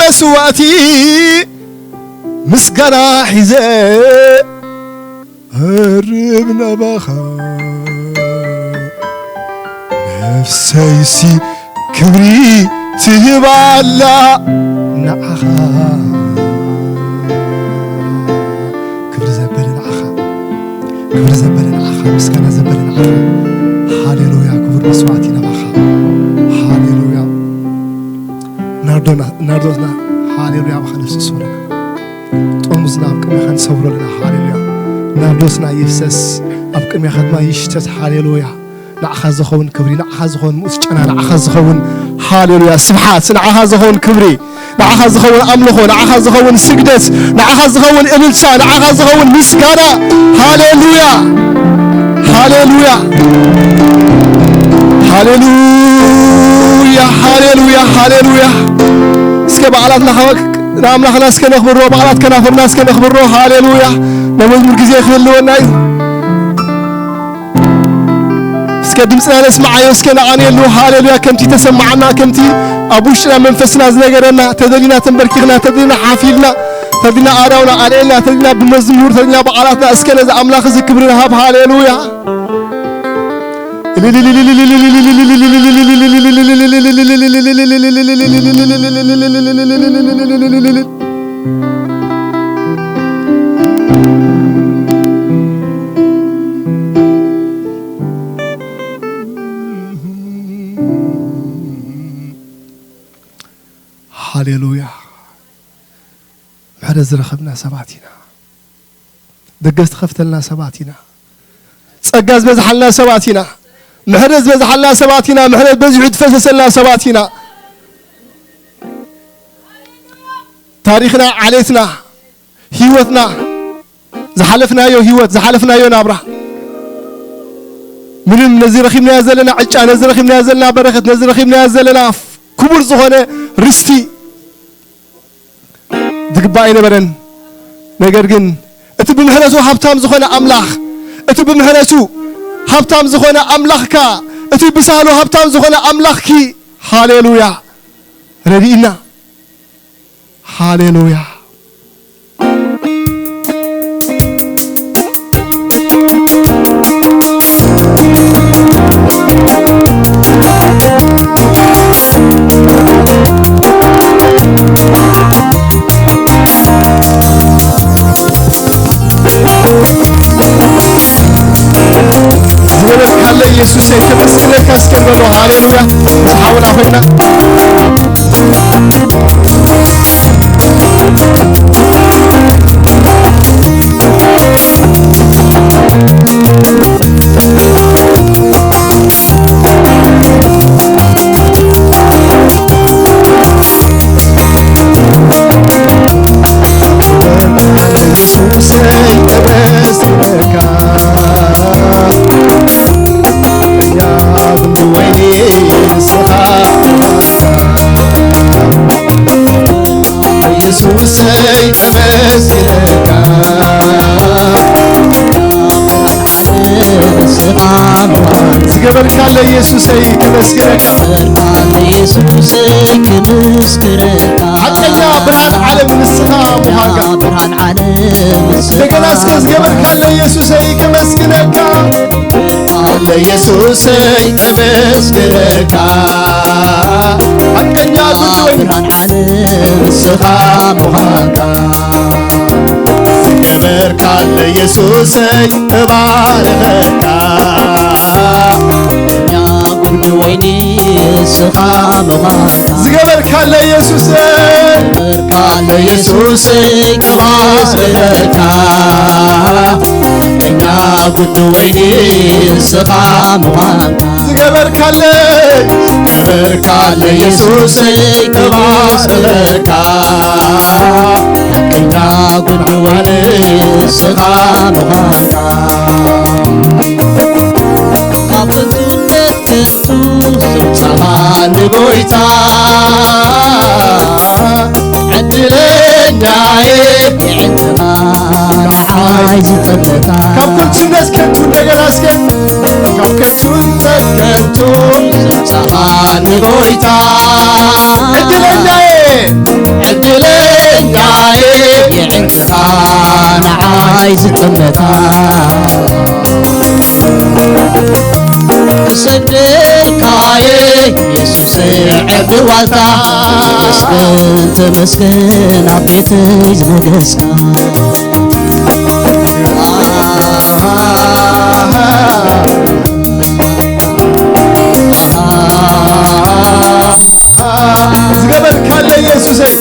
መስዋእቲ ምስጋና ሒዘ እርብ ናባኻ። ነፍሰይሲ ክብሪ ትህባላ ንዓኻ። ክብሪ ዘበለ ንዓኻ። ክብሪ ዘበለ ንዓኻ። ምስጋና ዘበለ ንዓኻ። ሃሌሉያ። ክቡር መስዋዕቲ ናባኻ። ሃሌሉያ። ናርዶና፣ ናርዶስና፣ ሃሌሉያ፣ ብኻ ነፍስስ ወለና። ጥርሙዝና ኣብ ቅድሜኻ ንሰብሮ ኣለና። ሃሌሉያ። ናርዶስና ይፍሰስ፣ ኣብ ቅድሜኻ ድማ ይሽተት። ሃሌሉያ። ንዓኻ ዝኸውን ክብሪ፣ ንዓኻ ዝኸውን ምኡስ ጨና፣ ንዓኻ ዝኸውን፣ ሃሌሉያ፣ ስብሓት፣ ንዓኻ ዝኸውን ክብሪ፣ ንዓኻ ዝኸውን ኣምልኾ፣ ንዓኻ ዝኸውን ስግደት፣ ንዓኻ ዝኸውን እልልታ፣ ንዓኻ ዝኸውን ምስጋና። ሃሌሉያ። ሃሌሉያ። ሃሌሉያ። ሃሌሉያ። ሃሌሉያ። እስከ በዓላትና ንኣምላኽና እስከ ነኽብሮ፣ በዓላት ከናፍርና እስከ ነኽብሮ። ሃሌሉያ። ናይ መዝሙር ግዜ ክህልወና እዩ። እስከ ድምፅና ነስምዓዮ፣ እስከ ነቓንየሉ። ሃሌሉያ። ከምቲ ተሰማዓና፣ ከምቲ ኣብ ውሽጥና መንፈስና ዝነገረና፣ ተደሊና ተንበርኪኽና፣ ተደሊና ሓፊልና፣ ተደሊና ኣእዳውና ኣልዒልና፣ ተደሊና ብመዝሙር፣ ተደሊና በዓላትና፣ እስከ ነዚ ኣምላኽ እዚ ክብሪ ንሃብ። ሃሌሉያ። ሃሌሉያ። ምሕረት ዝረኸብና ሰባት ኢና። ደገ ዝተኸፍተልና ሰባት ኢና። ጸጋ ዝበዝሓልና ሰባት ኢና። ምሕረት ዝበዝሓልና ሰባት ኢና። ምሕረት በዚሑ ዝፈሰሰልና ሰባት ኢና። ታሪኽና፣ ዓሌትና፣ ህይወትና፣ ዝሓለፍናዮ ህይወት፣ ዝሓለፍናዮ ናብራ፣ ምንም ነዚ ረኺብናዮ ዘለና ዕጫ፣ ነዚ ረኺብናዮ ዘለና በረኸት፣ ነዚ ረኺብናዮ ዘለና ክቡር ዝኾነ ርስቲ ዝግባእ ኣይነበረን። ነገር ግን እቲ ብምሕረቱ ሃብታም ዝኾነ ኣምላኽ፣ እቲ ብምሕረቱ ሃብታም ዝኾነ ኣምላኽካ፣ እቲ ብሳህሉ ሃብታም ዝኾነ ኣምላኽኪ፣ ሃሌሉያ፣ ረድኢና። ሃሌሉያ። ዝበለካለ ኢየሱሰይ ከመስግነካ እስከ ንበሎ። ሃሌሉያ። ምስ ሓውና ኮይና ኢየሱሰይ ከመስግነካ። ዝገበርካለ ኢየሱሰይ ከመስግነካ። ኢየሱሰይ ከመስግነካ። ሓቀኛ ብርሃን ዓለም ንስኻ ምዃንካ። ብርሃን ዓለም ንስኻ። እንደገና እስከ ዝገበርካለ ኢየሱሰይ ከመስግነካ። ለኢየሱሰይ ከመስግነካ። ሓቀኛ ጉንዲ ወይኒ። ብርሃን ዓለም ንስኻ ምዃንካ። ዝገበርካ ለኢየሱሰይ እባርኸካ። ሓቀኛ ጉንዲ ወይኒ ንስኻ ምዃንካ። ዝገበርካ ለኢየሱሰይ። ዝገበርካ ለኢየሱሰይ እባርኸካ። ሓቀኛ ጉንዲ ወይኒ ንስኻ ምዃንካ። ዝገበርካለይ። ዝገበርካለይ ኢየሱሰይ እባርኸካ። ሓቀኛ ጉንዲ ወይኒ ንስኻ ምዃንካ። ካብ ከንቱነት ከንቱ ዘውጻኻ ንጎይታ። ዕድለኛየ የዕልኻ ንዓይ ዝጸለካ። ካብ ከንቱነት ከንቱ እንደገና እስከ። ካብ ከንቱነት ከንቱ ዘውጻኻ ንጎይታ። ዕድለኛየ። ዕድለኛየ የዕንቅኻ ንዓይ ዝጠመታ ክሰግደልካየ የሱሰይ ዕርዲ ዋልታ ተመስገን ተመስገን ኣብ ቤተይ ዝነገስካ ዝገበርካለ ኢየሱሰይ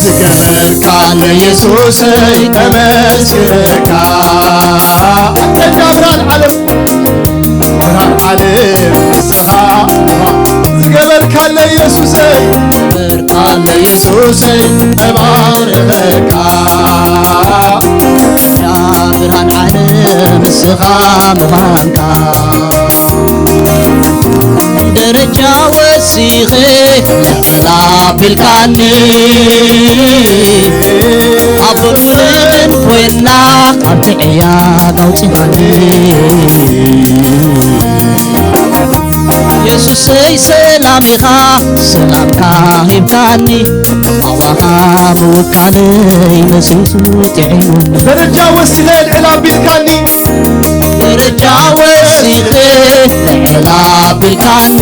ዝገበርካለ ኢየሱሰይ ተመስገንካ ኣንተ ብርሃን ዓለም ብርሃን ዓለም ንስኻ ዝገበርካለ ኢየሱሰይ ዝገበርካለ ኢየሱሰይ ተባረካ ያ ብርሃን ዓለም ንስኻ ምዃንካ ደረጃ ወሲኸ ልዕል ኣቢልካኒ ኣቦን ወልድን ኮይና ካብቲ ዕያግ ኣውፂኻኒ የሱሰይ ሰላም ኢኻ ሰላምካ ሂብካኒ ኣዋኻ ምውካለይ መሲሱ ጥዒሙኒ ደረጃ ወሲኸ ልዕል ኣቢልካኒ ደረጃ ወሲኸ ልዕል ኣቢልካኒ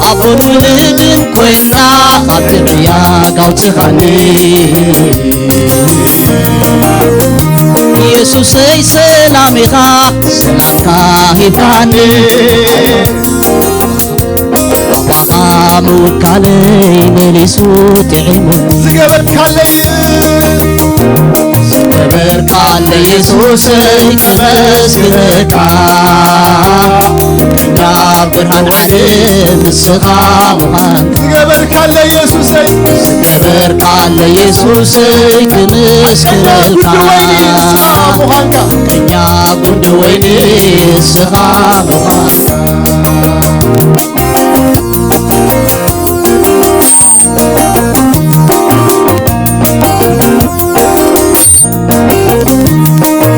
ኣቦን ውልድን ኮይና ካብቲ ዕያግ ኣውፅኻኒ ኢየሱሰይ ሰላም ኢኻ ሰላምካ ሂብካኒ ኣባኻ ምውካለይ መሊሱ ጥዒሙ ዝገበርካለይ ዝገበርካለይ የሱሰይ ከመስግነካ ናብ ብርሃን ዓለም ንስኻ ምዃን ዝገበርካለይ የሱሰይ ዝገበርካለይ የሱሰይ ክምስግነካ ምዃንካ ከኛ ጉንዲ ወይኒ ንስኻ ምዃንካ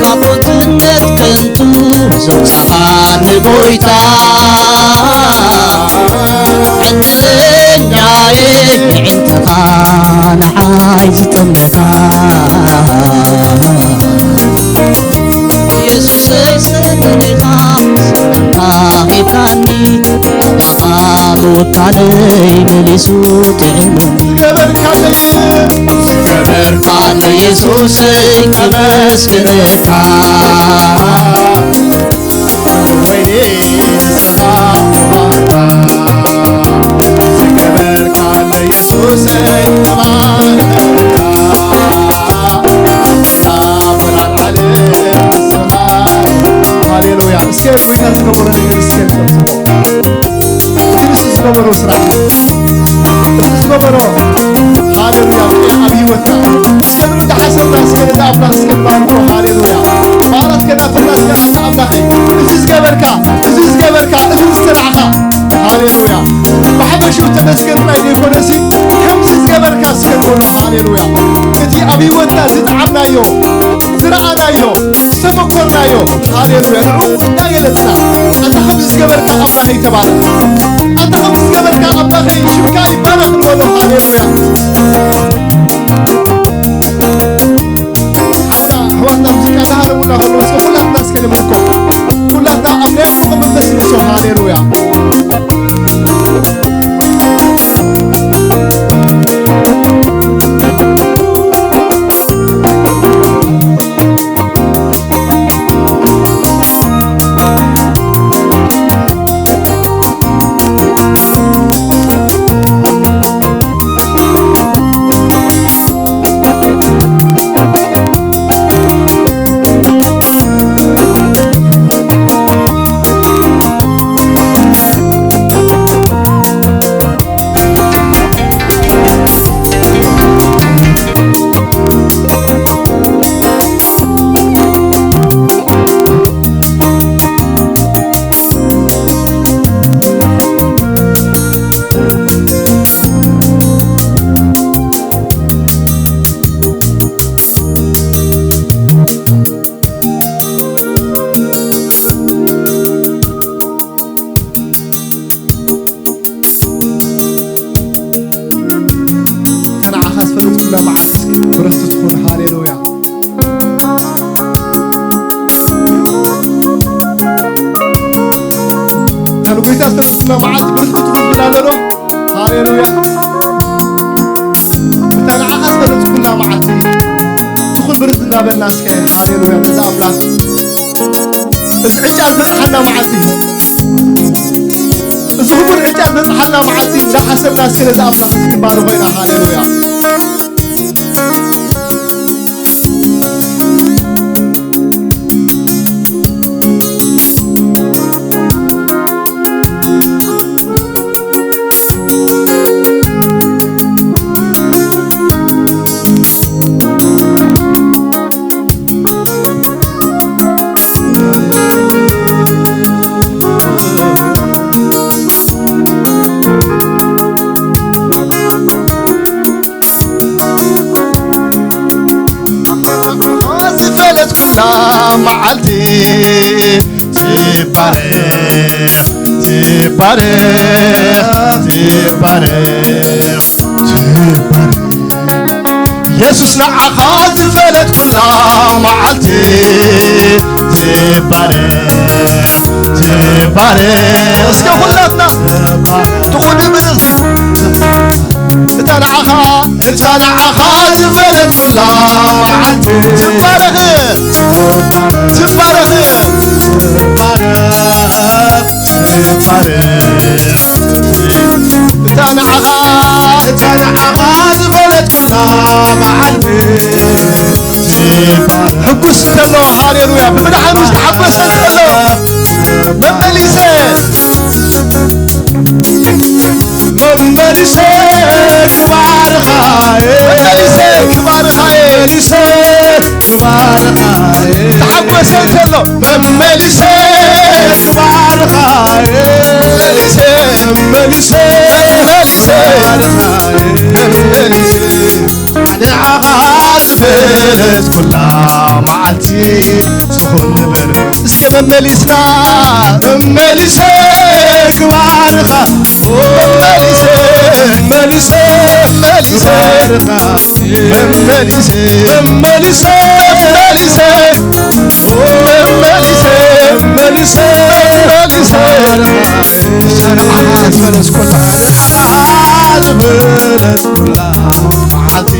ካብ ሞትነት ከንቱ ዘውፃኻኒ ጎይታ ዕድለኛየ የዒንትኻ ንዓይ ዝጠመታ የሱሰይ ሰላም ኢኻ ሰላምካ ሂብካኒ ኣባኻ ምውካለይ መሊሱ ጥዒሙ ዝገበርካለይ ዝገበርካለይ የሱሰይ ከመስግነካ ወይኔ ንስኻ ዝገበርካለይ የሱሰይ ተባረካ ሃሌሉያ እስከ ጎይታ ዝገበሮ ነገር እስከ ንጸብጽቦ እቲ ንሱ ዝገበሮ ስራሕ እቲ ዝገበሮ ሃሌሉያ ኣብ ህይወትና እስከ ንኡ እንዳሓሰብና እስከ ነቲ ኣምላኽ እስከ ንባርኮ ሃሌሉያ ባላት ከናፍርና እስከ ኣታ ኣምላኸይ እዚ ዝገበርካ እዚ ዝገበርካ እዚ ዝሰራዕኻ ሃሌሉያ ብሓፈሽኡ ተመስገን ጥራይ ዘይኮነሲ ከምዚ ዝገበርካ እስከ ንበሎ ሃሌሉያ እቲ ኣብ ህይወትና ዝጠዓምናዮ ዝረኣናዮ ዝተመኮርናዮ ሃሌሉያ ንዑ እንዳገለጽና ኣንተ ከምዚ ዝገበርካ ኣምላኸይ ተባረኽ ኣንተ ከምዚ ዝገበርካ ኣምላኸይ ሽምካ ይባረኽ ንበሎ ሃሌሉያ ሓና ኣሕዋትና ሙዚቃ እናሃረሙና ከለዉ እስከ ኩላትና እስከ ንባርኮ ኩላትና ኣብ ናይ ኣምልኾ መንፈስ ንእቶ ሃሌሉያ ጎይታ ዝተመስገነ መዓልቲ ብርክት ትብል ብና ነሮ። ሃሌሉያ። እታ ንዓኻ ዝፈለጥኩላ መዓልቲ ትኹን ብርክት እናበልና እስከ ሃሌሉያ ነዚ ኣምላኽ። እዚ ዕጫ ዝበጽሓና መዓልቲ፣ እዚ ክቡር ዕጫ ዝበጽሓና መዓልቲ እንዳሓሰብና እስከ ነዚ ኣምላኽ ክንባርኾ ኢና። ሃሌሉያ። ዝፈለጥኩላ መዓልቲ ትባረኽ፣ ትባረኽ፣ ትባረኽ፣ ትባረኽ። የሱስ ንዓኻ ዝፈለጥኩላ መዓልቲ ትባረኽ፣ ትባረኽ። እስከ ኩላትና ትኹን ብርዝቲ እታ ንዓኻ፣ እታ ንዓኻ ዝፈለጥኩላ መዓልቲ ትባረኽ፣ ትባረኽ፣ ትባረኽ፣ ትባረኽ። እታ ንዓኻ፣ እታ ንዓኻ ዝፈለጥኩላ መዓልቲ ትባረኽ። ሕጉስ እንተሎ፣ ሃሌሉያ፣ ብምድሓኑ ዝተሓጎሰ እንተሎ፣ መመሊሰ መመሊሰ ክባርኻ፣ መመሊሰ ክባርኻ፣ መመሊሰ ክባርኻ፣ ተሓጎሰ እንተሎ፣ መመሊሰ ክባርኻ፣ መመሊሰ፣ መመሊሰ፣ መመሊሰ ክባርኻ፣ መመሊሰ ንዓኻ ዝፈለጥኩላ መዓልቲ ትኹን ንበር። እስከ መመሊስና፣ መመሊሰ ክባርኻ፣ መመሊሰ፣ መመሊሰ፣ መመሊሰ ክባርኻ፣ መመሊሰ፣ መመሊሰ፣ መመሊሰ፣ መመሊሰ፣ መመሊሰ፣ መመሊሰ ክባርኻ፣ ንዓኻ ዝፈለጥኩላ፣ ንዓኻ ዝፈለጥኩላ መዓልቲ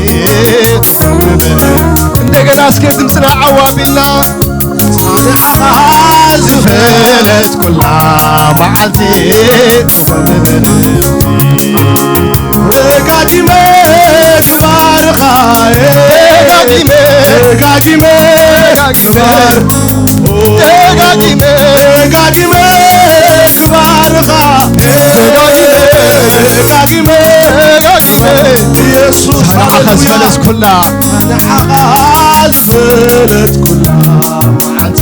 ትኹን ንበር። እንደገና እስከ ድምፅና ዓው ኣቢልና ንዓኻ ዝፈለጥኩላ መዓልቲ ትኹን ንበር። ደጋጊመ ክባርኻ፣ ደጋጊመ፣ ደጋጊመ፣ ደጋጊመ፣ ደጋጊመ፣ ደጋጊመ ክባርኻ፣ ደጋጊመ፣ ደጋጊመ፣ ደጋጊመ ኢየሱስ ንዓኻ ሃሌሉያ። ዝፈለጥኩላ፣ ንዓኻ ዝፈለጥኩላ መዓልቲ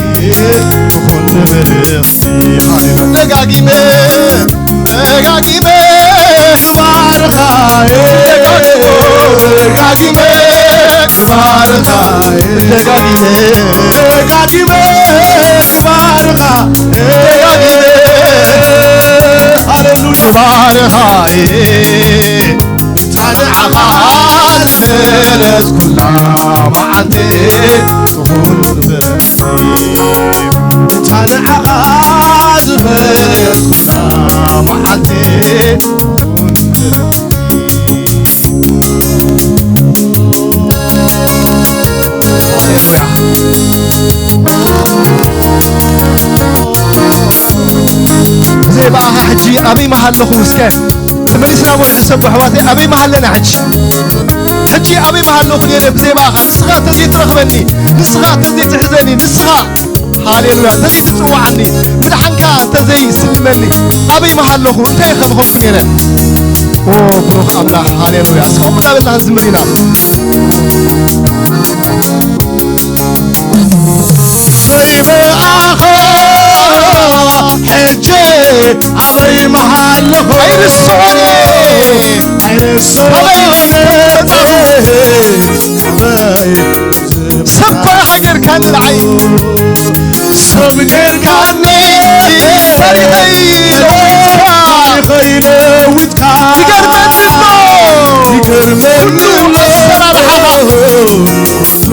ትኹን ንበር። ደጋጊመ፣ ደጋጊመ ክባርኻ፣ ደጋጊመ፣ ደጋጊመ ክባርኻ፣ ደጋጊመ፣ ደጋጊመ ክባርኻ፣ ደጋጊመ፣ ሃሌሉያ፣ ክባርኻ፣ እታ ንዓኻ ዝፈለጥኩላ መዓልቲ ትኹን ንበር። እታ ንዓኻ ዝፈለጥኩላ መዓልቲ ትኹን ንበር። ሃሌሉያ። ብዘይ ብኣኻ ሕጂ ኣበይ ምሃለኹ? እስከ ተመሊስና እሞ ንሕሰቦ ኣሕዋተይ፣ ኣበይ ምሃለና ሕጂ? ሕጂ ኣበይ ምሃለኹ ነይረ ብዘይ ብኣኻ? ንስኻ እንተዘይትረኽበኒ፣ ንስኻ እንተዘይትሕዘኒ፣ ንስኻ፣ ሃሌሉያ፣ እንተዘይትጽውዓኒ፣ ምድሓንካ እንተዘይስልመኒ፣ ኣበይ ምሃለኹ? እንታይ ኢኸ ምኾንኩ ነይረ? ኦ፣ ብሩኽ ኣምላኽ፣ ሃሌሉያ። እስከ ከምኡ እናበልና ንዝምር ኢና። ዘይበኣኻ ሕጂ ኣበይ ምሃለኹ? ኣይርሶኒ። ኣይርሶኒ። ኣበይ? ኣበይ? ሰበኻ ጌርካኒ ንዓይ። ሰብ ጌርካኒ። ታሪኸይ ለወጥካ። ታሪኸይ ለውጥካ። ይገርመኒ እሞ። ይገርመኒ ኩሉ ኣሰራርሓኻ። ኩሉ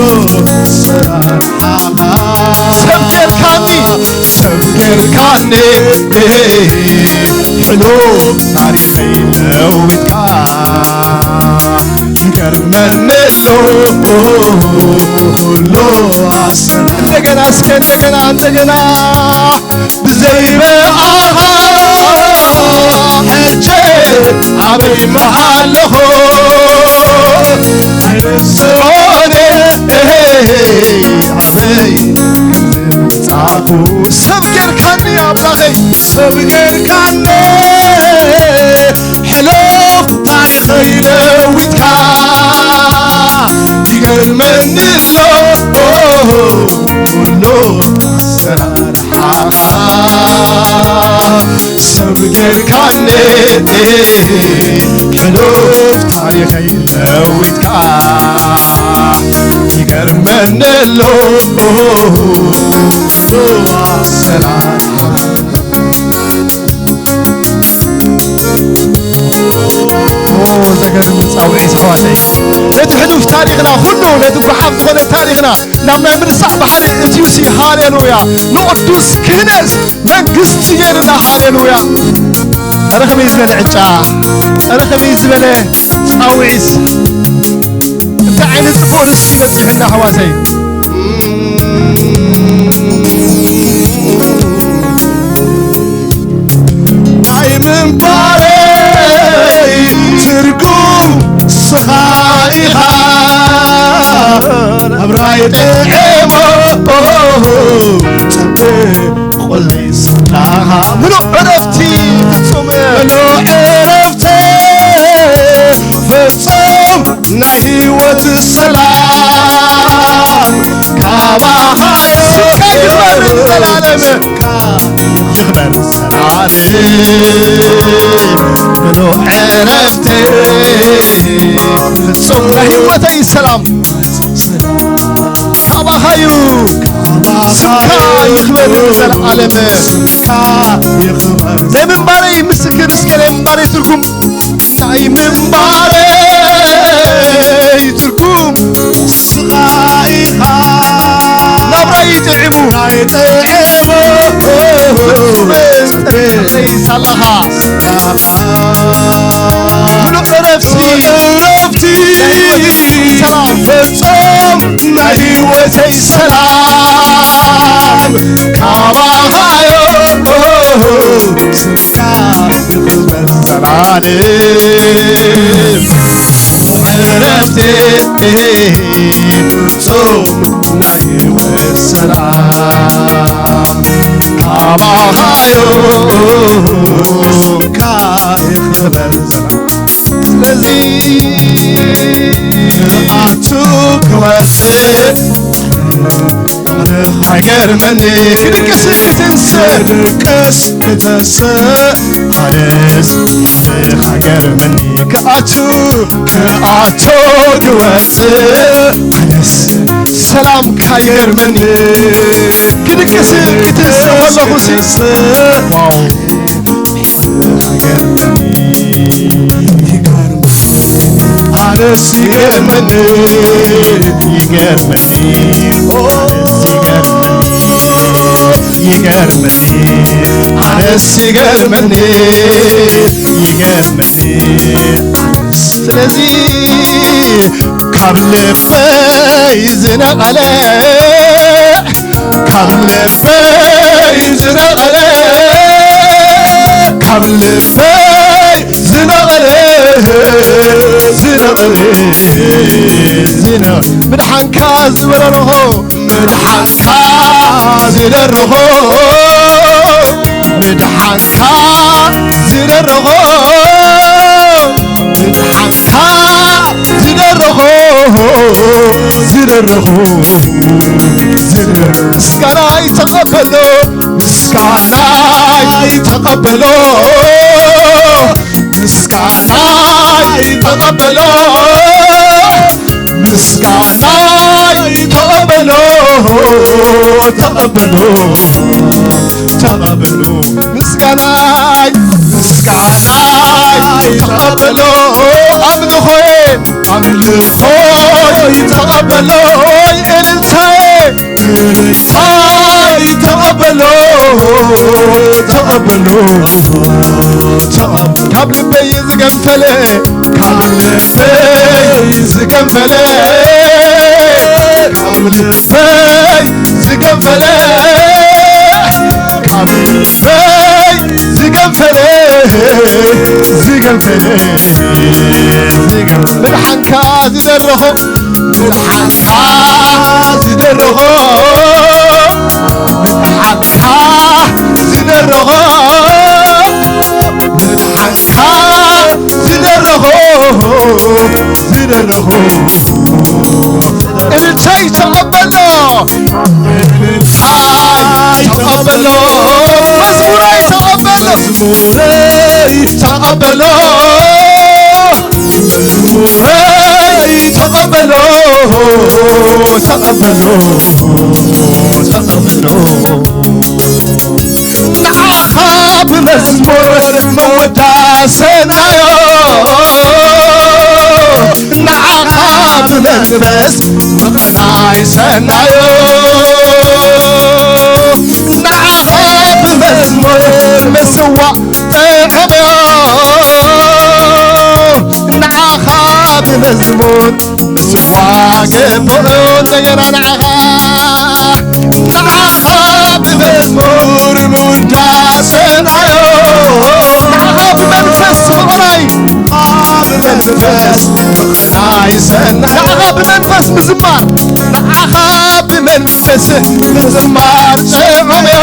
ኣሰራርሓኻ። ሰብ ጌርካኒ። ሰብ ጌርካኒ። ሕሉፍ ታሪኸይ ለዊጥካ ይገርመኒ ኣሎ ኩሉ ኣሰና። እንደገና እስከ እንደገና እንደገና ብዘይ ረኣኻ ሕጂ ኣበይ ኣለኹ ኣይርስዖን ኣበይ ምጻኹ ሰብ ጌርካኒ ኣምላኸይ ሰብ ጌርካኒ ሕሉፍ ታሪኸይ ለዊጥካ ይገርመኒ ኣሎ ኩሉ ኣሰራርሓኻ ሰብ ጌርካኒ ሕሉፍ ታሪኸይ ለዊጥካ ይገርመኒ ኣሎ ኩሉ ኣሰራርሓኻ። ኦ፣ ዘገርም ጻውዒት ኣሕዋተይ። ነቲ ሕሉፍ ታሪኽና ኩሉ፣ ነቲ ጓሓፍ ዝኾነ ታሪኽና ናብ ናይ ምርሳዕ ባሕሪ እትዩሲ፣ ሃሌሉያ። ንቅዱስ ክህነት መንግስቲ ጌርና፣ ሃሌሉያ። ኣረ ከመይ ዝበለ ዕጫ፣ ኣረ ከመይ ዝበለ ጻውዒት። እንታይ ዓይነት ጽቡቕ ርእሲ በጺሑና ኣሕዋተይ። ናይ ምንባረይ ትርጉም ንስኻ ኢኻ። ናብራይ ጥዕሞ ጸብቑለይ ስቕናኻ። ምሉእ ዕረፍቲ ፍጹም። ምሉእ ዕረፍቲ ፍጹም ናይ ህይወት ሰላም ካባኻ ስምካ ይኽበር ንዘለዓለም። ስምካ ይኽበር ንዘለዓለም። ምሉእ ዕረፍቲ ፍጹም ናይ ህይወተይ ሰላም ካባኻዩ። ስምካ ይኽበር ንዘለዓለም። ስምካ ይኽበር። ናይ ምንባረይ ምስክር እስከ ናይ ምንባረይ ትርጉም ናይ ምንባረይ ትርጉም ንስኻ ኢኻ። ናብራይ ጥዒሙ። ናብራይ ጥዒሙ። ሳላኻ። ሳላኻ። ምሉእ ዕረፍቲ። ምሉእ ዕረፍቲ። ሰላም። ፍጹም ናይ ህይወተይ ሰላም ካባኻዮ። ስምካ ይኽበር ዘላለም። ዕረፍቲ ፍጹም ናይ ህይወት ሰላም ካባኻዮ። ስምካ ይኽበር ዘላለም። ስለዚ ክኣቱ ክወጽእ ሃገር መኒ ክድቅስ ክትንስእ ክድቅስ ክትንስእ ኣነስ ሃገር መኒ ክኣቱ ክኣቶ ክወጽእ ኣነስ ሰላም ካይገርመኒ ክድቅስ ክትንስእ ከለኹ ሲ ዋው ኣነስ ይገርመኒ ይገርመኒ ኦ ኣነስ ይገርመኒ ይገርመኒ ኣነስ ይገርመኒ ይገርመኒ ስለዚ ካብ ልበይ ዝነቐለ ካብ ልበይ ዝነቐለ ካብ ልበይ ዝነቐለ ዝነቐለ ዝነቐለ ምድሓንካ ዝደረኹ ምድሓንካ ዝደረኹ ምድሓንካ ዝደረኹ ምድሓንካ ዝደረኹ ዝደረኹ ዝደረኹ ምስጋናይ ተቐበሎ ምስጋናይ ተቐበሎ ምስጋናይ ተቐበሎ ምስጋናይ ተቐበሎ ተቐበሎ ተቐበሎ ምስጋናይ ምስጋናይ ተቐበሎ ኣምልኾይ ኣምልኾይ ተቐበሎ እልልታዬ እልልታዬ ተቐበሎ በሎ ተቐብ ካብ ልበይ ዝገንፈለ ካብ ልበይ ዝገንፈለ ካብ ልበይ ዝገንፈለ ካብ ልበይ ዝገንፈለ ዝገንፈለ ዝገንፈለ ምድሓንካ ዝደረኹ ምድሓንካ ዝደረኹ ምድሓንካ ዝደረኹ ምድሓንካ ዝደረኹ ዝደረኹ እልልታይ ተቐበሎ እልልታይ ተቐበሎ መዝሙረይ ተቐበሎ መዝሙረይ ተቐበሎ መዝሙረይ ተቐበሎ ተቐበሎ ተቐበሎ ንዓኻ ብመዝሙር ምውዳሰናዮ ንዓኻ ብመንፈስ ምቕናይ ሰናዮ ንዓኻ ብመዝሙር ምስዋዕ ጥዕምዮ ንዓኻ ብመዝሙር ምስዋዕ ግብኡ እንደገና ንዓኻ ንዓኻ ብመዝሙር ምውዳሰናዮ ንዓኻ ብመንፈስ ምቕናይ ብመንፈስ ምቕናይ ሰናዮ ንዓኻ ብመንፈስ ምዝማር ንዓኻ ብመንፈስ ምዝማር ጥዑምዮ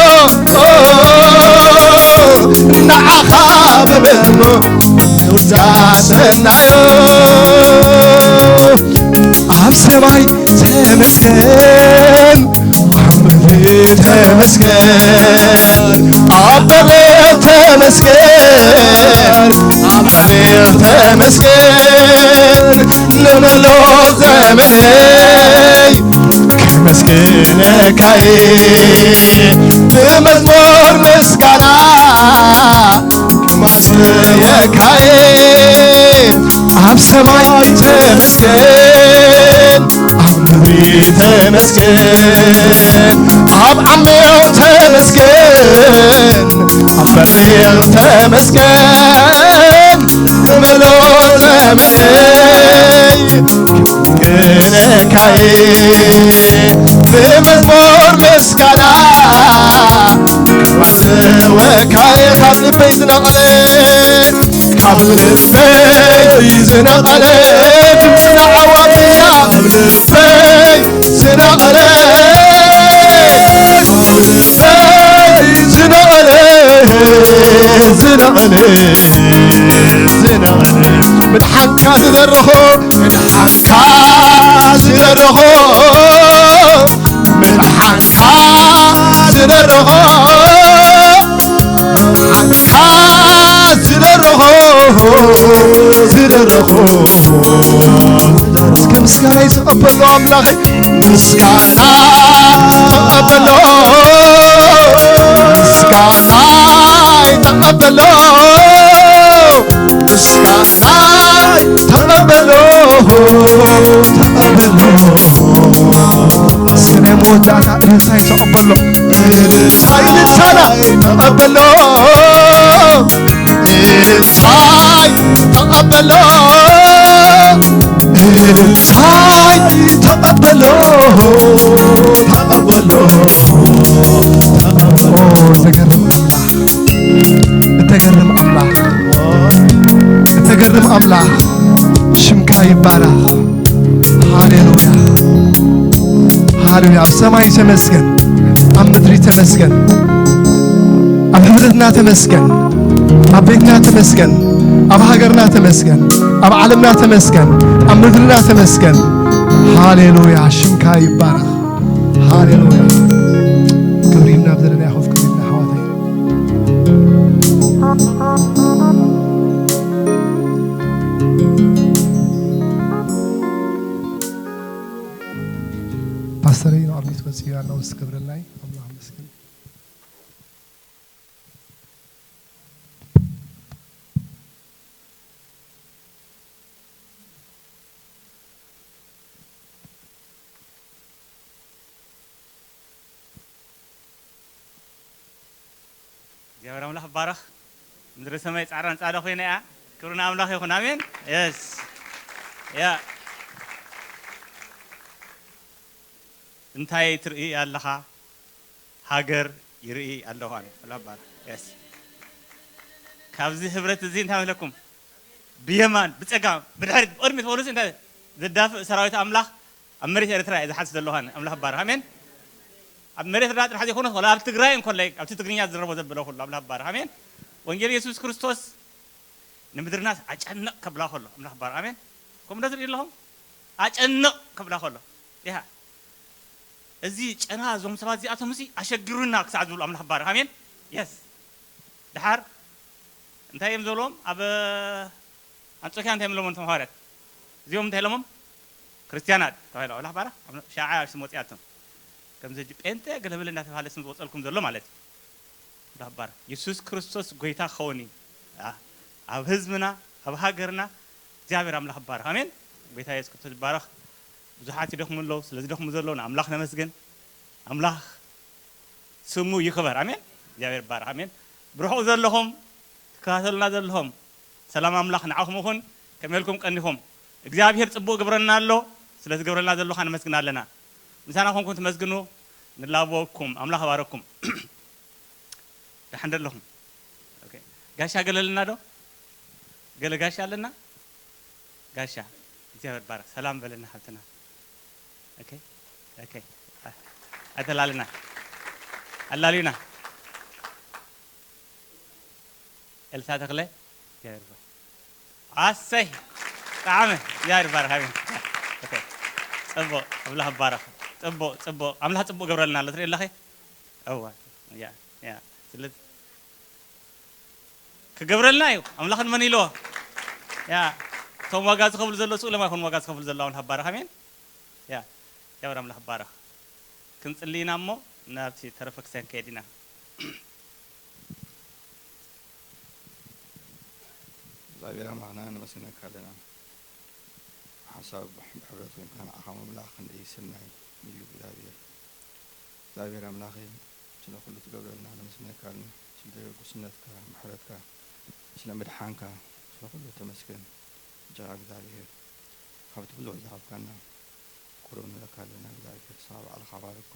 ንዓኻ ብመዝሙር ምውዳሰናዮ ኣብ ሰማይ ተመስገን ኣብ ምድሪ ተመስገን ኣብ መሬት ተመስገን ኣብ መሬት ተመስገን ንመሎ ዘመነይ ከመስግነካይ ብመዝሙር ምስጋና ከማስየካይ ኣብ ሰማይ ተመስገን ኣብ ምድሪ ተመስገን ኣብ ዓሚቕ ተመስገን ኣብ በሪቕ ተመስገን ብመሎ ዘመነይ ግነካይ ብመዝሙር ምስጋና ክዋስወካይ ካብ ልበይ ዝነቐለ ካብ ልበይ ዝነቐለ ድምፅና ዓዋብያ ካብ ልበይ ዝነቐለ ካብ ልበይ ዝነቐለ ዝነቐለ ዝነቐለ ምድሓንካ ዝደረኹ ምድሓንካ ዝደረኹ ምድሓንካ ዝደረኹ ምድሓንካ ዝደረኹ ዝደረኹ እስከ ምስጋናይ ተቐበሎ ኣምላኸይ ምስጋና ተቐበሎ ምስጋናይ ተቐበሎ ምስጋናይ ተቐበሎ ተቐበሎ ስለ መወዳእታ እልልታይ ተቐበሎ እልልታይ እልልታና ተቐበሎ እልልታይ ተቐበሎ እልልታይ ተቐበሎ ተቐበሎ ተቐበሎ ዘገርም እተገርም ኣምላኽ እተገርም ኣምላኽ ሽምካ ይባረኽ። ሃሌሉያ ሃሌሉያ። ኣብ ሰማይ ተመስገን፣ ኣብ ምድሪ ተመስገን፣ ኣብ ሕብረትና ተመስገን፣ ኣብ ቤትና ተመስገን፣ ኣብ ሃገርና ተመስገን፣ ኣብ ዓለምና ተመስገን፣ ኣብ ምድርና ተመስገን። ሃሌሉያ ሽምካ ይባረኽ። ሃሌሉያ ክብሪ ናብ ዘለና ይኹፍ ክብሪ ኣሕዋተይ ፓስተረይ ንቕድሚት ወፅዩ ኣለዉ ዝክብረላይ ኣምላኽ መስገን እግዚኣብሔር ኣምላኽ ይባረኽ። ምድሪ ሰማይ ጻዕራን ጻዕዳ ኮይና እያ። ክብሪ ንኣምላኽ ይኹን። ኣሜን። የስ። ያ። እንታይ ትርኢ ኣለኻ? ሃገር ይርኢ ኣለኹ ኣነ። ኣምላኽ ይባረኽ። የስ። ካብዚ ህብረት እዚ እንታይ መስለኩም? ብየማን፣ ብጸጋም፣ ብድሕሪት፣ ብቕድሚት ፖሊሲ እንታይ ዝዳፍእ ሰራዊት ኣምላኽ ኣብ መሬት ኤርትራ እየ ዝሓስብ ዘለኹ ኣነ። ኣምላኽ ይባረኽ። ኣሜን። ኣብ መሬት ኤርትራ ጥራሕ ዘይኮነ፣ ወላ ኣብ ትግራይ እንኮለይ፣ ኣብቲ ትግርኛ ዝዝረቦ ዘበለ ኩሉ፣ ኣምላኽ ይባረኽ። ኣሜን። ወንጌል የሱስ ክርስቶስ ንምድርና ኣጨንቕ ከብላ ከሎ፣ ኣምላኽ ይባረኽ። ኣሜን። ከምኡ ዶ ትርኢ ኣለኹም? ኣጨንቕ ከብላ ከሎ። ይሃ። እዚ ጨና እዞም ሰባት እዚኣቶም እዚ ኣሸጊሩና ክሳዕ ዝብሉ፣ ኣምላኽ ይባረኽ። ኣሜን። የስ። ድሓር እንታይ እዮም ዘለዎም? ኣብ ኣንጾኪያ እንታይ እዮም ኢሎሞም እቶም ሃዋርያት? እዚኦም እንታይ ኢሎሞም? ክርስትያናት ተባሂሎም። ኣምላኽ ይባረኽ። ኣብ ሻዓ ስም ወጺኣቶም። ከምዚ ሕጂ ጴንጤ ገለ መለ እናተባህለ ስም ዝወጸልኩም ዘሎ ማለት እዩ። ኣምላኽ ይባረኽ። የሱስ ክርስቶስ ጎይታ ክኸውን እዩ። ኣ-፣ ኣብ ህዝብና፣ ኣብ ሃገርና እግዚኣብሔር ኣምላኽ ይባረኽ። ኣሜን። ጎይታ የሱስ ክርስቶስ ይባረኽ። ብዙሓት ይደኽሙ ኣለዉ። ስለ ዝደኽሙ ዘለዉ ንኣምላኽ ነመስግን። ኣምላኽ ስሙ ይኽበር። ኣሜን። እግዚኣብሔር ይባረኽ። ኣሜን። ብርሑቕ ዘለኹም፣ ትከታተሉና ዘለኹም፣ ሰላም ኣምላኽ ንዓኹም ይኹን። ከመይ ኢልኩም ቀኒኹም? እግዚኣብሔር ጽቡቕ ይገብረልና ኣሎ። ስለ ዝገብረልና ዘሎ ከኣ ነመስግን ኣለና። ምሳና ኮንኩም ትመስግኑ፣ ንላበወኩም። ኣምላኽ ይባረኩም። ደሓን ዶ ኣለኹም? ኦኬ። ጋሻ ገለ ኣለና ዶ? ገለ ጋሻ ኣለና? ጋሻ፣ እግዚኣብሔር ይባረኽ። ሰላም በለና ሓብትና። ኦኬ፣ ኦኬ። ኣ-፣ ኣይተላልና። ኣላልዩና። ኤልሳ ተኽለ፣ እግዚኣብሔር ይባረኽ። ኣሰይ፣ ጣዕመ፣ እግዚኣብሔር ይባረኽ። ኣሜን። ኦኬ። ጽቡቕ፣ ኣምላኽ ይባረኽ። ጽቡቕ፣ ጽቡቕ። ኣምላኽ ጽቡቕ ገብረልና ኣሎ። ትርኢ ኣለኺ? እዋ፣ ያ፣ ያ። ስለዚ ክገብረልና እዩ። ኣምላኽ ንመን ኢልዎ? ያ፣ እቶም ዋጋ ዝኸፍሉ ዘለዉ ስእሎም ኣይኮኑን ዋጋ ዝኸፍሉ ዘለዉ። ኣምላኽ ይባረኽ። ኣሜን። ያ፣ እግዚኣብሔር ኣምላኽ ይባረኽ። ክንጽሊ ኢና እሞ ናብቲ ተረፈ ክሳይ ክንከይድ ኢና። እግዚኣብሔር ኣምላኽና ነመስግነካ ኣለና። ሓሳብ ብሕብረት ኮይንካ ንዓኻ ምምላኽ ክንደይ ሰናይ እዩ እግዚኣብሔር። እግዚኣብሔር ኣምላኸይ፣ ስለ ኩሉ ትገብረልና ነመስግነካ ኣለና። ስለ ደገ ጉስነትካ፣ ምሕረትካ፣ ስለ ምድሓንካ፣ ስለ ኩሉ ተመስገን። ጀግና እግዚኣብሔር፣ ካብቲ ብዙሕ ዝሃብካና ቁሩብ ንብለካ ኣለና። እግዚኣብሔር ስኻ ባዕልኻ ባርኮ።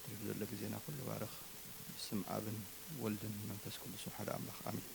ትሪፍ ዘሎ ግዜና ኩሉ ባርኽ። ብስም ኣብን ወልድን መንፈስ ቅዱስን ሓደ ኣምላኽ ኣሜን።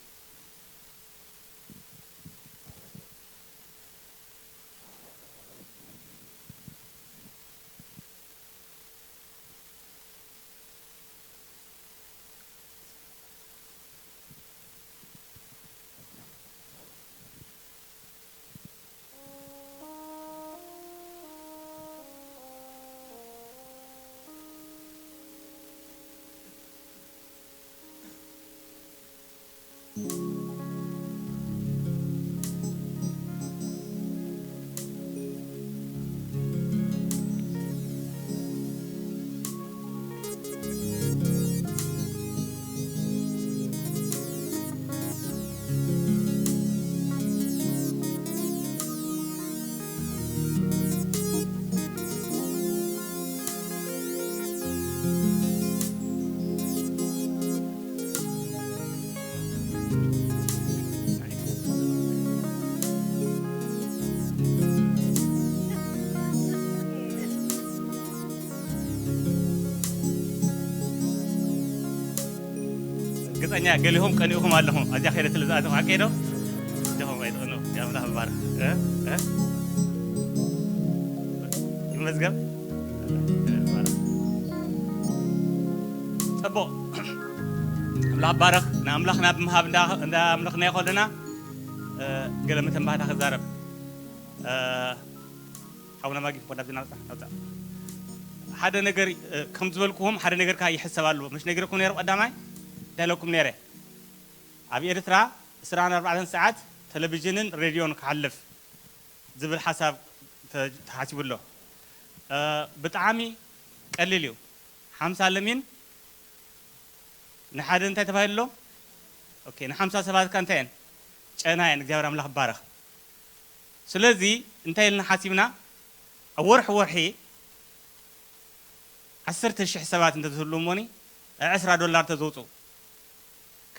ርግጸኛ ገሊኹም ቀኒእኹም ኣለኹም። ኣብዚኣ ከይደ ስለ ዝኣተኹ ሓቀይ ዶ? እጆኹም ኣይትቕንኡ። የኣምላኽ ይባረኽ። እ? እ? ይመዝገብ። ጽቡቕ። ኣምላኽ ይባረኽ። ንኣምላኽና ብምሃብ እንዳ-፣ እንዳኣምለኽናዮ ከለና፣ እ፣ ገለ መተንባህታ ክዛረብ። እ፣ ሓውና ማጊ፣ ወዳብ ዝናውጻ፣ ናውጻ። ሓደ ነገር፣ እ፣ ከም ዝበልኩዎም ሓደ ነገር ከኣ ይሕሰብ ኣለዎ። ምሽ ነጊረኩም ነይረ ቀዳማይ? እንታይ ኢለኩም ነይረ? ኣብ ኤርትራ ዕስራን ኣርባዕተን ሰዓት ቴሌቪዥንን ሬድዮን ክሓልፍ ዝብል ሓሳብ ተ-፣ ተሓሲቡ ኣሎ። እ፣ ብጣዕሚ ቀሊል እዩ። ሓምሳ ለሚን ንሓደ እንታይ ተባሂሉ ኣሎ? ኦኬ፣ ንሓምሳ ሰባት ከ እንታይ እየን? ጨና እየን። እግዚኣብሔር ኣምላኽ ይባረኽ። ስለዚ እንታይ ኢልና ሓሲብና? ኣብ ወርሒ ወርሒ ዓሰርተ ሽሕ ሰባት እንተዝህሉ እሞኒ፣ ዕስራ ዶላር ተዘውፅኡ።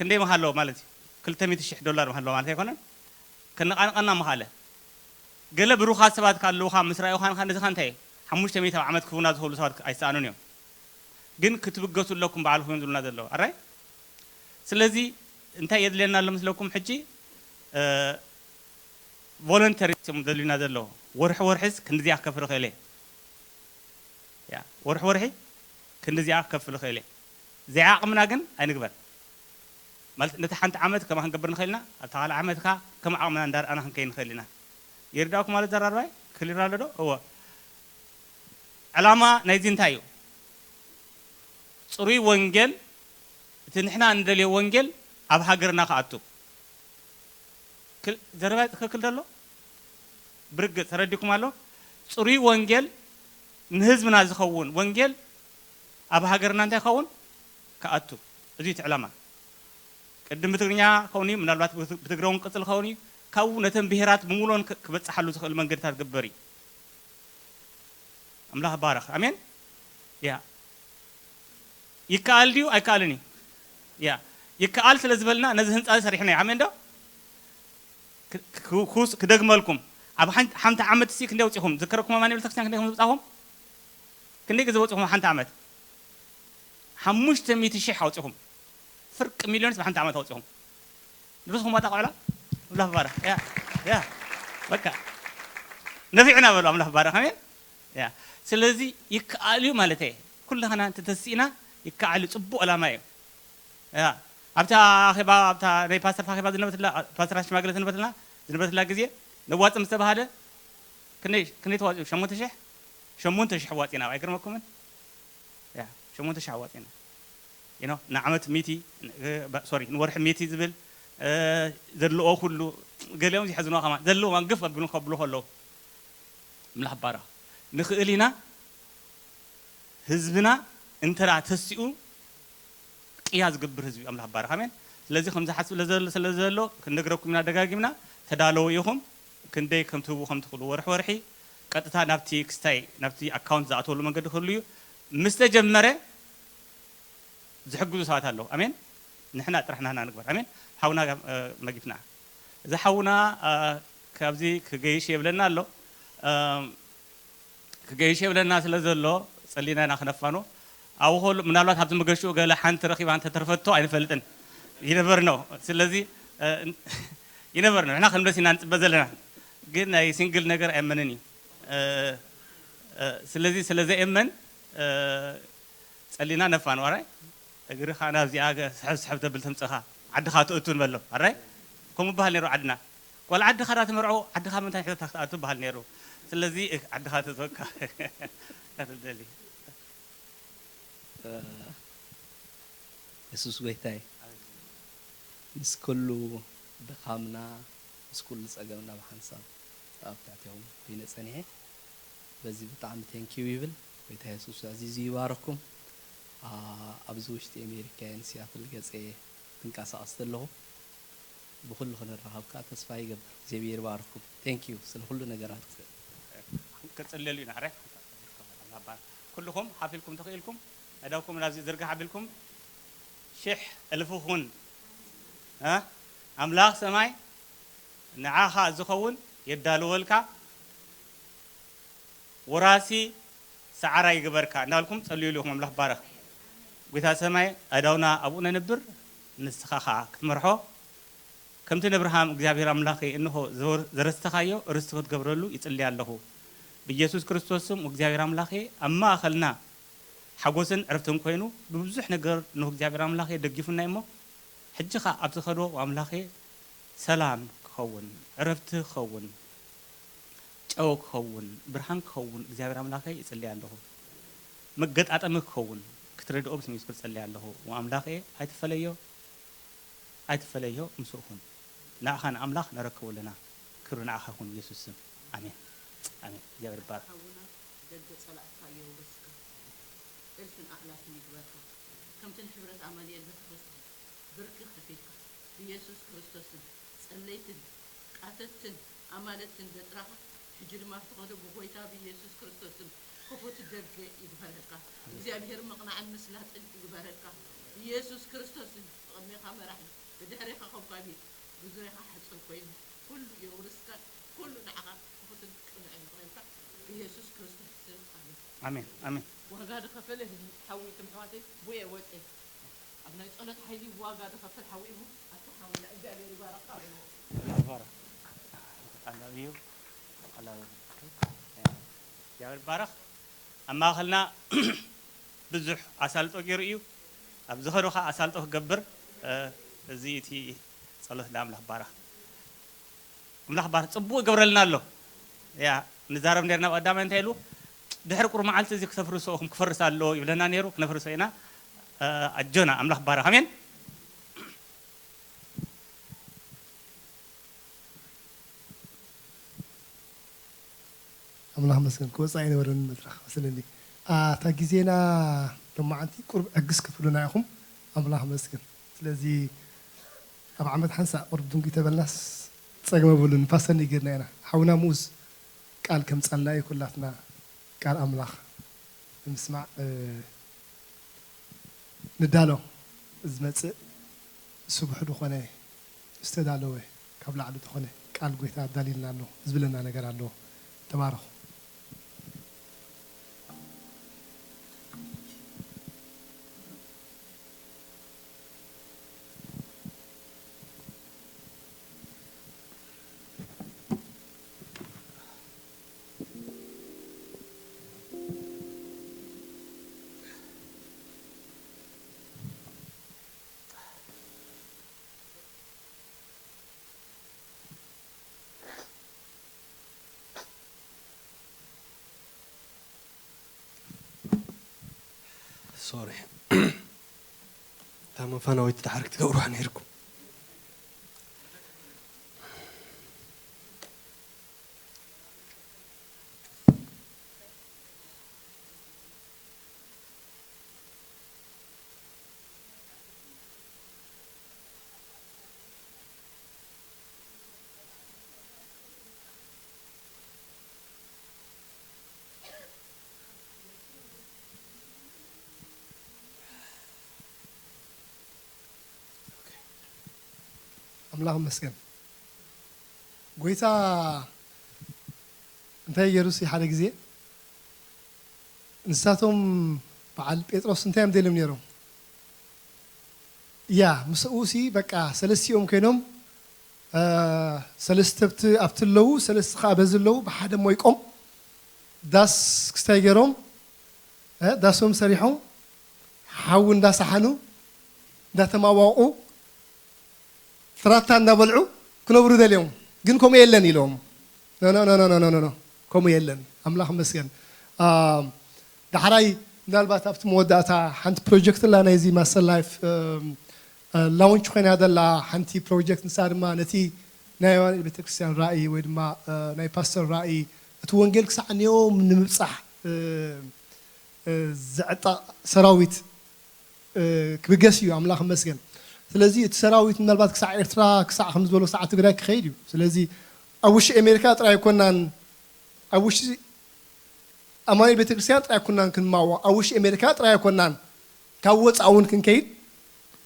ክንደይ ምሃለዎ ማለት እዩ? ክልተ ሚእቲ ሽሕ ዶላር ምሃለዎ ማለት ኣይኮነን? ከነቓንቐና ምኻለ። ገለ ብሩኻት ሰባት ካለውኻ ምስ ረኣዩኻ፣ ንኻ ነዚኻ እንታይ፣ ሓሙሽተ ሚእቲ ኣብ ዓመት ክህቡና ዝኽእሉ ሰባት ኣይሰኣኑን እዮም። ግን ክትብገሱ ኣለኩም ባዕልኹም እዮም ዝብሉና ዘለዉ። ኣራይ? ስለዚ እንታይ የድልየና ኣሎ ምስለኩም ሕጂ? እ፣ ቮለንተሪስት እዮም ዘድልዩና ዘለዉ። ወርሒ ወርሒስ ክንድዚኣ ክከፍል እኽእል እየ። ያ፣ ወርሒ ወርሒ ክንድዚኣ ክከፍል እኽእል እየ። ዘይዓቕምና ግን ኣይንግበር። ማለት ነቲ ሓንቲ ዓመት ከማ ክንገብር ንኽእል ኢና፣ ኣብታ ካልእ ዓመት ከኣ ከም ዓቕምና እንዳርኣና ክንከይድ ንኽእል ኢና። ይርዳእኩም ማለት ዘራርባይ? ክሊር ኣሎ ዶ? እወ። ዕላማ ናይዚ እንታይ እዩ? ጽሩይ ወንጌል፣ እቲ ንሕና እንደልዮ ወንጌል ኣብ ሃገርና ክኣቱ። ክል-፣ ዘረባይ ትኽክል ደሎ? ብርግጽ ተረዲኩም ኣሎ? ጽሩይ ወንጌል ንህዝብና ዝኸውን ወንጌል ኣብ ሃገርና እንታይ ይኸውን? ክኣቱ። እዚ እቲ ዕላማ። ቅድም ብትግርኛ ከውን እዩ፣ ምናልባት ብት-፣ ብትግረ እውን ቅጽል ከውን እዩ። ካብኡ ነተን ብሄራት ብምሉኦን ክ-፣ ክበጽሓሉ ዝኽእል መንገድታት ግበር እዩ። ኣምላኽ ይባረኽ። ኣሜን። ያ። ይከኣል ድዩ? ኣይከኣልን እዩ። ያ። ይከኣል ስለ ዝበልና ነዚ ህንጻ እዚ ሰሪሕናዮ። ኣሜን ዶ? ክ-፣ ክ-፣ ክውስ-፣ ክደግመልኩም። ኣብ ሓንቲ፣ ሓንቲ ዓመት ሲ ክንደይ ኣውጺኹም? ዝከረኩም ኣማኑኤል ቤተክርስትያን ክንደይ ከም ዘውጻኹም? ክንደይ ግዜ ወጺኹም ኣብ ሓንቲ ዓመት? ሓሙሽተ ሚእቲ ሽሕ ኣውጺኹም። ፍርቂ ሚልዮንስ ብሓንቲ ዓመት ኣውጺኹም። ንብስኹም ዋጣ ቆዕላ? ኣምላኽ ባረኽ። ያ፣ ያ። በቃ። ነፊዕና በሉ፣ ኣምላኽ ባረኽ። ኣሜን። ያ። ስለዚ ይከኣል እዩ ማለት እየ። ኩላህና እንተተሲእና ይከኣል እዩ። ጽቡቕ ዕላማ እዩ። ያ። ኣብታ ኣኼባ፣ ኣብታ ናይ ፓስተር ኣኼባ ዝነበትላ፣ ፓስተር ሽማግለ ዝነበትልና፣ ዝነበትላ ግዜ ነዋጽእ ምስ ተባሃለ፣ ክንደይ፣ ክንደይ ተዋጺኡ? ሸሞንተ ሽሕ? ሸሞንተ ሽሕ ዋጺና፣ ኣይገርመኩምን? ያ፣ ሸሞንተ ሽሕ ኣዋጺና። You know፣ ንዓመት ሚእቲ፣ እ፣ ባ-፣ ሶሪ፣ ንወርሒ ሚእቲ ዝብል፣ እ፣ ዘለዎ ኩሉ፣ ገሊኦም ዝሕዝንዋ ከማን፣ ዘለዎም ኣንግፍ ኣቢሎም ከብሉ ከለዉ፣ ኣምላኽ ይባረኽ። ንኽእል ኢና፣ ህዝብና እንተ ደኣ ተሲኡ ቅያ ዝገብር ህዝቢ እዩ፣ ኣምላኽ ይባረኽ። ኣሜን። ስለዚ ከምዚ ሓስብ ስለ ዘሎ፣ ስለ ዘሎ ክንነግረኩም ኢና ደጋጊምና፣ ተዳለዉ ኢኹም። ክንደይ ከም ትህቡ ከም ትኽእሉ ወርሒ ወርሒ ቀጥታ ናብቲ ክስታይ፣ ናብቲ ኣካውንት ዝኣተወሉ መንገዲ ክህሉ እዩ። ምስ ተጀመረ ዝሕግዙ ሰባት ኣለዉ። ኣሜን። ንሕና ጥራሕ ናህና ንግበር። ኣሜን። ሓውና፣ እ፣ መጊፍና። እዚ ሓውና፣ እ፣ ካብዚ ክገይሽ የብለና ኣሎ። እ፣ ክገይሽ የብለና ስለ ዘሎ ጸሊና ኢና ክነፋኖ። ኣብኡ ከሎ ምናልባት ኣብዚ መገሽኡ ገለ ሓንቲ ረኺባ እንተተርፈቶ ኣይንፈልጥን። You never know። ስለዚ፣ እ፣ you never know። ንሕና ክንምለስ ኢና ንጽበ ዘለና። ግን ናይ ሲንግል ነገር ኣየመንን እዩ። እ፣ እ፣ ስለዚ ስለ ዘየመን፣ እ፣ ጸሊና ነፋን ዋራይ እግርኻ ናብዚኣ ገ-፣ ስሕብ ስሕብ ተብል ተምጽኻ ዓድኻ ትእቱ ንበሎ። ኣራይ? ከምኡ በሃል ነይሩ ዓድና። ጓል ዓድኻ ዳ ትመርዖ፣ ዓድኻ ምንታይ ሒዛታ ክትኣቱ በሃል ነይሩ። ስለዚ፣ እ፣ ዓድኻ ትእትወካ። ትደሊ። እ፣ የሱስ ጎይታይ፣ ምስ ኩሉ ድኻምና፣ ምስ ኩሉ ጸገምና ብሓንሳብ ኣብ ትሕቲኹም ኮይነ ጸኒሐ። በዚ ብጣዕሚ ቴንኪው ይብል። ጎይታ የሱስ ኣዚዙ ይባረኩም። ኣ-፣ ኣብዚ ውሽጢ ኣሜሪካ እየን ሲያትል ገጸ ትንቀሳቐስ ዘለኹ። ብኹሉ ክንራኸብ ከኣ ተስፋ ይገብር። እግዚኣብሔር ይባርኩም። ቴንኪዩ ስለ ኩሉ ነገራት። ክጽልየሉ ኢና። ሕራይ ኩልኹም ሓፍ ኢልኩም ተኽኢልኩም ኣእዳውኩም ናብዚ ዝርጋሕ ኣቢልኩም ሽሕ እልፊ ኩን። እ? ኣምላኽ ሰማይ ንዓኻ ዝኸውን የዳልወልካ። ወራሲ ሰዓራ ይግበርካ እናበልኩም ጸልዩሉ ኢኹም። ኣምላኽ ባረኽ። ጐይታ ሰማይ ኣእዳውና ኣብኡ ነንብር፣ ንስኻ ኸኣ ክትመርሖ። ከምቲ ንኣብርሃም እግዚኣብሔር ኣምላኸይ እንሆ ዘወር-፣ ዘረስተኻዮ ርስቲ ክትገብረሉ ይጽሊ ኣለኹ። ብኢየሱስ ክርስቶስ ስም እግዚኣብሔር ኣምላኸይ ኣብ ማእኸልና ሓጎስን ዕረፍትን ኮይኑ ብብዙሕ ነገር እንሆ እግዚኣብሔር ኣምላኸይ ደጊፉና እሞ ሕጂ ኸኣ ኣብ ዝኸዶ ኣምላኸይ ሰላም ክኸውን፣ ዕረፍቲ ክኸውን፣ ጨው ክኸውን፣ ብርሃን ክኸውን እግዚኣብሔር ኣምላኸይ ይጽሊ ኣለኹ። መገጣጠሚ ክኸውን ክትረድኦ ብስም የሱስ ክርስቶስ ጸሊ ኣለኹ። ኣምላኸይ ኣይትፈለዮ፣ ኣይትፈለዮ፣ ምስኡ ኩን። ንኣኻ ንኣምላኽ ነረክቦ ኣለና። ክብሪ ንኣኻ ይኹን ብየሱስ ስም። ኣሜን። ኣሜን። እግዚኣብሔር ይባረክ። ሓውና ደገ ጸላእትካ የውርስካ። እልፍን ኣእላፍን ይግበርካ። ከምቲ ንሕብረት ኣማኑኤል ቤተክርስትያን ብርኪ ከፊልካ ብየሱስ ክርስቶስን ጸለይትን ቃተትን ኣማለትን በጥራኻ ሕጂ ድማ ብትኸዶ ብጎይታ ብኢየሱስ ክርስቶስን ክፉት ደገ ይግበረልካ። እግዚኣብሔር ምቕናዕን ምስላጥን ይግበረልካ። ብኢየሱስ ክርስቶስን ብቕድሜኻ መራሒ ብድሕሬኻ ከም ኳቢድ፣ ብዙርያኻ ሕጹብ ኮይኑ፣ ኩሉ የውርስካ፣ ኩሉ ንዓኻ ክፉትን ቅኑዕን ይኹነልካ፣ ብየሱስ ክርስቶስ ስም፣ ኣሜን። ኣሜን፣ ኣሜን። ዋጋ ዝኸፈለ ህዝቢ ሓዊ፣ እቶም ኣሕዋተይ፣ ብኡ እየ ወጺኤ። ኣብ ናይ ጸሎት ሓይሊ ዋጋ ዝኸፍል ሓዊ እሞ፣ ኣታ ሓውና፣ እግዚኣብሔር ይባርኽካ፣ በልዎ። ኣምላኽ ይባረኽ። ኣላብዩ፣ ኣላብዩ። እግዚኣብሔር ይባረኽ። ኣብ ማእኸልና ብዙሕ ኣሳልጦ ገይሩ እዩ። ኣብ ዝኸዶ ኸዓ ኣሳልጦ ክገብር፣ እ፣ እዚ እቲ ጸሎት ንኣምላኽ ባረኽ። ኣምላኽ ባርኽ፣ ጽቡቕ ይገብረልና ኣሎ። ያ፣ ንዛረብ ነርና ኣብ ቀዳማይ እንታይ ኢሉ? ድሕሪ ቁሩብ መዓልቲ እዚ ክተፍርሶ ኢኹም፣ ክፈርስ ኣሎ ይብለና ነይሩ፣ ክነፍርሶ ኢና። እ፣ ኣጆና፣ ኣምላኽ ባርኽ። ኣሜን። ኣምላኽ መስገን ክወፅእ ኣይነበረን መድረኽ መስለኒ። ኣታ ግዜና ሎማዓንቲ ቁሩብ ዕግስ ክትብሉና ኢኹም። ኣምላኽ መስገን። ስለዚ ኣብ ዓመት ሓንሳእ ቁሩብ ድንጉይ ተበልናስ ፀገም የብሉን። ፓስተር ንገርና ኢና። ሓውና ሙኡዝ ቃል ከምፃልና እዩ ኩላትና ቃል ኣምላኽ ንምስማዕ ንዳሎ። ዝመፅእ ስቡሕ ዝኾነ ዝተዳለወ ካብ ላዕሊ ዝኾነ ቃል ጎይታ ኣዳልዩልና ኣሎ ዝብለና ነገር ኣሎ። ተባረኹ። ሶሪ። እታ መፋናዊት ድሓር ክትገብሩዋ ነይርኩም። ኣምላኽ ይመስገን። ጎይታ እንታይ ገይሩሲ ሓደ ግዜ ንሳቶም በዓል ጴጥሮስ እንታይ እዮም ደልዮም ነይሮም? እያ ምስኡ ሲ በቃ ሰለስቲኦም ኮይኖም ሰለስተ ኣብቲ ኣለዉ ሰለስተ ከዓ በዚ ኣለዉ ብሓደ ሞይቆም ዳስ ክስታይ ገይሮም ዳሶም ሰሪሖም ሓዊ እንዳሰሓኑ እንዳተማዋቑ ፍራታ እንዳበልዑ ክነብሩ ደልዮም ግን ከምኡ የለን ኢሎም ኖ ኖ ኖ ከምኡ የለን ኣምላኽ መስገን ዳሕራይ ምናልባት ኣብቲ መወዳእታ ሓንቲ ፕሮጀክት ላ ናይዚ ማስተር ላይፍ ላውንች ኮይና ዘላ ሓንቲ ፕሮጀክት ንሳ ድማ ነቲ ናይ ኣማኑኤል ቤተክርስትያን ራእይ ወይ ድማ ናይ ፓስተር ራእይ እቲ ወንጌል ክሳዕ ኒዮም ንምብፃሕ ዝዕጠቕ ሰራዊት ክብገስ እዩ ኣምላኽ መስገን ስለዚ እቲ ሰራዊት ምናልባት ክሳዕ ኤርትራ ክሳዕ ከም ዝበሎ ክሳዕ ትግራይ ክኸይድ እዩ ስለዚ ኣብ ውሽጢ ኣሜሪካ ጥራይ ኣይኮናን ኣብ ውሽጢ ኣማኑኤል ቤተክርስትያን ጥራይ ኣይኮናን ክንማዋ ኣብ ውሽጢ ኣሜሪካ ጥራይ ኣይኮናን ካብ ወፃእ እውን ክንከይድ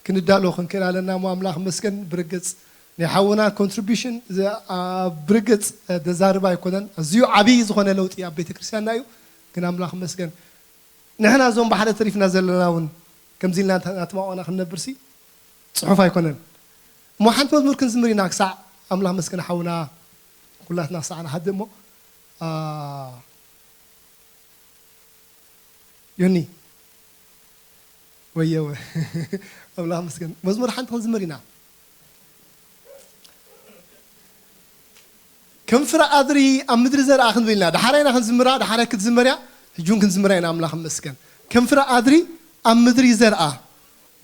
ክንዳሎ ክንክእል ኣለና እሞ ኣምላኽ መስገን ብርግፅ ናይ ሓውና ኮንትሪቢሽን ብርግፅ ደዛርባ ኣይኮነን ኣዝዩ ዓብዪ ዝኾነ ለውጢ ኣብ ቤተክርስትያንና እዩ ግን ኣምላኽ መስገን ንሕና እዞም ብሓደ ተሪፍና ዘለና እውን ከምዚ ኢልና እናተማቐና ክንነብርሲ ፅሑፍ ኣይኮነን እሞ ሓንቲ መዝሙር ክንዝምር ኢና ክሳዕ ኣምላኽ መስገን ሓውና ኩላትና ክሳዕ ንሓድእ እሞ ዮኒ ወየወ ኣምላኽ መስገን መዝሙር ሓንቲ ክንዝምር ኢና ከም ፍረ ኣድሪ ኣብ ምድሪ ዘርኣ ክንብል ኢና ዳሓራይ ኢና ክንዝምራ ዳሓራይ ክትዝመር እያ ሕጂ እውን ክንዝምራ ኢና ኣምላኽ መስገን ከም ፍረ ኣድሪ ኣብ ምድሪ ዘርኣ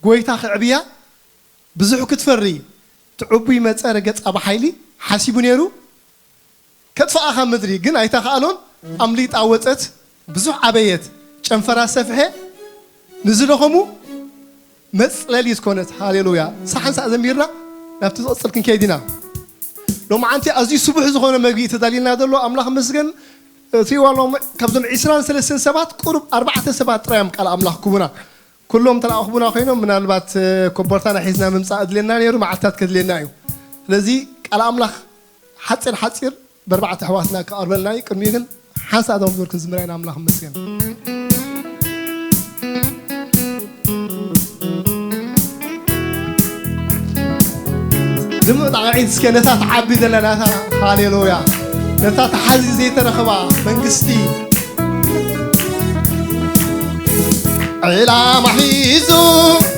ጎይታ ክዕብያ ብዙሕ ክትፈሪ ትዕቡይ መጸ ረገጻ ብሓይሊ ሓሲቡ ነይሩ ከጥፍኣ ካብ ምድሪ ግን ኣይተኻእሎን ኣምሊጣ ወጸት ብዙሕ ዓበየት ጨንፈራ ሰፍሐ ንዝደኸሙ መጽለሊት ኮነት ሃሌሉያ ሳሓንሳእ ዘሚርና ናብቲ ዝቕጽል ክንከይድ ኢና ሎምዓንቲ ኣዝዩ ስቡሕ ዝኾነ መግቢ ተዳልየልና ዘሎ ኣምላኽ መስገን እትሪእዋ ሎም ካብዞም ዒስራን ሰለስተን ሰባት ቁሩብ ኣርባዕተ ሰባት ጥራዮም ቃል ኣምላኽ ክቡና ኩሎም ተለኣኽቡና ኮይኖም ምናልባት ኮቦርታና ሒዝና ምምፃእ እድልየና ነይሩ፣ መዓልታት ከድልየና እዩ። ስለዚ ቃል ኣምላኽ ሓፂር ሓፂር በርባዕተ ኣሕዋትና ክቐርበልና እዩ። ቅድሚኡ ግን ሓንሳእ እቶም ዙር ክንዝምራ ኢና። ኣምላኽ ይመስገን። ድምቕ ጣቕዒት እስከ ነታ ትዓቢ ዘላ ናታ፣ ሃሌሉያ፣ ነታ ተሓዚ ዘይተረኽባ መንግስቲ። ዕላማ ሒዙ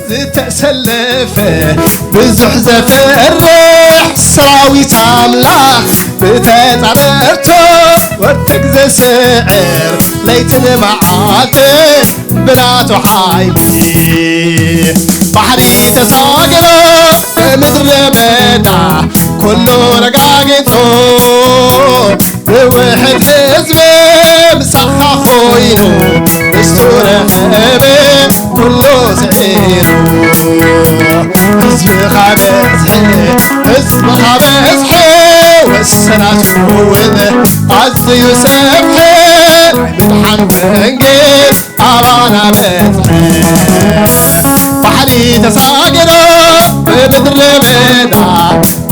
ዝተሰለፈ ብዙሕ ዘፈርሕ ሰራዊት ኣምላኽ ብተጻረርቶ ወርተግ ዘስዕር ለይትን መዓልትን ብናቱ ሓይሊ ባሕሪ ተሳገረ ብምድረ በዳ ኩሉ ረጋጊጹ ዝውሕድ ህዝቢ ምሳኻ ኮይኑ ምስቱ ረኸበ ኩሉ ስዒሩ ህዝብኻ በዝሐ ህዝብኻ በዝሐ ወሰናቱ ውበ ኣዝዩ ሰፍሐ ናይ ምድሓን ወንጌል ኣባና በጽሐ ባሕሪ ተሳገረ ብምድረ በዳ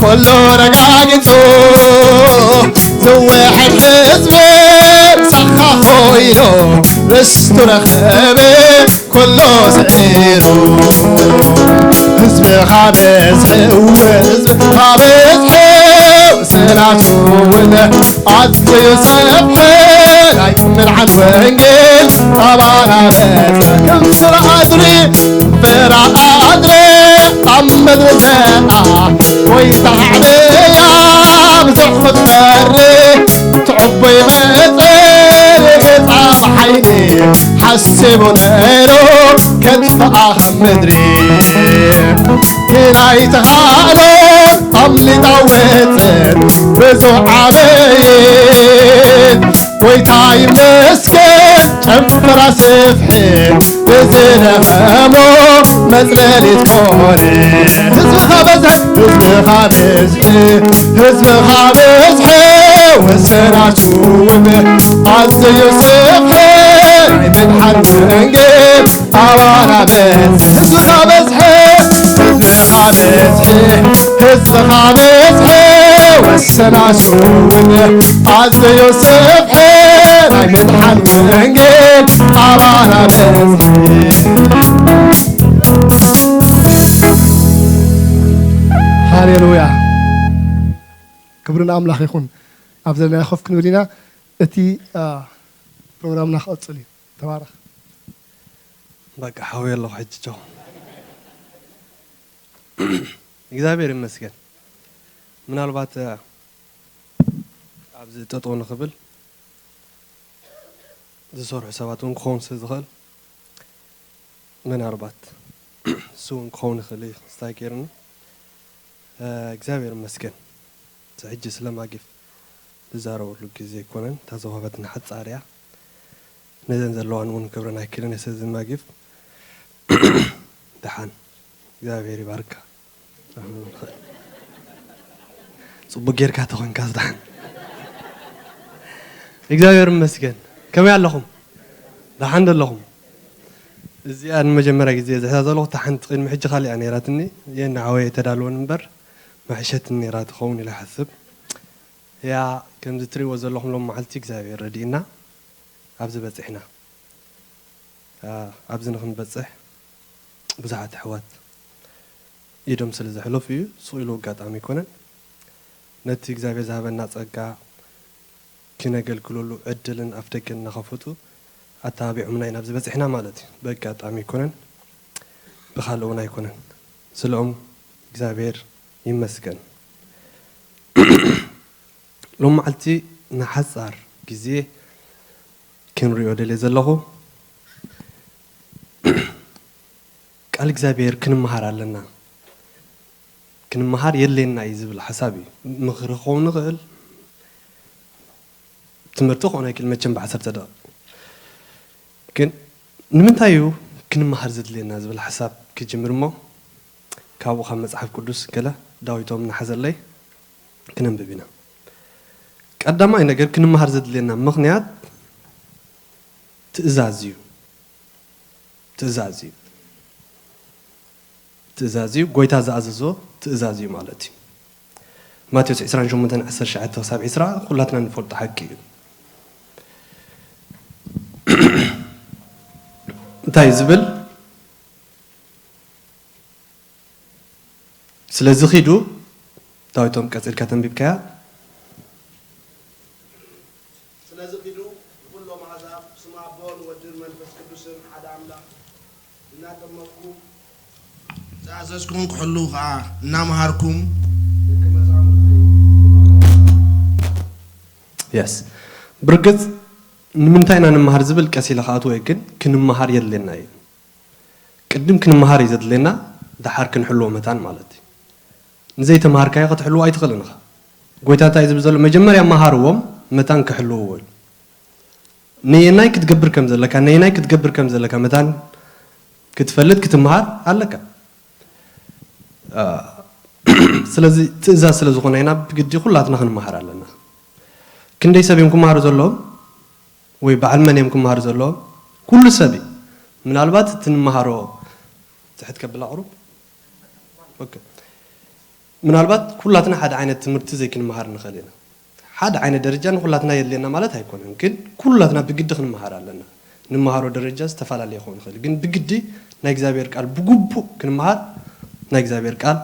ኩሉ ረጋጊጹ ዝውሕድ ህዝቢ ምሳኻ ኮይኑ ርስቱ ረኸበ ኩሉ ስዒሩ ህዝብኻ በዝሐ ህዝብኻ በዝሐ ስራቱ እውን ኣዝዩ ሰፍሐ ናይ ምድሓን ወንጌል ኣባና በጽሐ ከም ፍረ ኣድሪ ፍረ ኣድሪ ኣብ ምድሪ ዘርኣ ጎይታ ኣዕበያ ብዙሕ ክትፈሪ ትዕቦ ይመጽእ ገጻ ብሓይሊ ሓሲቡ ነይሩ ከጥፍኣ ካብ ምድሪ ግና ኣይተኻእሎ ኣምሊጣ ወጽእ ብዙሕ ዓበየ ጎይታ ይመስገን ጨንፈራ ስፍሒ ብዝደኸሞ መጽለሊት ኮነ ህዝብኻ በዝሐ ህዝብኻ በዝሐ ህዝብኻ በዝሐ ወሰናቱ ውብ ኣዘዮ ስፍሒ ናይ ምድሓን ወንጌል ኣባና በዝሐ ህዝብኻ በዝሐ ህዝብኻ በዝሐ ህዝብኻ በዝሐ ወሰናሱ ውብ ኣዘዮ ስፍሒ ናይ ምድሓን ወንጌል ኣባና በዝሐ ሃሌሉያ ክብሪ ንኣምላኽ ይኹን ኣብ ዘለና ኮፍ ክንብል ኢና እቲ ፕሮግራምና ክቐፅል እዩ ተባረኽ በቃ ሓውየ ኣለኹ ሕጂ ቸው እግዚኣብሔር ይመስገን ምናልባት ኣብዚ ጠጠው ንኽብል ዝሰርሑ ሰባት እውን ክኸውን ስለ ዝኽእል ምናልባት እሱ እውን ክኸውን ይኽእል እዩ ስታይ ገይርኒ እግዚኣብሔር ይመስገን ሕጂ ስለ ማጊፍ ዝዛረበሉ ግዜ ኣይኮነን እታ ዝወሃበትና ሓፃር እያ ነዘን ዘለዋን እውን ክብረን ኣይክልን እየ ስለዚ ማጊፍ ደሓን እግዚኣብሔር ይባርካ ጽቡቅ ጌርካ ተኾንካ ዝደሓን እግዚኣብሔር ይመስገን ከመይ ኣለኹም ደሓን ደለኹም እዚኣ ንመጀመርያ ግዜ ዝሕዛ ዘለኹ እታ ሓንቲ ቅድሚ ሕጂ ካሊኣ ነይራትኒ የን ዓወየ ተዳልወን እምበር መሕሸትን ነይራ ትኸውን ኢለ ሓስብ እያ ከምዚ ትሪእዎ ዘለኹም ሎም መዓልቲ እግዚኣብሔር ረድእና ኣብዚ በፂሕና ኣብዚ ንክንበፅሕ ብዙሓት ኣሕዋት ኢዶም ስለ ዘሕለፉ እዩ ስቕ ኢሉ ኣጋጣሚ ኣይኮነን ነቲ እግዚኣብሔር ዝሃበና ጸጋ ክነገልግለሉ ዕድልን ኣፍደገን እናኸፈቱ ኣተባቢዖምና ኢና ኣብዚ በፂሕና ማለት እዩ ብኣጋጣሚ ኣይኮነን ብካልእ እውን ኣይኮነን ስለኦም እግዚኣብሔር ይመስገን ሎም መዓልቲ ንሓፃር ግዜ ክንሪኦ ደልየ ዘለኹ ቃል እግዚኣብሔር ክንመሃር ኣለና ክንመሃር የድልየና እዩ ዝብል ሓሳብ እዩ ምኽሪ ክኸውን ይኽእል ትምህርቲ ክኾነ ይክእል መቸም ብዓሰርተ ደቂቕ ግን ንምንታይ እዩ ክንመሃር ዘድልየና ዝብል ሓሳብ ክጅምር እሞ ካብኡ ካብ መፅሓፍ ቅዱስ ገለ ዳዊቶም እናሓዘለይ ክነንብብ ኢና ቀዳማይ ነገር ክንመሃር ዘድልየና ምኽንያት ትእዛዝ እዩ ትእዛዝ እዩ ትእዛዝ እዩ፣ ጎይታ ዝኣዘዞ ትእዛዝ እዩ ማለት እዩ። ማቴዎስ ዕስራን ሸሞንተን ዓሰርተ ትሽዓተ ክሳብ ዕስራ ኩላትና ንፈልጦ ሓቂ እዩ። እንታይ ዝብል? ስለዚ ኺዱ፣ ዳዊቶም ቀጺልካ ተንቢብካያ። ስለዚ ኺዱ ንኹሎም ኣሕዛብ ብስም ኣቦን ወድን መንፈስ ቅዱስን ሓደ ኣምላኽ እናጠመቕኩም ዝኣዘዝኩም ክሕልዉ ኸዓ እናመሃርኩም ደቂ መዛሙርተይ። የስ፣ ብርግጽ ንምንታይ ኢና ንምሃር ዝብል ቀስ ኢለ ክኣትዎ እየ፣ ግን ክንመሃር የድልየና እዩ። ቅድም ክንመሃር እዩ ዘድልየና፣ ደሓር ክንሕልዎ መታን ማለት እዩ። ንዘይተምሃርካዮ ክትሕልዎ ኣይትኽእልን ኢኻ። ጎይታ እንታይ እዩ ዝብል ዘሎ? መጀመርያ መሃርዎም፣ መታን ክሕልውዎ እዩ። ነየናይ ክትገብር ከም ዘለካ፣ ነየናይ ክትገብር ከም ዘለካ መታን ክትፈልጥ ክትመሃር ኣለካ። አ፣ ስለዚ ትእዛዝ ስለ ዝኾነ ኢና ብግዲ ኩላትና ክንመሃር ኣለና። ክንደይ ሰብ እዮም ክመሃሩ ዘለዎም? ወይ በዓል መን እዮም ክመሃሩ ዘለዎም? ኩሉ ሰብ እዩ። ምናልባት እቲ ንመሃሮ ትሕት ከብላ ቁሩብ። ኦኬ። ምናልባት ኩላትና ሓደ ዓይነት ትምህርቲ ዘይክንመሃር ንኽእል ኢና። ሓደ ዓይነት ደረጃ ንኩላትና የድልየና ማለት ኣይኮነን፣ ግን ኩላትና ብግዲ ክንመሃር ኣለና። ንመሃሮ ደረጃ ዝተፈላለየ ክኸውን ይኽእል፣ ግን ብግዲ ናይ እግዚኣብሔር ቃል ብግቡእ ክንመሃር ናይ እግዚኣብሔር ቃል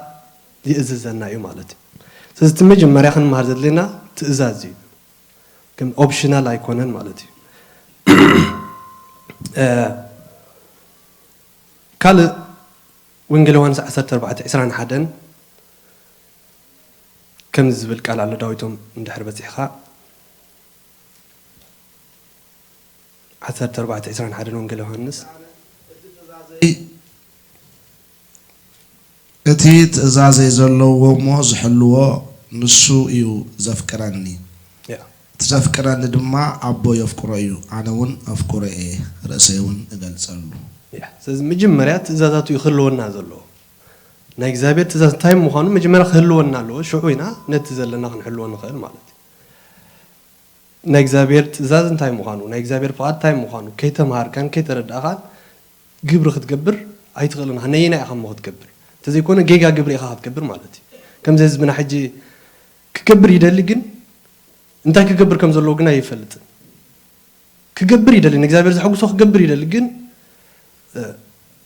ይእዝዘና እዩ ማለት እዩ። ስለዚ እቲ መጀመርያ ክንመሃር ዘድልየና ትእዛዝ እዩ። ከም ኦፕሽናል ኣይኮነን ማለት እዩ። እ፣ ካልእ ወንጌል ዮሃንስ ዓሰርተ ኣርባዕተ ዕስራን ሓደን ከምዚ ዝብል ቃል ኣሎ። ዳዊቶም እንድሕር በጺሕኻ፣ ዓሰርተ ኣርባዕተ ዕስራን ሓደን ወንጌል ዮሃንስ። እቲ ትእዛዘይ ዘለዎ እሞ ዝሕልዎ ንሱ እዩ ዘፍቅረኒ። ያ። እቲ ዘፍቅረኒ ድማ ኣቦ የፍቅሮ እዩ፣ ኣነ እውን ኣፍቅሮ እየ፣ ርእሰይ እውን እገልጸሉ። ያ። ስለዚ መጀመርያ ትእዛዛቱ እዩ ክህልወና ዘለዎ። ናይ እግዚኣብሔር ትእዛዝ እንታይ ምዃኑ መጀመርያ ክህልወና ኣለዎ። ሽዑ ኢና ነቲ ዘለና ክንሕልዎ ንኽእል ማለት እዩ። ናይ እግዚኣብሔር ትእዛዝ እንታይ ምዃኑ፣ ናይ እግዚኣብሔር ፍቓድ እንታይ ምዃኑ ከይተምሃርካን ከይተረዳእኻን ግብሪ ክትገብር ኣይትኽእልን ኢኻ። ነየናይ ኢኻ እሞ ክትገብር? እንተዘይኮነ ጌጋ ግብሪ ኢኻ ክትገብር ማለት እዩ። ከምዚ ህዝብና ሕጂ ክገብር ይደሊ፣ ግን እንታይ ክገብር ከም ዘለዎ ግን ኣይፈልጥን። ክገብር ይደሊ፣ ንእግዚኣብሔር ዘሐጉሶ ክገብር ይደሊ፣ ግን፣ እ፣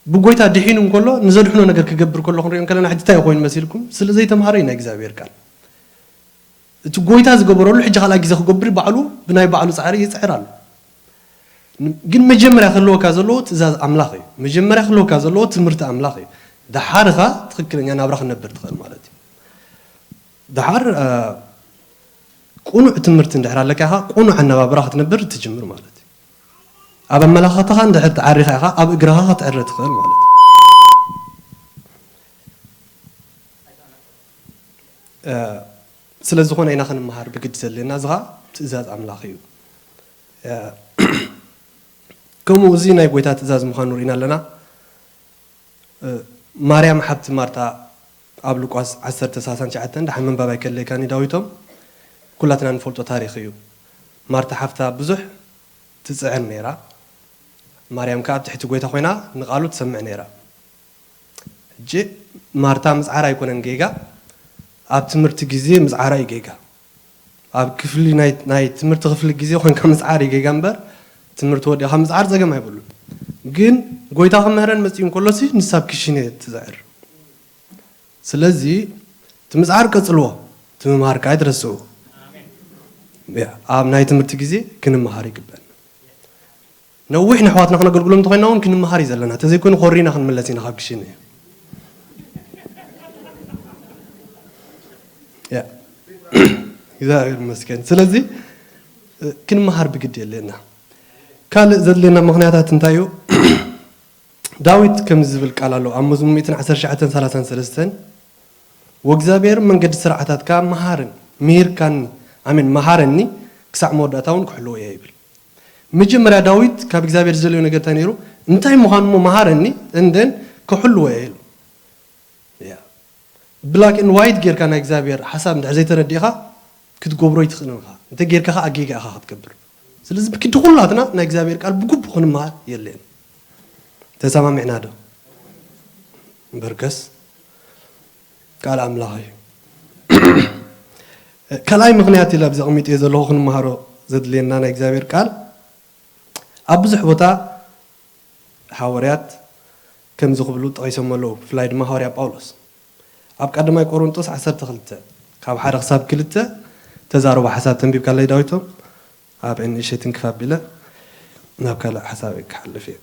ብጎይታ ድሒኑ እንከሎ ንዘድሕኖ ነገር ክገብር ከሎ ክንሪኦ እንከለና ሕጂ እንታይ ኮይኑ መሲልኩም? ስለ ዘይተምሃረ እዩ ናይ እግዚኣብሔር ቃል። እቲ ጎይታ ዝገበረሉ ሕጂ ካልኣይ ግዜ ክገብር ባዕሉ ብናይ ባዕሉ ጻዕሪ ይጽዕር ኣሎ። ን-፣ ግን መጀመርያ ክህልወካ ዘለዎ ትእዛዝ ኣምላኽ እዩ። መጀመርያ ክህልወካ ዘለዎ ትምህርቲ ኣምላኽ እዩ። ደሓር ኢኻ ትኽክለኛ ናብራ ክትነብር ትኽእል ማለት እዩ። ደሓር፣ እ፣ ቅኑዕ ትምህርቲ እንድሕር ኣለካ ኢኻ ቅኑዕ ኣነባብራ ክትነብር ትጅምር ማለት እዩ። ኣብ ኣመላኻታኻ እንድሕር ትዓሪኻ ኢኻ ኣብ እግራኻ ክትዕረ ትኽእል ማለት እዩ። እ፣ ስለ ዝኾነ ኢና ክንመሃር ብግዲ ዘድልየና፣ እዚ ኸኣ ትእዛዝ ኣምላኽ እዩ። እ፣ ከምኡ እዚ ናይ ጎይታ ትእዛዝ ምዃኑ ርኢና ኣለና። እ፣ ማርያም ሓብቲ ማርታ ኣብ ሉቃስ ዓሰርተ ሰላሳን ትሽዓተን፣ ደሓን ምንባብ ኣይከድልየካን እዩ ዳዊቶም፣ ኩላትና ንፈልጦ ታሪኽ እዩ። ማርታ ሓፍታ ብዙሕ ትጽዕር ነይራ። ማርያም ከኣ ኣብ ትሕቲ ጎይታ ኮይና ንቓሉ ትሰምዕ ነይራ። ሕጂ ማርታ ምጽዓር ኣይኮነን ጌጋ፣ ኣብ ትምህርቲ ግዜ ምጽዓራ እዩ ጌጋ። ኣብ ክፍሊ ናይ፣ ናይ ትምህርቲ ክፍሊ ግዜ ኮንካ ምጽዓር እዩ ጌጋ እምበር፣ ትምህርቲ ወዲእኻ ምጽዓር ጸገም ኣይብሉን። ግን ጎይታ ክምህረን መጺኡ እንከሎሲ ንሳ ኣብ ክሽነ ትጽዕር። ስለዚ እቲ ምጽዓር ቀጽልዎ፣ እቲ ምምሃር ከኣ ኣይትረስዑ። ያ፣ ኣብ ናይ ትምህርቲ ግዜ ክንመሃር ይግበን። ነዊሕ ንኣሕዋትና ክነገልግሎም እንተኾይንና እውን ክንመሃር እዩ ዘለና። እንተዘይኮይኑ ኮሪና ክንምለስ ኢና ካብ ክሽነ። ያ። እግዚኣብሔር ይመስገን። ስለዚ፣ እ፣ ክንመሃር ብግዲ የድልየና። ካልእ ዘድልየና ምኽንያታት እንታይ እዩ? ዳዊት ከምዚ ዝብል ቃል ኣሎ ኣብ መዝሙር ሚእትን ዓሰርተ ትሽዓተን ሰላሳን ሰለስተን፣ "ወእግዚኣብሔር መንገዲ ስርዓታትካ መሃርን፣ ምሂርካኒ፣ ኣሜን፣ መሃረኒ፣ ክሳዕ መወዳእታ እውን ክሕልዎ እየ" ይብል። መጀመርያ ዳዊት ካብ እግዚኣብሔር ዝደለዮ ነገር እንታይ ነይሩ? እንታይ ምዃኑ እሞ መሃረኒ፣ and then ክሕልዎ እየ ኢሉ። ያ። ብላክ ኤንድ ዋይት ጌርካ ናይ እግዚኣብሔር ሓሳብ እንድሕር ዘይተረዲእኻ ክትገብሮ ኣይትኽእልን ኢኻ። እንተ ጌርካ ኸኣ ጌጋ ኢኻ ክትገብር። ስለዚ ብግዲ ኩላትና ናይ እግዚኣብሔር ቃል ብግቡእ ክንመሃር የድልየና። ተሰማሚዕና ዶ? እምበር ከስ ቃል ኣምላኽ እዩ። ካልኣይ ምኽንያት ኢለ ኣብዚ ኣቐሚጠዮ ዘለኹ ክንመሃሮ ዘድልየና ናይ እግዚኣብሔር ቃል፣ ኣብ ብዙሕ ቦታ ሃዋርያት ከምዚ ክብሉ ጠቒሶም ኣለዉ፣ ብፍላይ ድማ ሃዋርያ ጳውሎስ። ኣብ ቀዳማይ ቆሮንጦስ ዓሰርተ ክልተ ካብ ሓደ ክሳብ ክልተ ተዛረቦ ሓሳብ ተንቢብካለይ ዳዊቶም፣ ኣብ ንእሸትን ክፍ ኣቢለ ናብ ካልእ ሓሳብ ክሓልፍ እየ።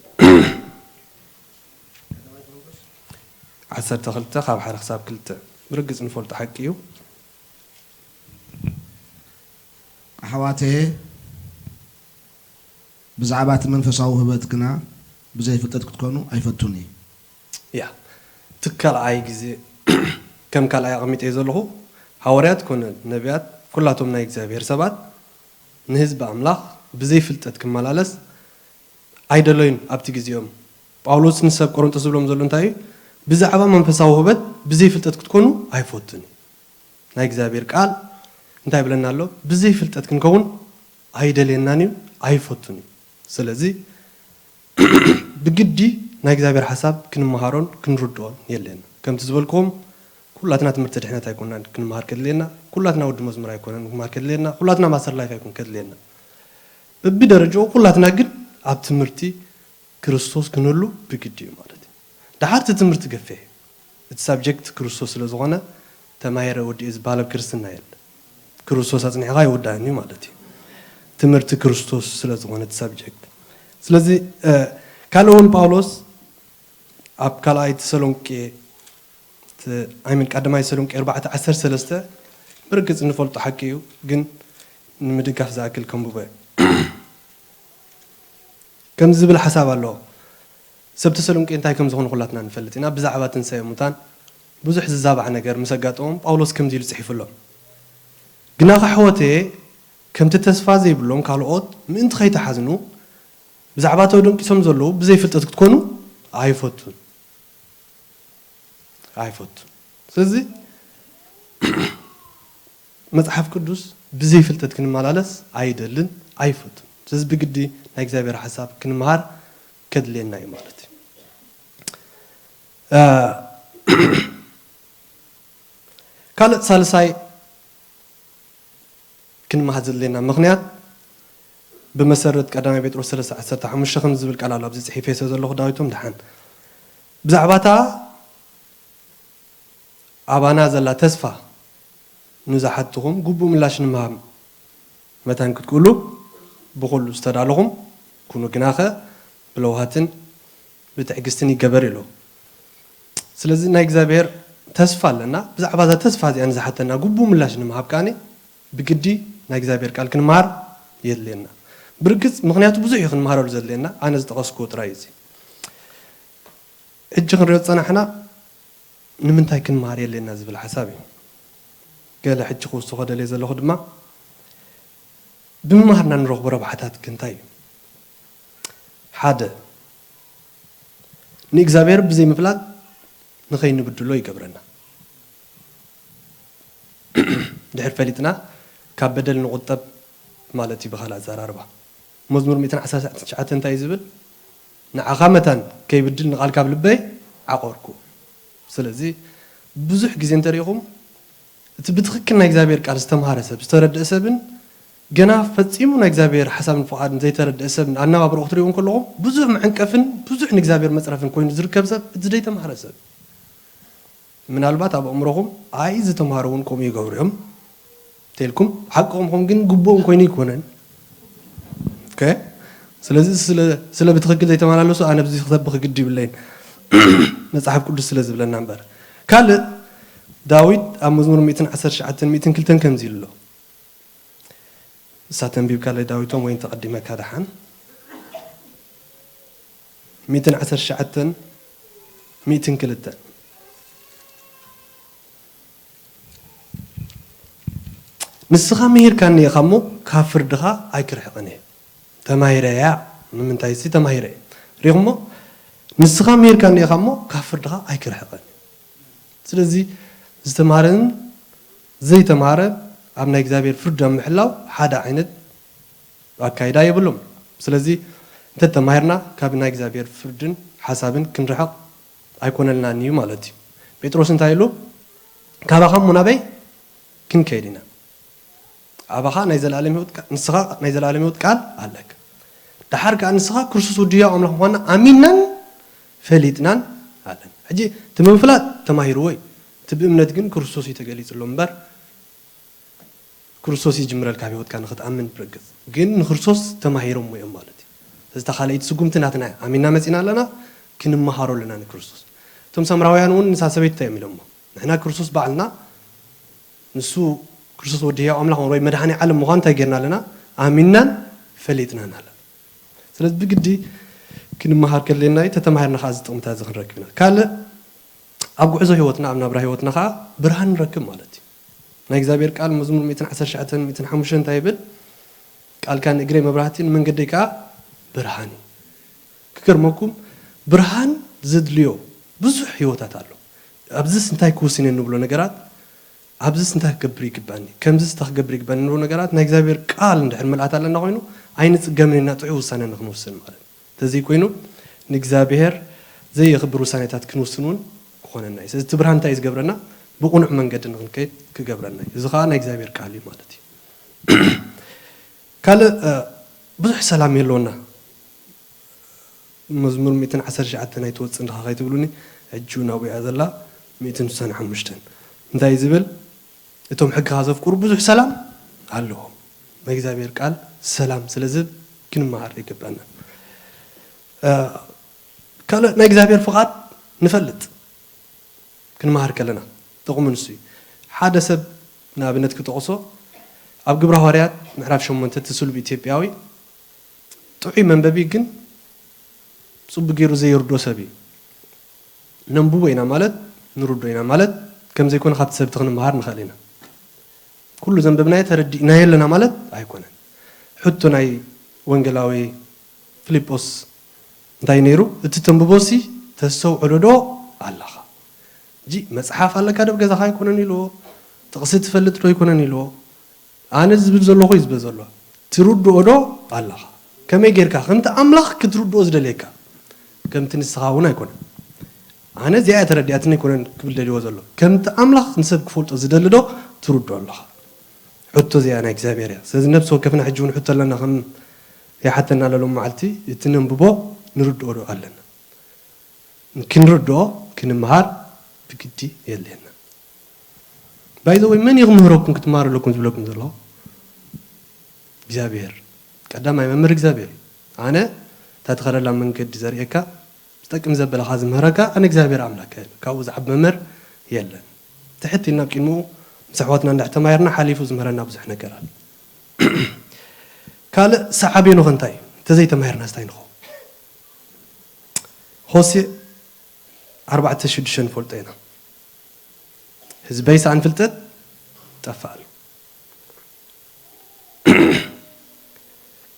ዓሰርተ ክልተ ካብ ሓደ ክሳብ ክልተ ብርግጽ ንፈልጦ ሓቂ እዩ። ኣሕዋተየ፣ ብዛዕባ እቲ መንፈሳዊ ህበት ግና ብዘይ ፍልጠት ክትኮኑ ኣይፈቱን እየ። ያ፣ እቲ ካልኣይ ግዜ ከም ካልኣይ ኣቐሚጠዮ ዘለኹ፣ ሃዋርያት ኮነ ነቢያት፣ ኩላቶም ናይ እግዚኣብሔር ሰባት፣ ንህዝቢ ኣምላኽ ብዘይ ፍልጠት ክመላለስ ኣይደለዩን ኣብቲ ግዜኦም። ጳውሎስ ንሰብ ቆሮንቶስ ዝብሎም ዘሎ እንታይ እዩ? ብዛዕባ መንፈሳዊ ህበት ብዘይ ፍልጠት ክትኮኑ ኣይፈቱን እዩ። ናይ እግዚኣብሔር ቃል እንታይ ይብለና ኣሎ? ብዘይ ፍልጠት ክንከውን ኣይደልየናን እዩ፣ ኣይፈቱን እዩ። ስለዚ ብግዲ ናይ እግዚኣብሔር ሓሳብ ክንመሃሮን ክንርድኦን የድልየና። ከምቲ ዝበልክዎም ኩላትና ትምህርቲ ድሕነት ኣይኮናን ክንመሃር ከድልየና፣ ኩላትና ወዲ መዝሙር ኣይኮነን ክንመሃር ከድልየና፣ ኩላትና ማስተር ላይፍ ኣይኮን ከድልየና። በብደረጃኡ ኩላትና ግን ኣብ ትምህርቲ ክርስቶስ ክንህሉ ብግዲ እዩ ማለት እዩ። ደሓር እቲ ትምህርቲ ገፊሕ እዩ። እቲ ሳብጀክት ክርስቶስ ስለ ዝኾነ ተማሂረ ወዲኤ ዝበሃል ኣብ ክርስትና የለ። ክርስቶስ ኣጽኒዕኻ ኣይውዳእን እዩ ማለት እዩ። ትምህርቲ ክርስቶስ ስለ ዝኾነ እቲ ሳብጀክት። ስለዚ፣ እ፣ ካልእ እውን ጳውሎስ ኣብ ካልኣይ ተሰሎንቄ፣ ት-፣ ኣይ ሚን ቀዳማይ ተሰሎንቄ ኣርባዕተ ዓሰርተ ሰለስተ ብርግጽ ንፈልጦ ሓቂ እዩ፣ ግን ንምድጋፍ ዝኣክል ከንብቦ እየ። ከምዚ ዝብል ሓሳብ ኣሎ። ሰብ ተሰሎንቄ እንታይ ከም ዝኾኑ ኩላትና ንፈልጥ ኢና። ብዛዕባ ትንሳኤ ሙታን ብዙሕ ዝዛባዕ ነገር ምስ ኣጋጠሞም ጳውሎስ ከምዚ ኢሉ ጽሒፉሎም። ግናኸ ኣሕዋተየ፣ ከምቲ ተስፋ ዘይብሎም ካልኦት ምእንቲ ከይትሓዝኑ፣ ብዛዕባ እቶም ደንቂሶም ዘለዉ ብዘይ ፍልጠት ክትኮኑ ኣይፈቱን። ኣይፈቱን። ስለዚ መጽሓፍ ቅዱስ ብዘይ ፍልጠት ክንመላለስ ኣይደልን፣ ኣይፈቱን። ስለዚ ብግዲ ናይ እግዚኣብሔር ሓሳብ ክንምሃር ከድልየና እዩ ማለት እዩ። እ፣ ካልእ ሳልሳይ ክንመሃር ዘድልየና ምኽንያት ብመሰረት ቀዳማይ ጴጥሮስ ሰለስተ ዓሰርተ ሓሙሽተ ከምዚ ዝብል ቃል ኣሎ፣ ኣብዚ ጽሒፈዮ ስለ ዘለኹ ዳዊቶም ደሓን። ብዛዕባ እታ ኣባና ዘላ ተስፋ ንዝሓትኹም ግቡእ ምላሽ ንምሃብ መታን ክትክእሉ ብኹሉ ዝተዳለኹም ኩኑ፣ ግናኸ ብለውሃትን ብትዕግስትን ይገበር ኢሉ። ስለዚ ናይ እግዚኣብሔር ተስፋ ኣለና። ብዛዕባ እዛ ተስፋ እዚኣ ንዝሓተና ግቡእ ምላሽ ንምሃብ ከኣኒ ብግዲ ናይ እግዚኣብሔር ቃል ክንምሃር የድልየና። ብርግጽ ምኽንያቱ ብዙሕ እዩ ክንምሃረሉ ዘድልየና፣ ኣነ ዝጠቐስክዎ ጥራይ እዩ እዚ። ሕጂ ክንሪኦ ዝጸናሕና ንምንታይ ክንምሃር የድልየና ዝብል ሓሳብ እዩ። ገለ ሕጂ ክውስኾ ደልየ ዘለኹ ድማ ብምምሃርና ንረኽቦ ረብሓታት ግን እንታይ እዩ? ሓደ፣ ንእግዚኣብሔር ብዘይ ምፍላጥ ንኸይንብድሎ ይገብረና። ድሕር ፈሊጥና ካብ በደል ንቑጠብ ማለት እዩ ብኻልእ ኣዘራርባ። መዝሙር ሚእትን ዓሰርተ ትሽዓተን እንታይ እዩ ዝብል? ንዓኻ መታን ከይብድል ንቓልካ ኣብ ልበይ ዓቖርኩ። ስለዚ ብዙሕ ግዜ እንተሪኢኹም እቲ ብትኽክል ናይ እግዚኣብሔር ቃል ዝተምሃረ ሰብ፣ ዝተረድአ ሰብን ገና ፈጺሙ ናይ እግዚኣብሔር ሓሳብን ፍቓድን ዘይተረድአ ሰብን ኣነባብርኡ ክትሪእዎ እንከለኹም ብዙሕ መዐንቀፍን ብዙሕ ንእግዚኣብሔር መጽረፍን ኮይኑ ዝርከብ ሰብ እቲ ዘይተምሃረ ሰብ። ምናልባት ኣብ ኣእምሮኹም ኣይ ዝተምሃሩ እውን ከምኡ ይገብሩ እዮም ተልኩም ሓቅኹም ኹም ግን ግቡእም ኮይኑ ይኮነን። ኦኬ፣ ስለዚ ስለ ስለ ብትኽክል ዘይተመላለሱ ኣነ ብዚ ክሰብኽ ግዲ ይብለይን መጽሓፍ ቅዱስ ስለ ዝብለና እምበር። ካልእ ዳዊት ኣብ መዝሙር ሚእትን ዓሰርተ ትሽዓተን ሚእትን ክልተን ከምዚ ኢሉ ኣሎ። እሳ ተንቢብካለይ ዳዊቶም ወይ እንተቐዲመካ ደሓን። ሚእትን ዓሰርተ ትሽዓተን ሚእትን ክልተን። ንስኻ ምሂርካኒ ኢኻ እሞ ካብ ፍርድኻ ኣይክርሕቕን እየ። ተማሂረ እያ፣ ንምንታይ ሲ ተማሂረ እየ። ሪኹሞ? ንስኻ ምሂርካኒ ኢኻ እሞ ካብ ፍርድኻ ኣይክርሕቕን እየ። ስለዚ ዝተማረን ዘይተማረ ኣብ ናይ እግዚኣብሔር ፍርዲ ኣብ ምሕላው ሓደ ዓይነት ኣካይዳ የብሎም። ስለዚ እንተተማሂርና ካብ ናይ እግዚኣብሔር ፍርድን ሓሳብን ክንርሕቕ ኣይኮነልናን እዩ ማለት እዩ። ጴጥሮስ እንታይ ኢሉ? ካባኻ እሞ ናበይ ክንከይድ ኢና? ኣባኻ ናይ ዘለኣለም ህይወት ቃ-፣ ንስኻ ናይ ዘለኣለም ህይወት ቃል ኣለካ። ደሓር ከኣ ንስኻ ክርስቶስ ወዲ ህያው ኣምላኽ ምዃንና ኣሚንናን ፈሊጥናን ኣለና። ሕጂ እቲ ምፍላጥ ተማሂርዎ እዩ። እቲ ብእምነት ግን ክርስቶስ እዩ ተገሊጹ ኣሎ እምበር፣ ክርስቶስ ይጅምረልካ ኣብ ህይወትካ ንኽትኣምን ብርግጽ። ግን ንክርስቶስ ተማሂሮሞ እዮም ማለት እዩ። ስለዚ እታ ካልኣይቲ ስጉምቲ ናትና እያ። ኣሚንና መጺና ኣለና፣ ክንመሃሮ ኣለና ንክርስቶስ። እቶም ሳምራውያን እውን ንሳ ሰበይቲ እንታይ እዮም ኢሎሞ? ንሕና ክርስቶስ ባዕልና፣ ንሱ ክርስቶስ ወዲ ህያው ኣምላኽ ወይ መድሓኒ ዓለም ምዃኑ እንታይ ጌርና ኣለና? ኣሚንናን ፈሊጥናን ኣለና። ስለዚ ብግዲ ክንመሃር ከድልየና እዩ። ተተማሂርና ከኣ እዚ ጥቕምታት እዚ ክንረክብ ኢና። ካልእ ኣብ ጉዕዞ ህይወትና፣ ኣብ ናብራ ህይወትና ከኣ ብርሃን ንረክብ ማለት እዩ። ናይ እግዚኣብሔር ቃል መዝሙር ሚእትን ዓሰርተ ትሽዓተን ሚእትን ሓሙሽተን እንታይ ይብል? "ቃልካ ንእግረይ መብራህቲ ንመንገደይ ከኣ ብርሃን እዩ።" ክገርመኩም ብርሃን ዘድልዮ ብዙሕ ህይወታት ኣሎ። ኣብዚስ እንታይ ክውስን እየ ንብሎ ነገራት፣ ኣብዚስ እንታይ ክገብር ይግባኒ፣ ከምዚስ እንታይ ክገብር ይግባኒ ንብሎ ነገራት ናይ እግዚኣብሔር ቃል እንድሕር ምልኣት ኣለና ኮይኑ ኣይንጽገምን ኢና ጥዑይ ውሳነ ንክንውስን ማለት እዩ። እንተዘይኮይኑ ንእግዚኣብሔር ዘየኽብር ውሳኔታት ክንውስን እውን ክኾነና እዩ። ስለዚ እቲ ብርሃን እንታይ እዩ ዝገብረና? ብቕኑዕ መንገዲ ንክንከይድ ክገብረና እዩ። እዚ ኸዓ ናይ እግዚኣብሔር ቃል እዩ ማለት እዩ። ካልእ ብዙሕ ሰላም የለውና። መዝሙር ሚእትን ዓሰርተ ትሽዓተን ኣይትወፅን ድኻ ከይትብሉኒ፣ ሕጂ እውን ኣብኡ እያ ዘላ። ሚእትን ስሳን ሓሙሽተን እንታይ እዩ ዝብል? እቶም ሕግኻ ዘፍቅሩ ብዙሕ ሰላም ኣለዎም። ናይ እግዚኣብሔር ቃል ሰላም ስለ ዝህብ ክንመሃር ይግባና። ካልእ ናይ እግዚኣብሔር ፍቓድ ንፈልጥ። ክንመሃር ከለና ጥቕሙ ንሱ እዩ። ሓደ ሰብ ንኣብነት ክጠቕሶ፣ ኣብ ግብረ ሃዋርያት ምዕራፍ ሸሞንተ እቲ ስሉብ ኢትዮጵያዊ ጥዑይ መንበቢ ግን ጽቡቕ ገይሩ ዘይርዶ ሰብ እዩ። ነንብቦ ኢና ማለት ንርዶ ኢና ማለት ከም ዘይኮነ ካብቲ ሰብ እቲ ክንመሃር ንኽእል ኢና። ኩሉ ዘንበብናዮ ተረዲእናዮ ኣለና ማለት ኣይኮነን። ሕቶ ናይ ወንጌላዊ ፊልጶስ እንታይ ነይሩ? "እቲ ተንብቦሲ ተስተውዕሎ ዶ ኣለኻ? ሕጂ መጽሓፍ ኣለካ ዶ ኣብ ገዛኻ ኣይኮነን?" ኢልዎ። "ጥቕሲ ትፈልጥ ዶ ኣይኮነን?" ኢልዎ። "ኣነ ዝብል ዘለኹ እዩ ዝብል ዘሎ። ትርድኦ ዶ ኣለኻ? ከመይ ጌርካ ከምቲ ኣምላኽ ክትርድኦ ዝደልየካ፣ ከምቲ ንስኻ እውን ኣይኮነን። ኣነ እዚኣ እያ ተረዲኣትኒ ኣይኮነን ክብል ደልይዎ ዘሎ። ከምቲ ኣምላኽ ንሰብ ክፈልጦ ዝደሊ ዶ ትርድኦ ኣለኻ?" ሕቶ እዚኣ ናይ እግዚኣብሔር እያ። ስለዚ ነብሲ ወከፍና ሕጂ እውን ሕቶ ኣለና፣ ከም ይሓተና ለሎም መዓልቲ እቲ ነንብቦ ንርድኦ ዶ ኣለና? ክንርድኦ ክንምሃር ብግዲ የድልየና። ባይ ዘ ወይ መን እዩ ክምህረኩም ክትምሃሩ ኣለኩም ዝብለኩም ዘሎ? እግዚኣብሔር። ቀዳማይ መምህር እግዚኣብሔር እዩ። ኣነ እታ ትኸደላ መንገዲ ዘርእየካ፣ ዝጠቅም ዘበለኻ ዝምህረካ ኣነ እግዚኣብሔር ኣምላክ እየ። ካብኡ ዝዓቢ መምህር የለን። ትሕት ኢልና ኣብ ቅድሚኡ ምስ ኣሕዋትና እንዳሕ ተማሂርና ሓሊፉ ዝምህረና ብዙሕ ነገር ኣሎ። ካልእ ሰዓብ ሄኖክ እንታይ እዩ? እንተዘይተማሂርና እንታይ ንኸውን? ሆሴዕ ኣርባዕተ ሽዱሽተ ንፈልጦ ኢና። ህዝበይ ሰኣን ፍልጠት ጠፍኣሉ።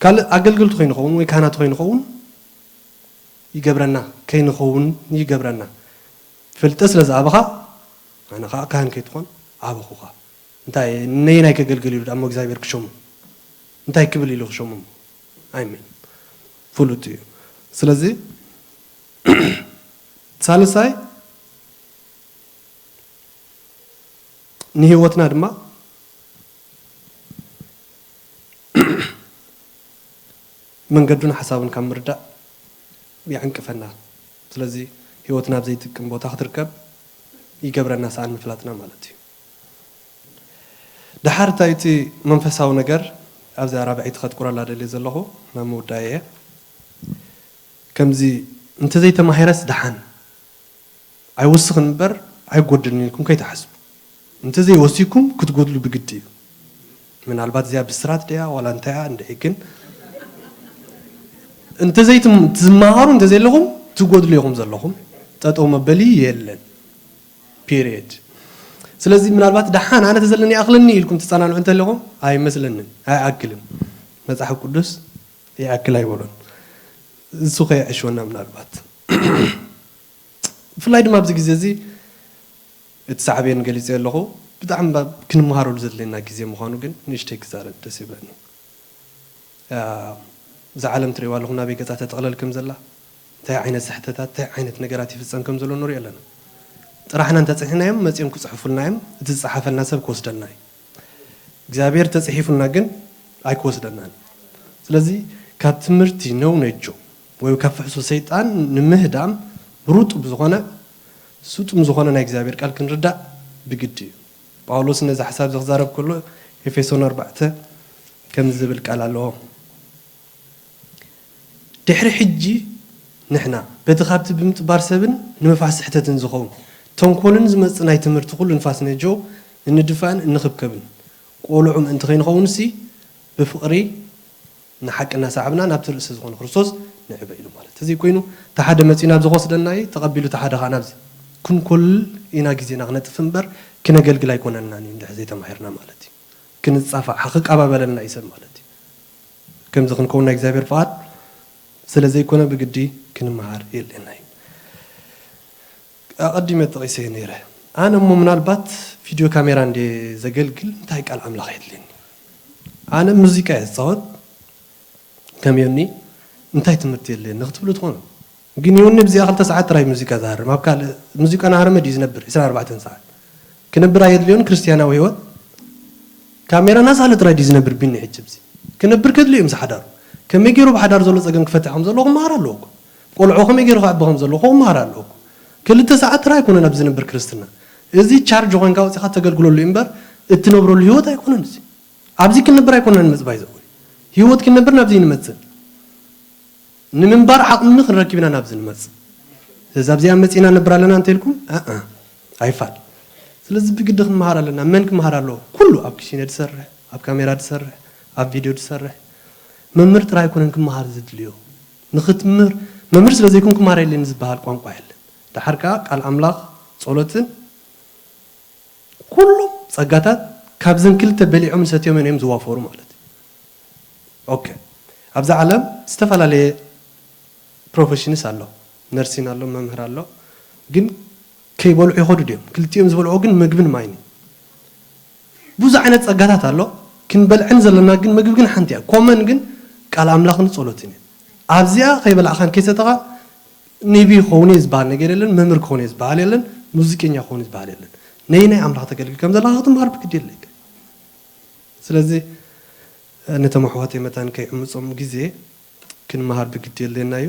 ካልእ ኣገልገልቲ ከይንኸውን ወይ ካህናት ከይንኸውን ይገብረና፣ ከይንኸውን ይገብረና። ፍልጠት ስለ ዝኣበኻ ኣነ ኸዓ ካህን ከይትኾን ኣበኹኻ። እንታይ ነየናይ ከገልግል ኢሉ ደኣ እሞ እግዚኣብሔር ክሸሙ? እንታይ ክብል ኢሉ ክሸሙ? ኣይምን ፍሉጥ እዩ። ስለዚ ሳልሳይ ንህይወትና ድማ መንገዱን ሓሳቡን ካብ ምርዳእ ይዕንቅፈና። ስለዚ ህይወትና ኣብ ዘይጥቅም ቦታ ክትርከብ ይገብረና ሰኣን ምፍላጥና ማለት እዩ። ደሓር እንታይ እቲ መንፈሳዊ ነገር ኣብዚ ኣራብዐይቲ ከጥቁረላ ደልየ ዘለኹ ናብ ምውዳእ እየ። ከምዚ እንተዘይተማሂረስ ደሓን ኣይወስኽን እምበር ኣይጎድልን ኢልኩም ከይትሓስቡ። እንተዘይወሲኩም ክትጎድሉ ብግዲ እዩ። ምናልባት እዚኣ ብስራት ድያ ዋላ እንታይ እያ እንድዒ ግን እንተዘይትም-፣ ትዝመሃሩ እንተዘየለኹም ትጎድሉ ኢኹም ዘለኹም። ጠጠው መበሊ የለን። ፒሪየድ። ስለዚ ምናልባት ደሓን ኣነ ተዘለኒ ይኣኽለኒ ኢልኩም ትጸናንዑ እንተለኹም ኣይመስለንን፣ ኣይኣክልን። መጽሓፍ ቅዱስ ይኣክል ኣይበሎን። እሱ ከየዕሽወና ምናልባት። ብፍላይ ድማ ኣብዚ ግዜ እዚ እቲ ሳዕቤን ገሊጸ ኣለኹ። ብጣዕሚ ባ-፣ ክንመሃረሉ ዘድልየና ግዜ ምዃኑ ግን ንእሽተይ ክዛረብ ደስ ይብለኒ። ያ፣ እዛ ዓለም ትርእይዋ ኣለኹም ናበይ ገጻ ተጥቕለል ከም ዘላ፣ እንታይ ዓይነት ስሕተታት፣ እንታይ ዓይነት ነገራት ይፍጸም ከም ዘሎ ንሪኦ ኣለና። እቲ ጥራሕና እንተጽሒፍናዮም መጺኦም ክጽሕፉልና እዮም። እቲ ዝጸሓፈልና ሰብ ክወስደልና እዩ። እግዚኣብሔር ተጽሒፉልና ግን ኣይክወስደናን። ስለዚ ካብ ትምህርቲ ነው ነጆ ወይ ካብ ፍሕሶ ሰይጣን ንምህዳም ሩጡብ ዝኾነ ስጡም ዝኾነ ናይ እግዚኣብሔር ቃል ክንርዳእ ብግዲ እዩ። ጳውሎስ ነዚ ሓሳብ እዚ ክዛረብ ከሎ ኤፌሶን ኣርባዕተ ከምዚ ዝብል ቃል ኣለዎ። ድሕሪ ሕጂ ንሕና በቲ ካብቲ ብምጥባር ሰብን ንምፍሓስ ስሕተትን ዝኸውን ተንኮልን ዝመጽእ ናይ ትምህርቲ ኩሉ ንፋስ ነጀው እንድፋእን እንኽብከብን ቆልዑ ምእንቲ ከይንኸውንሲ ብፍቕሪ ንሓቂ እናሰዓብና ናብቲ ርእሲ ዝኾነ ክርስቶስ ንዕበ ኢሉ ማለት። ተዘይኮይኑ እቲ ሓደ መጺኡ ናብዚ ክወስደና እዩ፣ ተቐቢሉ እቲ ሓደ ኸዓ ናብዚ። ክንኮልል ኢና ግዜና ክነጥፍ እምበር ክነገልግል ኣይኮነናን እዩ እንድሕር ዘይተማሂርና ማለት እዩ። ክንጻፋዕ፣ ክቃባበለና እዩ ሰብ ማለት እዩ። ከምዚ ክንከውን ናይ እግዚኣብሔር ፍቓድ ስለ ዘይኮነ ብግዲ ክንመሃር የድልየና እዩ። ኣቐዲመ ጠቒሰ ነይረ። ኣነ እሞ ምናልባት ቪድዮ ካሜራ እንደ ዘገልግል እንታይ ቃል ኣምላኽ የድልየኒ? ኣነ ሙዚቃ እየ ዝጻወት፣ ከም ዮኒ እንታይ ትምህርቲ የድልየኒ ክትብሉ ትኾኑ። ግን ዮኒ ኣብዚኣ ክልተ ሰዓት ጥራይ ሙዚቃ ዝሃርም፣ ኣብ ካልእ ሙዚቃ እናሃረመ ድዩ ዝነብር ዕስራን ኣርባዕተን ሰዓት? ክነብር ኣየድልዮን ክርስትያናዊ ህይወት። ካሜራ እናሳለ ጥራይ ድዩ ዝነብር ቢኒ ሕጂ ኣብዚ? ክነብር ከድልዮ እዩ ምስ ሓዳሩ። ከመይ ገይሩ ብሓዳር ዘሎ ጸገም ክፈትሕ ከም ዘለዎ ክመሃር ኣለዎ እኮ። ቆልዑ ከመይ ገይሩ ከዕቢ ከም ዘለዎ ክመሃር ኣለዎ እኮ። ክልተ ሰዓት ጥራይ ኣይኮነን ኣብዚ ዝነብር ክርስትና። እዚ ቻርጅ ኮይንካ ወጺኻ ተገልግለሉ እዩ እምበር እትነብረሉ ህይወት ኣይኮነን እዚ። ኣብዚ ክንነብር ኣይኮነን ንመጽእ ባይዘው። ህይወት ክንነብር ናብዚ ንመጽእ። ንምንባር ዓቕሚ ክንረክብ ኢና ናብዚ ንመጽእ። ስለዚ ኣብዚኣ መጺእና ነብር ኣለና እንተኢልኩም፣ ኣእ፣ ኣይፋል። ስለዚ ብግዲ ክንመሃር ኣለና። መን ክመሃር ኣለዎ? ኩሉ ኣብ ክሽነ ዝሰርሕ፣ ኣብ ካሜራ ዝሰርሕ፣ ኣብ ቪድዮ ዝሰርሕ። መምህር ጥራይ ኣይኮነን ክመሃር ዝድልዮ። ንኽትምህር፣ መምህር ስለ ዘይኮንኩ ክመሃር የድልየኒ ዝበሃል ቋንቋ የለን። ደሓር ከኣ ቃል ኣምላኽ፣ ጸሎትን ኩሎም ጸጋታት ካብዘን ክልተ በሊዖምን ሰትዮምን እዮም ዝዋፈሩ ማለት እዩ። ኦኬ፣ ኣብዛ ዓለም ዝተፈላለየ ፕሮፌሽንስ ኣሎ፣ ነርሲን ኣሎ፣ መምህር ኣሎ። ግን ከይበልዑ ይኸዱ ድዮም? ክልቲኦም ዝበልዑ ግን ምግብን ማይን እዩ። ብዙሕ ዓይነት ጸጋታት ኣሎ። ክንበልዕን ዘለና ግን ምግቢ ግን ሓንቲ እያ። ኮመን ግን ቃል ኣምላኽን ጸሎትን እዩ። ኣብዚኣ ከይበላዕኻን ከይሰተኻን ኔቢ ክኸውን እየ ዝበሃል ነገር የለን፣ መምህር ክኸውን እየ ዝበሃል የለን፣ ሙዚቀኛ ክኸውን እየ ዝበሃል የለን። ነየናይ ኣምላኽ ተገልግል ከም ዘለኻ ክትመሃር ብግዲ የድልየካ። ስለዚ ነቶም ኣሕዋተይ መታን ከይዕምጾም ግዜ ክንመሃር ብግዲ የድልየና እዩ።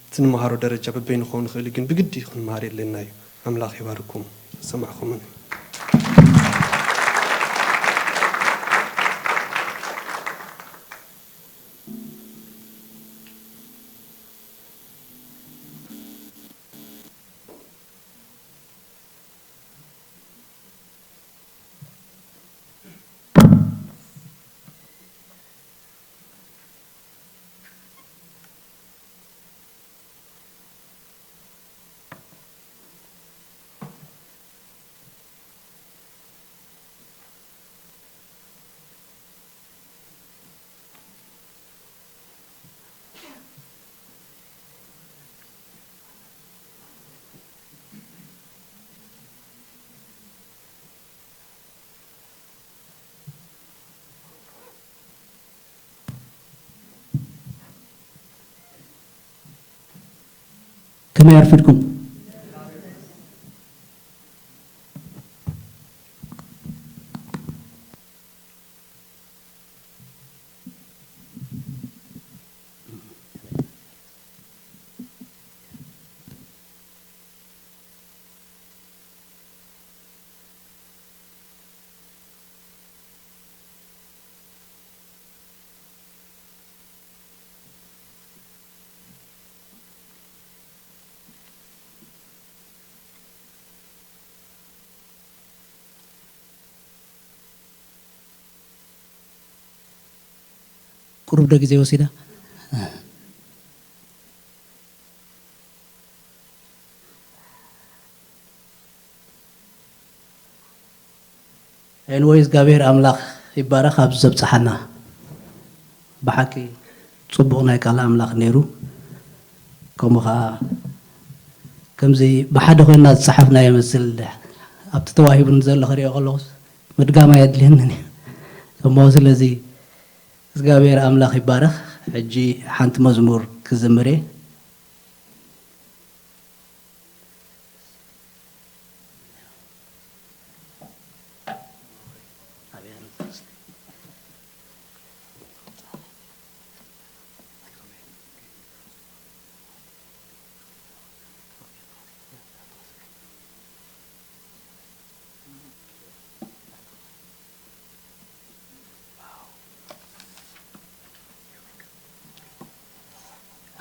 እቲ ንመሃሮ ደረጃ በበይኑ ክኸውን ይኽእል እዩ፣ ግን ብግዲ ክንመሃር የድልየና እዩ። ኣምላኽ ይባርኩም ዝሰማዕኩምኒ። ከመይ ኣርፊድኩም? ቁሩብ ዶ ግዜ ወሲዳ? ኤንወይስ እግዚኣብሔር ኣምላኽ ይባረኽ ኣብዚ ዘብጽሓና። ብሓቂ ጽቡቕ ናይ ቃል ኣምላኽ ነይሩ። ከምኡ ኸዓ ከምዚ ብሓደ ኮይንና ዝጸሓፍና ይመስል ኣብቲ ተዋሂቡን ዘሎ ክሪኦ ከለኹስ ምድጋም ኣየድልየንን እዩ። እሞ ስለዚ እግዚኣብሔር ኣምላኽ ይባረኽ። ሕጂ ሓንቲ መዝሙር ክዝምር እየ።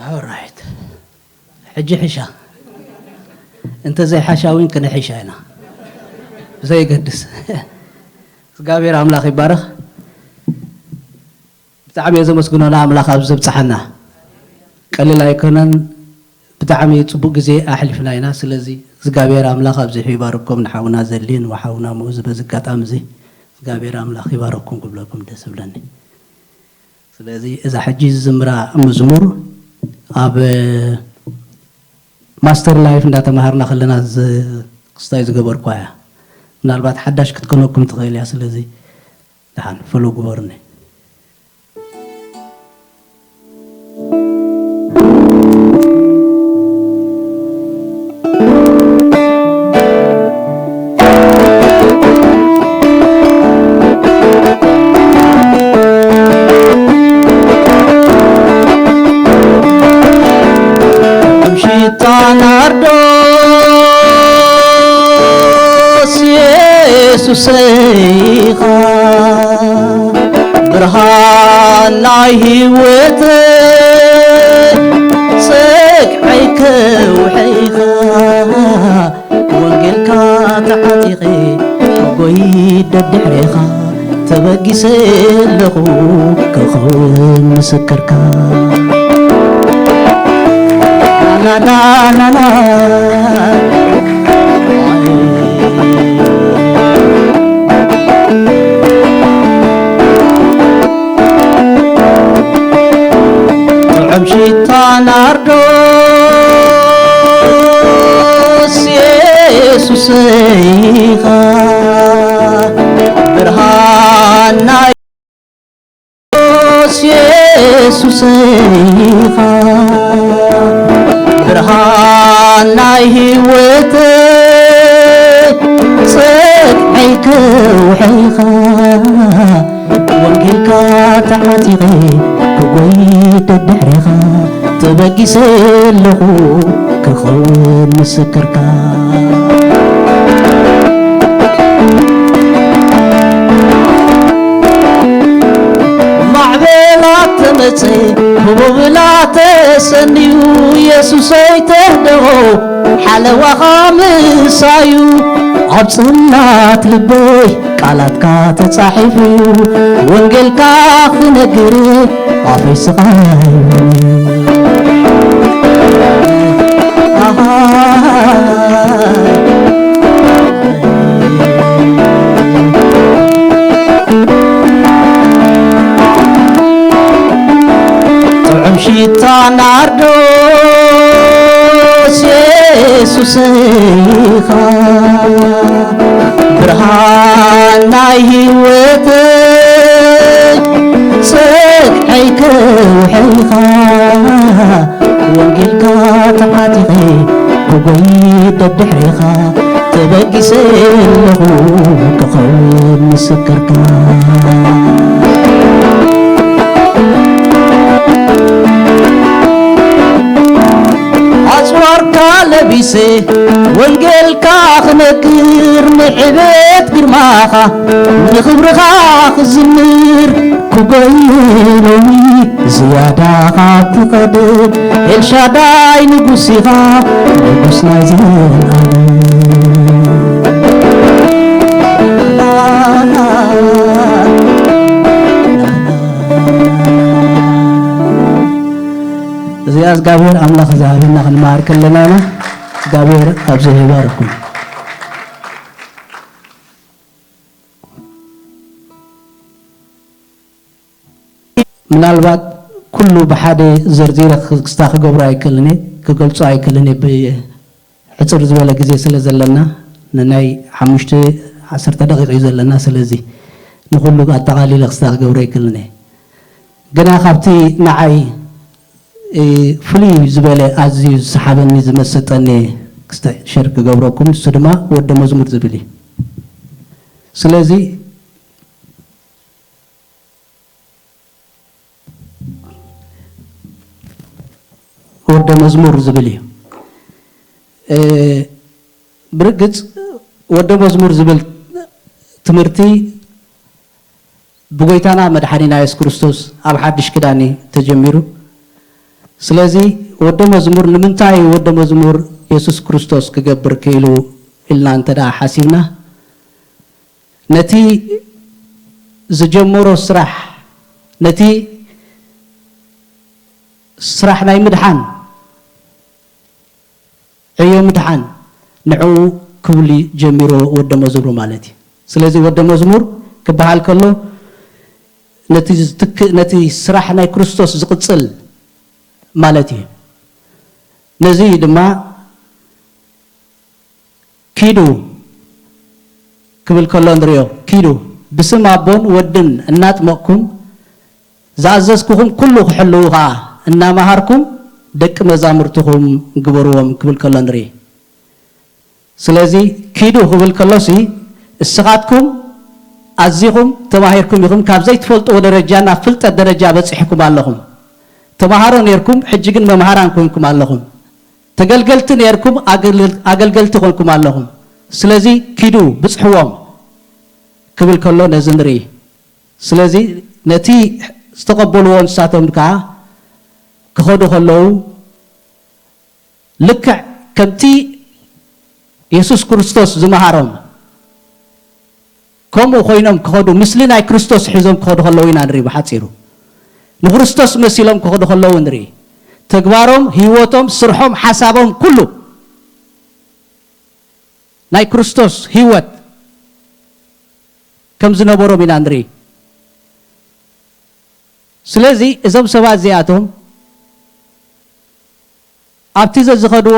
Alright. ሕጂ ሕሻ። እንተ ዘይሓሻ እውን ክንሕሻ ኢና። ብዘይገድስ። እግዚኣብሔር ኣምላኽ ይባረኽ። ብጣዕሚ እየ ዘመስግኖ ንኣምላኽ ኣብዚ ዘብጽሓና። ቀሊል ኣይኮነን። ብጣዕሚ ጽቡቕ ግዜ ኣሕሊፍና ኢና። ስለዚ እግዚኣብሔር ኣምላኽ ኣብዚሑ ይባርኩም። ንሓውና ዘድልየን ወሓውና ምኡዝ በዚ ኣጋጣሚ እዚ እግዚኣብሔር ኣምላኽ ይባርኩም ክብለኩም ደስ ይብለኒ። ስለዚ እዛ ሕጂ ዝዝምራ መዝሙር ኣብ ማስተር ላይፍ እንዳተማሃርና ከለና ዝ-፣ ክስታይ ዝገበርኳ እያ። ምናልባት ሓዳሽ ክትኮነኩም ትኽእል እያ። ስለዚ ደሓን ፎሎ ግበሩኒ። ሽታ ናርዶስ የሱሰይ ኢኻ፣ ብርሃን ናይ ህይወተይ፣ ጸግዐይ ከውሒ ኢኻ። ወንጌልካ ተዓጢቐ ክጎይ ደድሕሬኻ ተበጊሰ ኣለኹ ክኸውን ምስክርካ። ናናናናና ጥዑም ሽታ ናርዶስ የሱሰይ ኢኻ፣ ብርሃን ናይ ናርዶስ የሱሰይ ኢኻ፣ ብርሃን ናይ ህይወተይ፣ ጸግዐይ ከውሒ ኢኻ። ወንጌልካ ተዓጢቐ ክጎይ ደድሕሬኻ ተበጊሰ ኣለኹ ክኸውን ምስክርካ። ማዕበላት ተመጸ ህቦብላ ተሰንዩ የሱሰይ ተህደኦ ሓለዋኻ ምሳዩ ኣብ ጽላት ልበይ ቃላትካ ተጻሒፉ ወንጌልካ ክነግር ኣፈይ ስቓይ ጥዑም ሽታ ናርዶስ የሱሰይ ኢኻ፣ ብርሃን ናይ ህይወተይ፣ ጸግዐይ ከውሒ ኢኻ። ወንጌልካ ተዓጢቐ ክጎይ ደድሕሬኻ ተበጊሰ ኣለኹ ክኸውን ምስክርካ። ኣጽዋርካ ለቢሰ ወንጌልካ ክነግር ንዕቤት ግርማኻ ንኽብርኻ ክዝምር ክጎይ ሎሚ ዝያዳ ካብ ትቐድር ኤልሻዳይ ንጉስ ኢኻ ንጉስ ናይ ዘልኣለም። እዚኣ እግዚኣብሔር ኣምላኽ ዝሃበና ክንመሃር ከለና ኢና። እግዚኣብሔር ኣብዚ ይባርኩም። ምናልባት ኩሉ ብሓደ ዘርዚረ ክስታ ክገብሮ ኣይክእልን እየ፣ ክገልጾ ኣይክእልን እየ፣ ብሕጽር ዝበለ ግዜ ስለ ዘለና፣ ንናይ ሓሙሽተ ዓሰርተ ደቂቕ እዩ ዘለና። ስለዚ ንኹሉ ኣጠቓሊለ ክስታ ክገብሮ ኣይክእልን እየ። ግና ካብቲ ንዓይ፣ እ፣ ፍልይ ዝበለ ኣዝዩ ዝሰሓበኒ ዝመሰጠኒ ክስተ ሸር ክገብረኩም፣ ንሱ ድማ ወደ መዝሙር ዝብል እዩ። ስለዚ ወደ መዝሙር ዝብል እዩ። እ፣ ብርግጽ ወደ መዝሙር ዝብል ትምህርቲ ብጎይታና መድሓኒና የሱስ ክርስቶስ ኣብ ሓድሽ ክዳን እዩ ተጀሚሩ። ስለዚ ወደ መዝሙር ንምንታይ ወደ መዝሙር የሱስ ክርስቶስ ክገብር ክኢሉ ኢልና እንተ ደኣ ሓሲብና፣ ነቲ ዝጀመሮ ስራሕ፣ ነቲ ስራሕ ናይ ምድሓን፣ ዕዮ ምድሓን፣ ንዕኡ ክብል ጀሚሮ ወደ መዝሙር ማለት እዩ። ስለዚ ወደ መዝሙር ክበሃል ከሎ፣ ነቲ ዝትክእ፣ ነቲ ስራሕ ናይ ክርስቶስ ዝቕጽል ማለት እዩ። ነዚ ድማ ኪዱ ክብል ከሎ ንሪኦ። ኪዱ ብስም ኣቦን ወድን እናጥመቕኩም፣ ዝኣዘዝኩኹም ኩሉ ክሕልዉ ኸኣ እናመሃርኩም ደቂ መዛሙርትኹም ግበርዎም ክብል ከሎ ንርኢ። ስለዚ ኪዱ ክብል ከሎሲ፣ እስኻትኩም ኣዚኹም ተማሂርኩም ኢኹም፣ ካብ ዘይትፈልጥዎ ደረጃ ናብ ፍልጠት ደረጃ በጺሕኩም ኣለኹም። ተማሃሮ ኔርኩም፣ ሕጂ ግን መምሃራን ኮንኩም ኣለኹም። ተገልገልቲ ኔርኩም፣ ኣገልግል-፣ ኣገልገልቲ ኮንኩም ኣለኹም። ስለዚ ኪዱ ብጽሕዎም ክብል ከሎ ነዚ ንርኢ። ስለዚ ነቲ ዝተቐበልዎ ንሳቶም ከኣ ክኸዱ ከለዉ፣ ልክዕ ከምቲ የሱስ ክርስቶስ ዝመሃሮም፣ ከምኡ ኮይኖም ክኸዱ፣ ምስሊ ናይ ክርስቶስ ሒዞም ክኸዱ ከለዉ ኢና ንርኢ። ብሓጺሩ ንክርስቶስ መሲሎም ክኸዱ ከለዉ ንርኢ። ተግባሮም፣ ህይወቶም፣ ስርሖም፣ ሓሳቦም፣ ኩሉ ናይ ክርስቶስ ህይወት ከም ዝነበሮም ኢና ንርኢ። ስለዚ እዞም ሰባት እዚኣቶም ኣብቲ ዘዝኸድዎ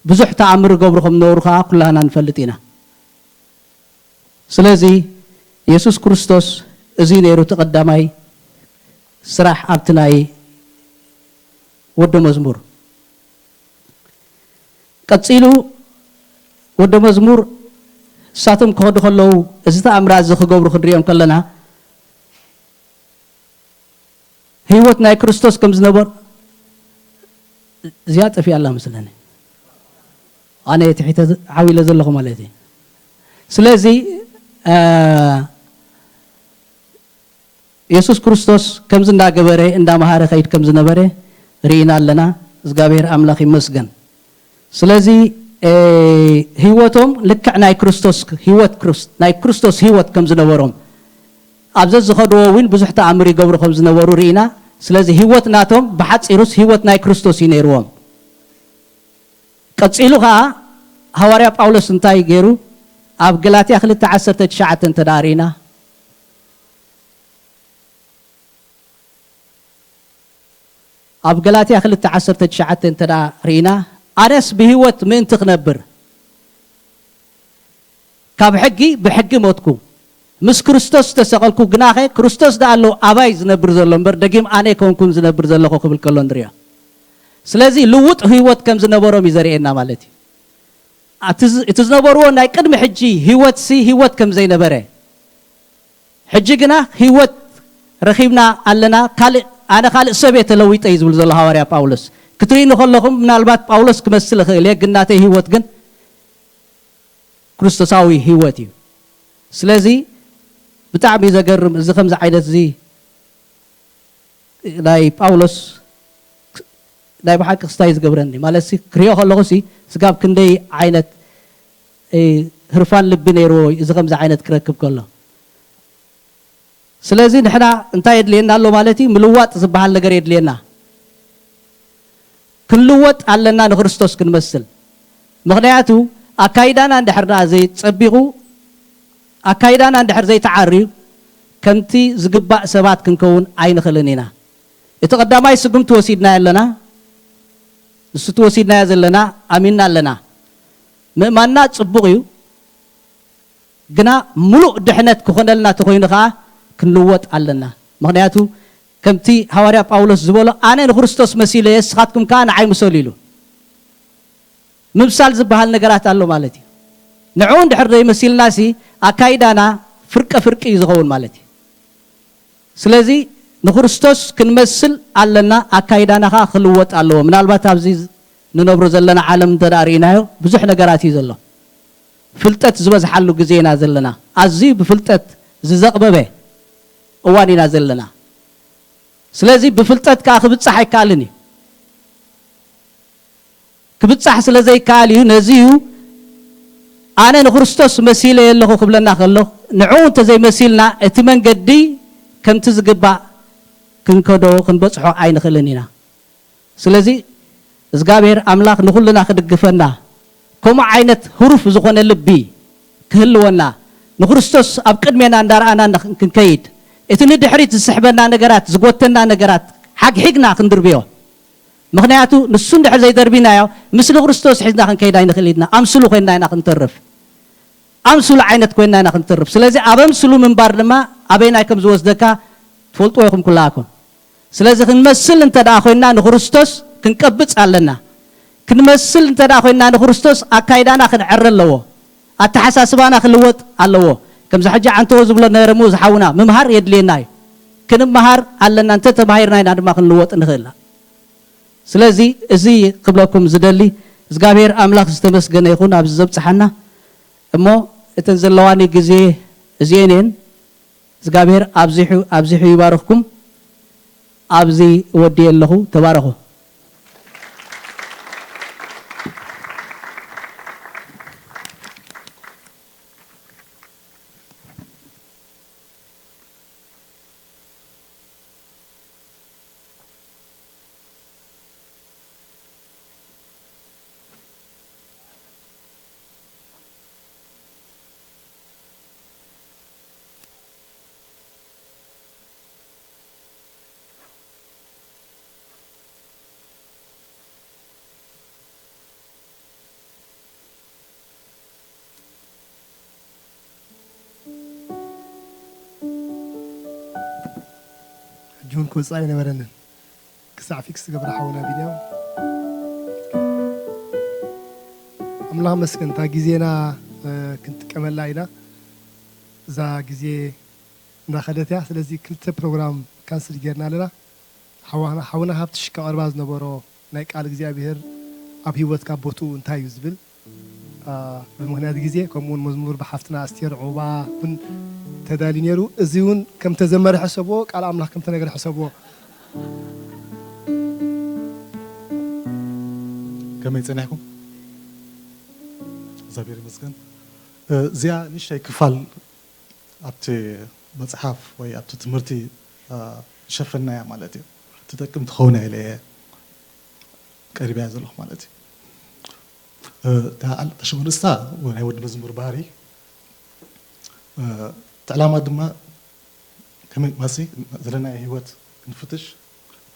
ብዙሕ ተኣምር ይገብሩ ከም ዝነበሩ ከኣ ኩላህና ንፈልጥ ኢና። ስለዚ የሱስ ክርስቶስ እዚ ነይሩ እቲ ቀዳማይ ስራሕ ኣብቲ ናይ ወደ መዝሙር። ቀጺሉ ወደ መዝሙር ንሳቶም ክኸዱ ከለዉ፣ እዚ ተኣምራት እዚ ክገብሩ ክንሪኦም ከለና፣ ህይወት ናይ ክርስቶስ ከም ዝነበር፣ እዚኣ ጠፊኣ ኣላ መስለኒ። ኣነ ትሒተ ዓው ኢለ ዘለኹ ማለት እዩ። ስለዚ፣ እ፣ የሱስ ክርስቶስ ከምዚ እንዳገበረ፣ እንዳመሃረ ከይድ ከም ዝነበረ ርኢና ኣለና። እግዚኣብሔር ኣምላኽ ይመስገን። ስለዚ፣ እ፣ ህይወቶም ልክዕ ናይ ክርስቶስ ህይወት፣ ክርስ-፣ ናይ ክርስቶስ ህይወት ከም ዝነበሮም፣ ኣብ ዘዝኸድዎ እውን ብዙሕ ተኣምር ይገብሩ ከም ዝነበሩ ርኢና። ስለዚ ህይወት ናቶም ብሓጺሩስ ህይወት ናይ ክርስቶስ እዩ ነይርዎም። ቀጺሉ ኸኣ ሃዋርያ ጳውሎስ እንታይ ገይሩ? ኣብ ገላትያ ክልተ ዓሰርተ ትሽዓተ እንተ ደኣ ርኢና፣ ኣብ ገላትያ ክልተ ዓሰርተ ትሽዓተ እንተ ደኣ ርኢና፣ ኣነስ ብህይወት ምእንቲ ክነብር ካብ ሕጊ ብሕጊ ሞትኩ፣ ምስ ክርስቶስ ዝተሰቐልኩ፣ ግናኸ ክርስቶስ ደኣ ኣሎ ኣባይ ዝነብር ዘሎ እምበር፣ ደጊም ኣነ ኣይኮንኩን ዝነብር ዘለኹ ክብል ከሎ ንሪኦ። ስለዚ ልውጥ ህይወት ከም ዝነበሮም እዩ ዘርእየና ማለት እዩ። እቲ ዝ-፣ እቲ ዝነበርዎ ናይ ቅድሚ ሕጂ ህይወትሲ ህይወት ከም ዘይነበረ፣ ሕጂ ግና ህይወት ረኺብና ኣለና፣ ካልእ፣ ኣነ ካልእ ሰብ እየ ተለዊጠ እዩ ዝብል ዘሎ ሃዋርያ ጳውሎስ። ክትርእይኒ ከለኹም ምናልባት ጳውሎስ ክመስል እኽእል እየ፣ ግን ናተይ ህይወት ግን ክርስቶሳዊ ህይወት እዩ። ስለዚ ብጣዕሚ እዩ ዘገርም፣ እዚ ከምዚ ዓይነት እዚ ናይ ጳውሎስ ናይ ብሓቂ ክስታይ ዝገብረኒ። ማለትሲ ክሪኦ ከለኹሲ ስጋብ ክንደይ ዓይነት፣ እ፣ ህርፋን ልቢ ነይርዎ እዩ እዚ ከምዚ ዓይነት ክረክብ ከሎ። ስለዚ ንሕና እንታይ የድልየና ኣሎ ማለት እዩ? ምልዋጥ ዝበሃል ነገር የድልየና። ክንልወጥ ኣለና ንክርስቶስ ክንመስል። ምኽንያቱ ኣካይዳና እንድሕር ደኣ ዘይጸቢቑ፣ ኣካይዳና እንድሕር ዘይተዓርዩ፣ ከምቲ ዝግባእ ሰባት ክንከውን ኣይንኽእልን ኢና። እቲ ቀዳማይ ስጉምቲ ወሲድናዮ ኣለና። ንሱ እቲ ወሲድናዮ ዘለና ኣሚንና ኣለና። ምእማንና ጽቡቕ እዩ። ግና ምሉእ ድሕነት ክኾነልና ተኾይኑ ኸኣ ክንልወጥ ኣለና። ምኽንያቱ ከምቲ ሃዋርያ ጳውሎስ ዝበሎ፣ "ኣነ ንክርስቶስ መሲለ እየ፣ ንስኻትኩም ከኣ ንዓይ ምሰሉ" ኢሉ። ምምሳል ዝበሃል ነገራት ኣሎ ማለት እዩ። ንዕኡ እንድሕር ዘይመሲልናሲ ኣካይዳና ፍርቀ ፍርቂ እዩ ዝኸውን ማለት እዩ። ስለዚ ንክርስቶስ ክንመስል ኣለና፣ ኣካይዳና ኸኣ ክልወጥ ኣለዎ። ምናልባት ኣብዚ ንነብሮ ዘለና ዓለም እንተ ደኣ ርኢናዮ፣ ብዙሕ ነገራት እዩ ዘሎ። ፍልጠት ዝበዝሓሉ ግዜ ኢና ዘለና። ኣዝዩ ብፍልጠት ዝዘቕበበ እዋን ኢና ዘለና። ስለዚ ብፍልጠት ከኣ ክብጻሕ ኣይከኣልን እዩ። ክብጻሕ ስለ ዘይከኣል እዩ። ነዚ እዩ ኣነ ንክርስቶስ መሲለ ኣለኹ ክብለና ከሎ፣ ንዕኡ እንተዘይመሲልና እቲ መንገዲ ከምቲ ዝግባእ ክንከዶ ክንበጽሖ ኣይንኽእልን ኢና። ስለዚ እግዚኣብሔር ኣምላኽ ንኹልና ክድግፈና፣ ከምኡ ዓይነት ህሩፍ ዝኾነ ልቢ ክህልወና፣ ንክርስቶስ ኣብ ቅድሜና እንዳረኣና ንኽ-፣ ክንከይድ፣ እቲ ንድሕሪት ዝስሕበና ነገራት፣ ዝጎተና ነገራት ሓግሒግና ክንድርብዮ። ምኽንያቱ ንሱ እንድሕር ዘይደርቢናዮ፣ ምስሊ ክርስቶስ ሒዝና ክንከይድ ኣይንኽእል ኢና። ኣምስሉ ኮይንና ኢና ክንተርፍ። ኣምስሉ ዓይነት ኮይንና ኢና ክንተርፍ። ስለዚ ኣብ ኣምስሉ ምንባር ድማ ኣበይናይ ከም ዝወስደካ ትፈልጥዎ ኢኹም ኩላኩም። ስለዚ ክንመስል እንተ ደኣ ኮይንና ንክርስቶስ ክንቀብጽ ኣለና። ክንመስል እንተ ደኣ ኮይንና ንክርስቶስ ኣካይዳና ክንዕረ ኣለዎ። ኣተሓሳስባና ክልወጥ ኣለዎ። ከምዚ ሕጂ ዓንተዎ ዝብሎ ነበረ እሞ ዝሓውና ምምሃር የድልየና እዩ። ክንመሃር ኣለና። እንተ ተማሂርና ኢና ድማ ክንልወጥ ንኽእል። ስለዚ እዚ ክብለኩም ዝደሊ እግዚኣብሔር ኣምላኽ ዝተመስገነ ይኹን ኣብዚ ዘብጽሓና። እሞ እተን ዘለዋኒ ግዜ እዚኤን እየን። እግዚኣብሔር ኣብዚሑ ኣብዚሑ ይባርኽኩም። ኣብዚ እወድየ ኣለኹ። ተባረኹ። ሕጂ እውን ክወፅእ ኣይነበረንን። ክሳዕ ፊክስ ዝገብረ ሓውና ቢንያም ኣምላኽ መስገን እታ ግዜና ክንጥቀመላ ኢና። እዛ ግዜ እንዳኸደት እያ። ስለዚ ክልተ ፕሮግራም ካንስል ጌርና ኣለና። ሓውና ሃብትሽ ከቕርባ ዝነበሮ ናይ ቃል እግዚኣብሔር ኣብ ህይወትካ ቦትኡ እንታይ እዩ ዝብል ብምኽንያት ግዜ፣ ከምኡ እውን መዝሙር ብሓፍትና ኣስቴር ዑባ እውን ተዳልዩ ነይሩ። እዚ እውን ከም ተዘመረ ሕሰብዎ፣ ቃል ኣምላኽ ከም ተነገረ ሕሰብዎ። ከመይ ጸኒሕኩም? እግዚኣብሔር ይመስገን። እዚኣ ንእሽተይ ክፋል ኣብቲ መጽሓፍ ወይ ኣብቲ ትምህርቲ ዝሸፈንናያ ማለት እዩ። ትጠቅም ትኸውን ኢለ እየ ቀሪበያ ዘለኹ ማለት እዩ። እታ ቃል ሽሙ ርእስታ ናይ ወዲ መዝሙር ባህሪ፣ እቲ ዕላማ ድማ ከመይ ማሲ ዘለናዮ ህይወት ክንፍትሽ፣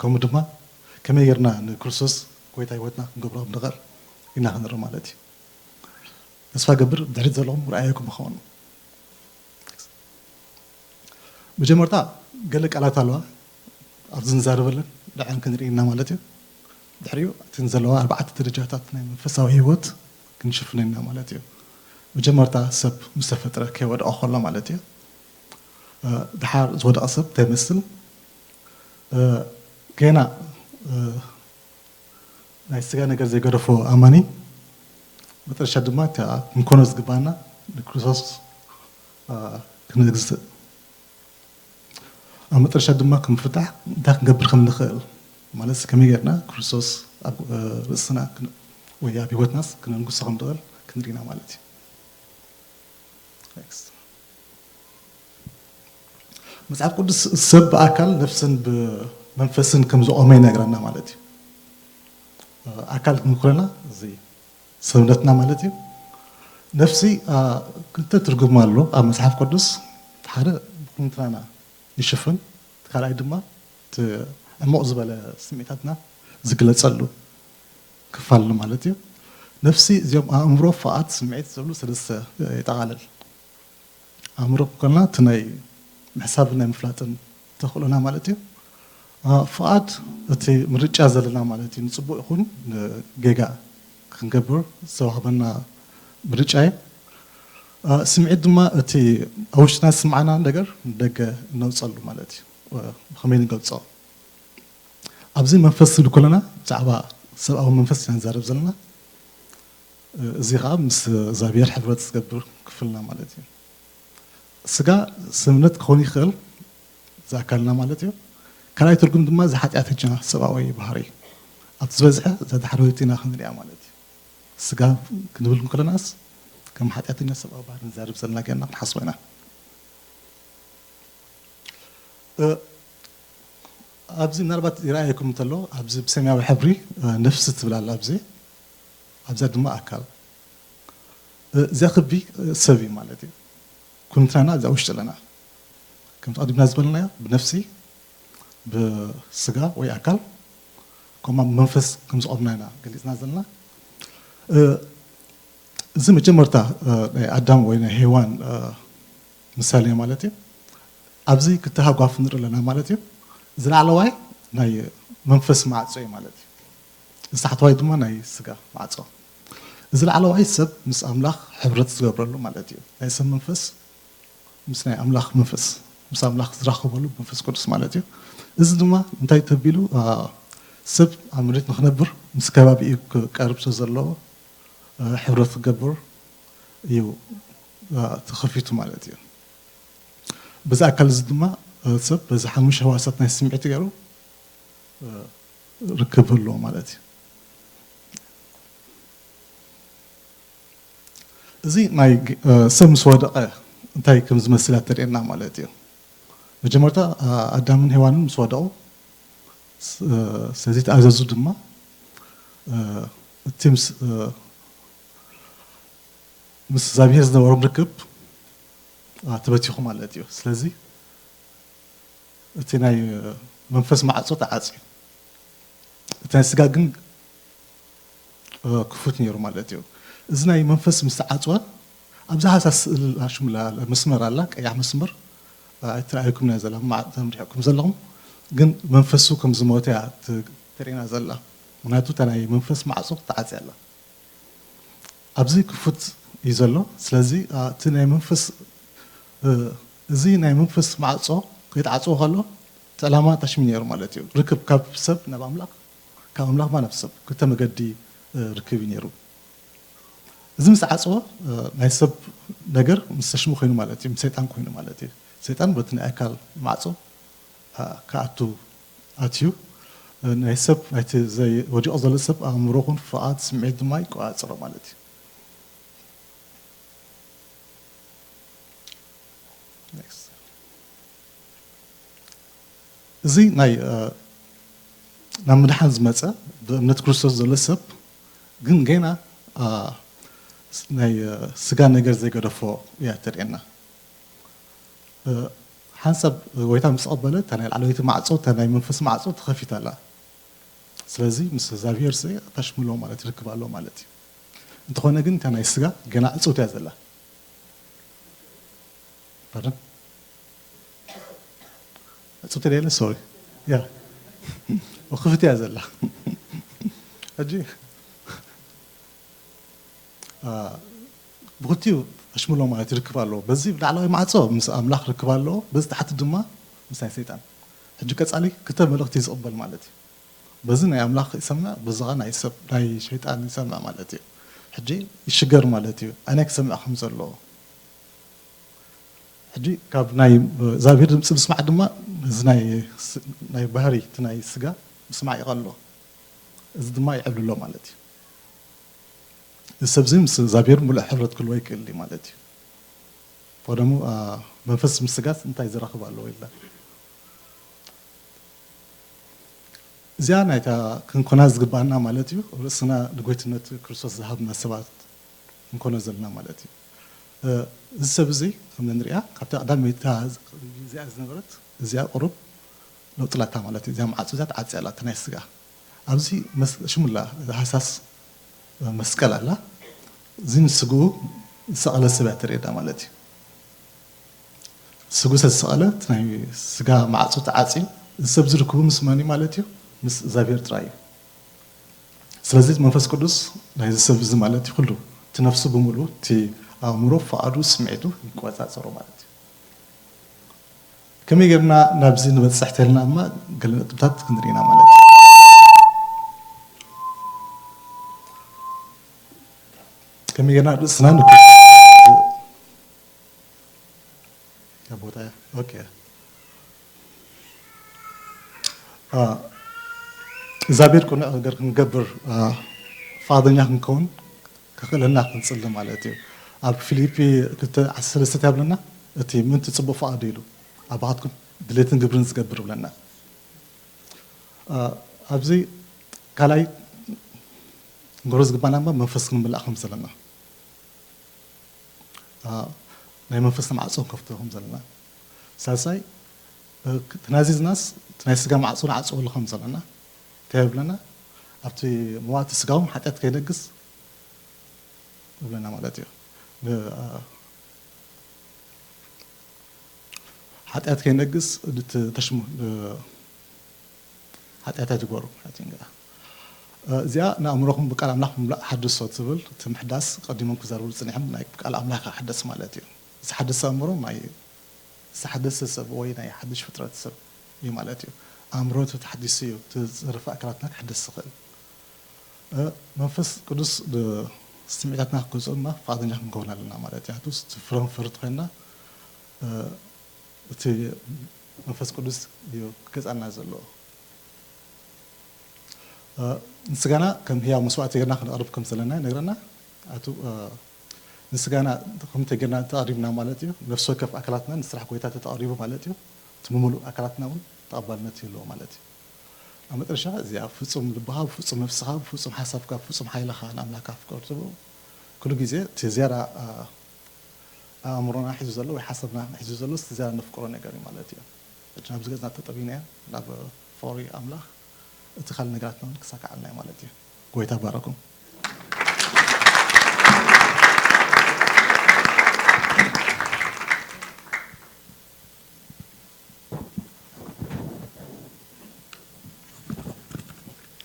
ከምኡ ድማ ከመይ ጌርና ንክርስቶስ ጎይታ ህይወትና ክንገብሮ ከም ንኽእል ኢና ክንርኢ ማለት እዩ። ተስፋ ገብር ብድሕሪት ዘለኹም ርኣየኩም ይኸውን። መጀመርታ ገለ ቃላት ኣለዋ ኣብዚ ንዛረበለን ደዐን ክንርኢ ኢና ማለት እዩ። ድሕሪኡ እተን ዘለዋ ኣርባዕተ ደረጃታት ናይ መንፈሳዊ ህይወት ክንሽፍን ኢና ማለት እዩ። መጀመርታ ሰብ ምስ ተፈጥረ ከይወደቐ ከሎ ማለት እዩ። ድሓር ዝወደቐ ሰብ እንታይ ይመስል? ገና ናይ ስጋ ነገር ዘይገደፎ ኣማኒ መጠረሻ ድማ እታ ክንኮኖ ዝግባና ንክርስቶስ ክነግዝእ ኣብ መጠረሻ ድማ ክንፍታሕ እንታይ ክንገብር ከም ንኽእል ማለት ከመይ ጌርና ክርስቶስ ኣብ ርእስና ወይ ኣብ ህይወትናስ ክነንግሶ ከም ንኽእል ክንርኢና ማለት እዩ። መጽሓፍ ቅዱስ ሰብ ብኣካል ነፍስን ብመንፈስን ከም ዝቖመ ይነግረና ማለት እዩ። ኣካል ክንብል ከለና እዚ ሰብነትና ማለት እዩ። ነፍሲ ክልተ ትርጉም ኣሎ ኣብ መጽሓፍ ቅዱስ። ሓደ ብኩንትናና ይሽፍን፣ እቲ ካልኣይ ድማ እቲ ዕሙቕ ዝበለ ስምዒታትና ዝግለጸሉ ክፋል ማለት እዩ። ነፍሲ እዚኦም ኣእምሮ፣ ፍቓድ፣ ስምዒት ዝብሉ ሰለስተ የጠቓልል። ኣእምሮ ከለና እቲ ናይ ምሕሳብን ናይ ምፍላጥን ተኽእሎና ማለት እዩ። ፍቓድ እቲ ምርጫ ዘለና ማለት እዩ። ንፅቡቕ ይኹን ንጌጋ ክንገብር ዝተዋህበና ምርጫ እዩ። ስምዒት ድማ እቲ ኣብ ውሽጥና ዝስምዓና ነገር ንደገ እነውፀሉ ማለት እዩ። ብኸመይ ንገልፆ? ኣብዚ መንፈስ ዝብል ከለና ብዛዕባ ሰብኣዊ መንፈስ ኢና ንዛረብ ዘለና። እዚ ከዓ ምስ እግዚኣብሔር ሕብረት ዝገብር ክፍልና ማለት እዩ። ስጋ ሰብነት ክኸውን ይኽእል፣ እዚ ኣካልና ማለት እዩ። ካልኣይ ትርጉም ድማ እዚ ሓጢኣተኛ ሰብኣዊ ባህሪ ኣብቲ ዝበዝሐ እዛ ዳሕረወይቲ ኢና ክንሪኣ ማለት እዩ። ስጋ ክንብል እንከለናስ ከም ሓጢኣተኛ ሰብኣዊ ባህሪ ንዛረብ ዘለና ጌርና ክንሓስቦ ኢና። ኣብዚ ምናልባት ይረኣየኩም እንተሎ ኣብዚ ብሰማያዊ ሕብሪ ነፍሲ ትብል ኣላ። ኣብዚ ኣብዛ ድማ ኣካል፣ እዚኣ ክቢ ሰብ እዩ ማለት እዩ። ኩንትናና እዛ ውሽጢ ኣለና። ከምቲ ቀዲምና ዝበልናዮ ብነፍሲ፣ ብስጋ ወይ ኣካል፣ ከምኡ መንፈስ ከም ዝቆምና ኢና ገሊፅና ዘለና። እዚ መጀመርታ ናይ ኣዳም ወይ ናይ ሄዋን ምሳሌ ማለት እዩ። ኣብዚ ክተሃጓፍ ንርኢ ኣለና ማለት እዩ። እዚ ላዕለዋይ ናይ መንፈስ ማዕጾ እዩ ማለት እዩ። እዚ ታሕተዋይ ድማ ናይ ስጋ ማዕጾ። እዚ ላዕለዋይ ሰብ ምስ ኣምላኽ ሕብረት ዝገብረሉ ማለት እዩ። ናይ ሰብ መንፈስ ምስ ናይ ኣምላኽ መንፈስ፣ ምስ ኣምላኽ ዝራኸበሉ መንፈስ ቅዱስ ማለት እዩ። እዚ ድማ እንታይ ተቢሉ፣ ሰብ ኣብ መሬት ንኽነብር ምስ ከባቢኡ ክቀርብ ስለ ዘለዎ፣ ሕብረት ክገብር እዩ ተኸፊቱ ማለት እዩ። በዚ ኣካል እዚ ድማ ሰብ በዚ ሓሙሽተ ህዋሳት ናይ ስምዒት ገይሩ ርክብ ኣለዎ ማለት እዩ። እዚ ናይ ሰብ ምስ ወደቐ እንታይ ከም ዝመስል እያ ተርእየና ማለት እዩ። መጀመርታ ኣዳምን ሄዋንን ምስ ወደቑ፣ ስለዚ ተኣዘዙ ድማ፣ እቲ ምስ ምስ እግዚኣብሔር ዝነበሮም ርክብ ተበቲኹ ማለት እዩ። ስለዚ እቲ ናይ መንፈስ ማዕጾ ተዓጽዩ፣ እቲ ናይ ስጋ ግን ክፉት ነይሩ ማለት እዩ። እዚ ናይ መንፈስ ምስ ተዓጽወ፣ ኣብዚ ሃሳስ ስእል ኣሽሙላ መስመር ኣላ፣ ቀያሕ መስመር ኣይተራእየኩም ናይ ዘላ፣ ተምሪሕኩም ዘለኹም ግን መንፈሱ ከም ዝሞተ እያ ተርእና ዘላ። ምክንያቱ እታ ናይ መንፈስ ማዕጾ ተዓጽያ ኣላ። ኣብዚ ክፉት እዩ ዘሎ። ስለዚ እቲ ናይ መንፈስ፣ እዚ ናይ መንፈስ ማዕጾ ከይተዓጽወ ከሎ እቲ ዕላማ ታሽሚ ነይሩ ማለት እዩ። ርክብ ካብ ሰብ ናብ ኣምላኽ፣ ካብ ኣምላኽ ናብ ሰብ ክልተ መገዲ ርክብ እዩ ነይሩ። እዚ ምስ ተዓጽወ ናይ ሰብ ነገር ምስ ተሽሙ ኮይኑ ማለት እዩ፣ ምስ ሰይጣን ኮይኑ ማለት እዩ። ሰይጣን በቲ ናይ ኣካል ማዕጾ ክኣቱ ኣትዩ፣ ናይ ሰብ ናይቲ ዘይ-፣ ወዲቑ ዘሎ ሰብ ኣእምሮ ኹን ፍቓድ ስምዒት ድማ ይቆጻጸሮ ማለት እዩ። Next። እዚ ናይ ናብ ምድሓን ዝመጸ ብእምነት ክርስቶስ ዘሎ ሰብ ግን ገና ናይ ስጋ ነገር ዘይገደፎ እያ ተርእየና። ሓንሳብ ጎይታ ምስ ተቐበለ እታ ናይ ላዕለወይቲ ማዕጾ፣ እታ ናይ መንፈስ ማዕጾ ተኸፊታ ኣላ። ስለዚ ምስ እግዚኣብሔር ስለ ተሽምሎ ማለት ርክብ ኣሎ ማለት እዩ። እንተኾነ ግን እታ ናይ ስጋ ገና ዕጽውቲ እያ ዘላ። Pardon? ዕጽውቲ ደለ? ሶሪ። ያ። ክፍት እያ ዘላ። ሕጂ ብክልቲኡ ኣሽምሎ ማለት ይርክብ ኣለዎ። በዚ ላዕለዋይ ማዕጾ ምስ ኣምላኽ ርክብ ኣለዎ፣ በዚ ታሕቲ ድማ ምስ ናይ ሰይጣን። ሕጂ ቀጻሊ ክልተ መልእኽቲ ዝቕበል ማለት እዩ። በዚ ናይ ኣምላኽ ይሰምዕ፣ በዚ ኸኣ ናይ ሰብ፣ ናይ ሸይጣን ይሰምዕ ማለት እዩ። ሕጂ ይሽገር ማለት እዩ። ኣነ ክሰምዕ ከም ዘለዎ። ሕጂ ካብ ናይ እግዚኣብሔር ድምፂ ምስማዕ ድማ እዚ ናይ ስ-፣ ናይ ባህሪ እቲ ናይ ስጋ ምስማዕ ይቐሎ። እዚ ድማ ይዕብልሎ ማለት እዩ። እዚ ሰብ እዚ ምስ እግዚኣብሔር ምሉእ ሕብረት ክህልዎ ይክእል እዩ ማለት እዩ። ወደሙ መንፈስ ምስ ስጋስ እንታይ ዝራኽብ ኣለዎ ኢልና እዚኣ ናይታ ክንኮና ዝግባኣና ማለት እዩ። ርእስና ንጎይትነት ክርስቶስ ዝሃብና ሰባት ክንኮኖ ዘለና ማለት እዩ። እዚ ሰብ እዚ ከም ንሪኣ ካብታ ቀዳመይቲ እዚኣ ዝነበረት እዚኣ ቁሩብ ለውጥላታ ማለት እዩ። እዚኣ ማዕጾ እዚኣ ተዓጽያ ኣላ፣ እቲ ናይ ስጋ። ኣብዚ መስ-፣ ሽሙላ፣ እዚ ሃሳስ መስቀል ኣላ። እዚ ንስግኡ ዝሰቐለ ሰብ እያ ተርእየና ማለት እዩ። ስግኡ ስለ ዝሰቐለ፣ እቲ ናይ ስጋ ማዕጾ ተዓጽዩ፣ እዚ ሰብ ዝርክቡ ምስ መን እዩ ማለት እዩ? ምስ እግዚኣብሔር ጥራይ እዩ። ስለዚ መንፈስ ቅዱስ ናይዚ ሰብ እዚ ማለት እዩ፣ ኩሉ እቲ ነፍሱ ብምሉኡ፣ እቲ ኣእምሮ፣ ፍቓዱ፣ ስምዒቱ ይቆጻጸሮ ማለት እዩ። ከመይ ጌርና ናብዚ ንበጽሕ ተልና እማ ገለ ነጥብታት ክንርኢ ኢና ማለት እዩ። ከመይ ጌርና ርእስና ንክርስቶስ ያ ቦታ እያ። ኦኬ። እግዚኣብሔር ቅኑዕ ነገር ክንገብር ፍቓደኛ ክንከውን ከኽእለና ክንጽሊ ማለት እዩ። ኣብ ፊልይፒ ክልተ ዓሰርተ ሰለስተ እንታይ ይብለና? እቲ ምእንቲ ጽቡቕ ፍቓዱ ኢሉ ኣባኻትኩም ድሌትን ግብርን ዝገብር ይብለና። ኣብዚ ካልኣይ ንገብሮ ዝግባና እምበር መንፈስ ክንምላእ ከም ዘለና፣ ናይ መንፈስና ማዕጾ ክንከፍቶ ከም ዘለና። ሳልሳይ ተናዚዝናስ እቲ ናይ ስጋ ማዕጾ ንዓጽወሉ ከም ዘለና እንታይ ይብለና? ኣብቲ መዋቲ ስጋ እውን ሓጢኣት ከይነግስ ይብለና ማለት እዩ። ሓጢኣት ከይነግስ ተሽሙ ሓጢኣት ኣይትግበሩ። እዚኣ ንኣእምሮኹም ብቃል ኣምላኽ ምምላእ ሓድሶ ትብል። እቲ ምሕዳስ ቀዲሞም ክዛረቡ ዝጽኒሖም ናይ ቃል ኣምላኽ ክሕደስ ማለት እዩ። ዝተሓደሰ ኣእምሮ ናይ ዝተሓደሰ ሰብ ወይ ናይ ሓድሽ ፍጥረት ሰብ እዩ ማለት እዩ። ኣእምሮ ተሓዲሱ እዩ እቲ ዝረፈ ኣካላትና ክሕደስ ዝኽእል። መንፈስ ቅዱስ ስምዒታትና ክገዝኦና ፍቓደኛ ክንከውን ኣለና ማለት እዩ። ኣቱስ ፍረን ፈርት ኮይና እቲ መንፈስ ቅዱስ እዩ ክገዝኣና ዘለዎ። ንስጋና ከም ህያው መስዋእቲ ጌርና ክንቐርብ ከም ዘለና ይነግረና። ኣቱ ንስጋና ከምተ ጌርና ተቐሪብና ማለት እዩ። ነፍሲ ወከፍ ኣካላትና ንስራሕ ጎይታ ተተቐሪቡ ማለት እዩ። እቲ ምሙሉእ ኣካላትና እውን ተቐባልነት ይህልዎ ማለት እዩ። ኣብ መጠረሻ እዚኣ ፍጹም ልብኻ፣ ብፍጹም ነፍስኻ፣ ብፍጹም ሓሳብካ፣ ብፍጹም ሓይልኻ ንኣምላኽካ ፍቀር ትብሎ። ኩሉ ግዜ እቲ ዝያዳ ኣእምሮና ሒዙ ዘሎ ወይ ሓሳብና ሒዙ ዘሎ እቲ ዝያዳ ነፍቅሮ ነገር እዩ ማለት እዩ። ሕጂ ናብዚ ገጽና ተጠቢና እያ ናብ ፍቕሪ ኣምላኽ እቲ ካልእ ነገራትና እውን ክሳካዓልና እዩ ማለት እዩ። ጎይታ ባረኩም።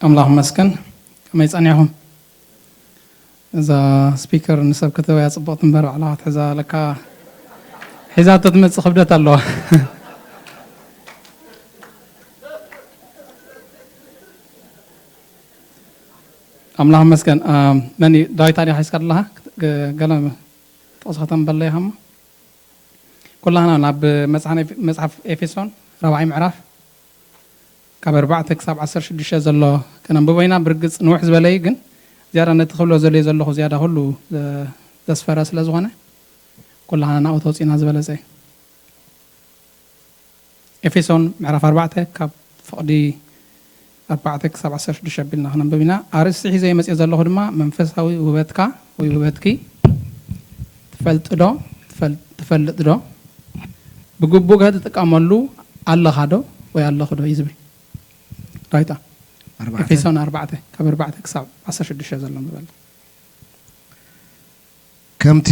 ኣምላኽ መስከን። ከመይ ጸኒዕኹም? እዛ ስፒከር ንሰብ ከተወያ ጽቡቕቲ እምበር ባዕላ ክትሕዛ ለካ ሒዛቶ ትመጽእ ክብደት ኣለዋ። ኣምላኽ መስገን። መን እዩ ዳዊት ኣዲኻ ሒዝካ ዘለኻ? ገለ ጥቕሲ ከተንበለይ ሃሞ ኩላህና ናብ መጽሓፍ ኤፌሶን ራብዓይ ምዕራፍ ካብ ኣርባዕተ ክሳብ ዓሰርተ ሽዱሽተ ዘሎ ከነንብቦ ኢና። ብርግጽ ንውሕ ዝበለ እዩ፣ ግን ዝያዳ ነቲ ክብሎ ዘልየ ዘለኹ ዝያዳ ኩሉ ዘስፈረ ስለ ዝኾነ ኩላህና ናብኡ ተውፅእና ዝበለጸ እዩ። ኤፌሶን ምዕራፍ ኣርባዕተ ካብ ፍቕዲ ኣርባዕተ ክሳብ ዓሰርተ ሽዱሽተ ኣቢልና ክነንብብ ኢና። ኣርእስቲ ሒዘ መፅእ ዘለኹ ድማ መንፈሳዊ ውህበትካ ወይ ውህበትኪ ትፈልጥ ዶ? ትፈልጥ ዶ? ብግቡእ ከ ትጥቀመሉ ኣለኻ ዶ ወይ ኣለኹ ዶ እዩ ዝብል። ዳዊታ ኤፌሶን ኣርባዕተ ካብ ኣርባዕተ ክሳብ ዓሰርተ ሽዱሽተ ዘሎ ንበል። ከምቲ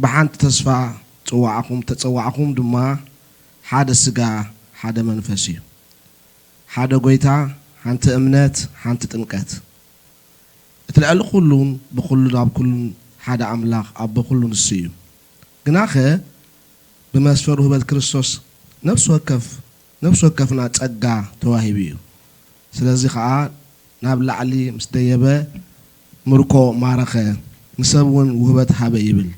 ብሓንቲ ተስፋ ጽዋዕኹም ተጸዋዕኹም ድማ ሓደ ስጋ ሓደ መንፈስ እዩ። ሓደ ጎይታ፣ ሓንቲ እምነት፣ ሓንቲ ጥምቀት። እቲ ልዕሊ ኩሉን ብኹሉን ኣብ ኩሉን ሓደ ኣምላኽ ኣቦ ኩሉ ንሱ እዩ። ግናኸ ብመስፈር ውህበት ክርስቶስ ነፍሲ ወከፍ ነፍሲ ወከፍና ጸጋ ተዋሂቡ እዩ። ስለዚ ኸኣ ናብ ላዕሊ ምስ ደየበ ምርኮ ማረኸ፣ ንሰብ እውን ውህበት ሃበ ይብል።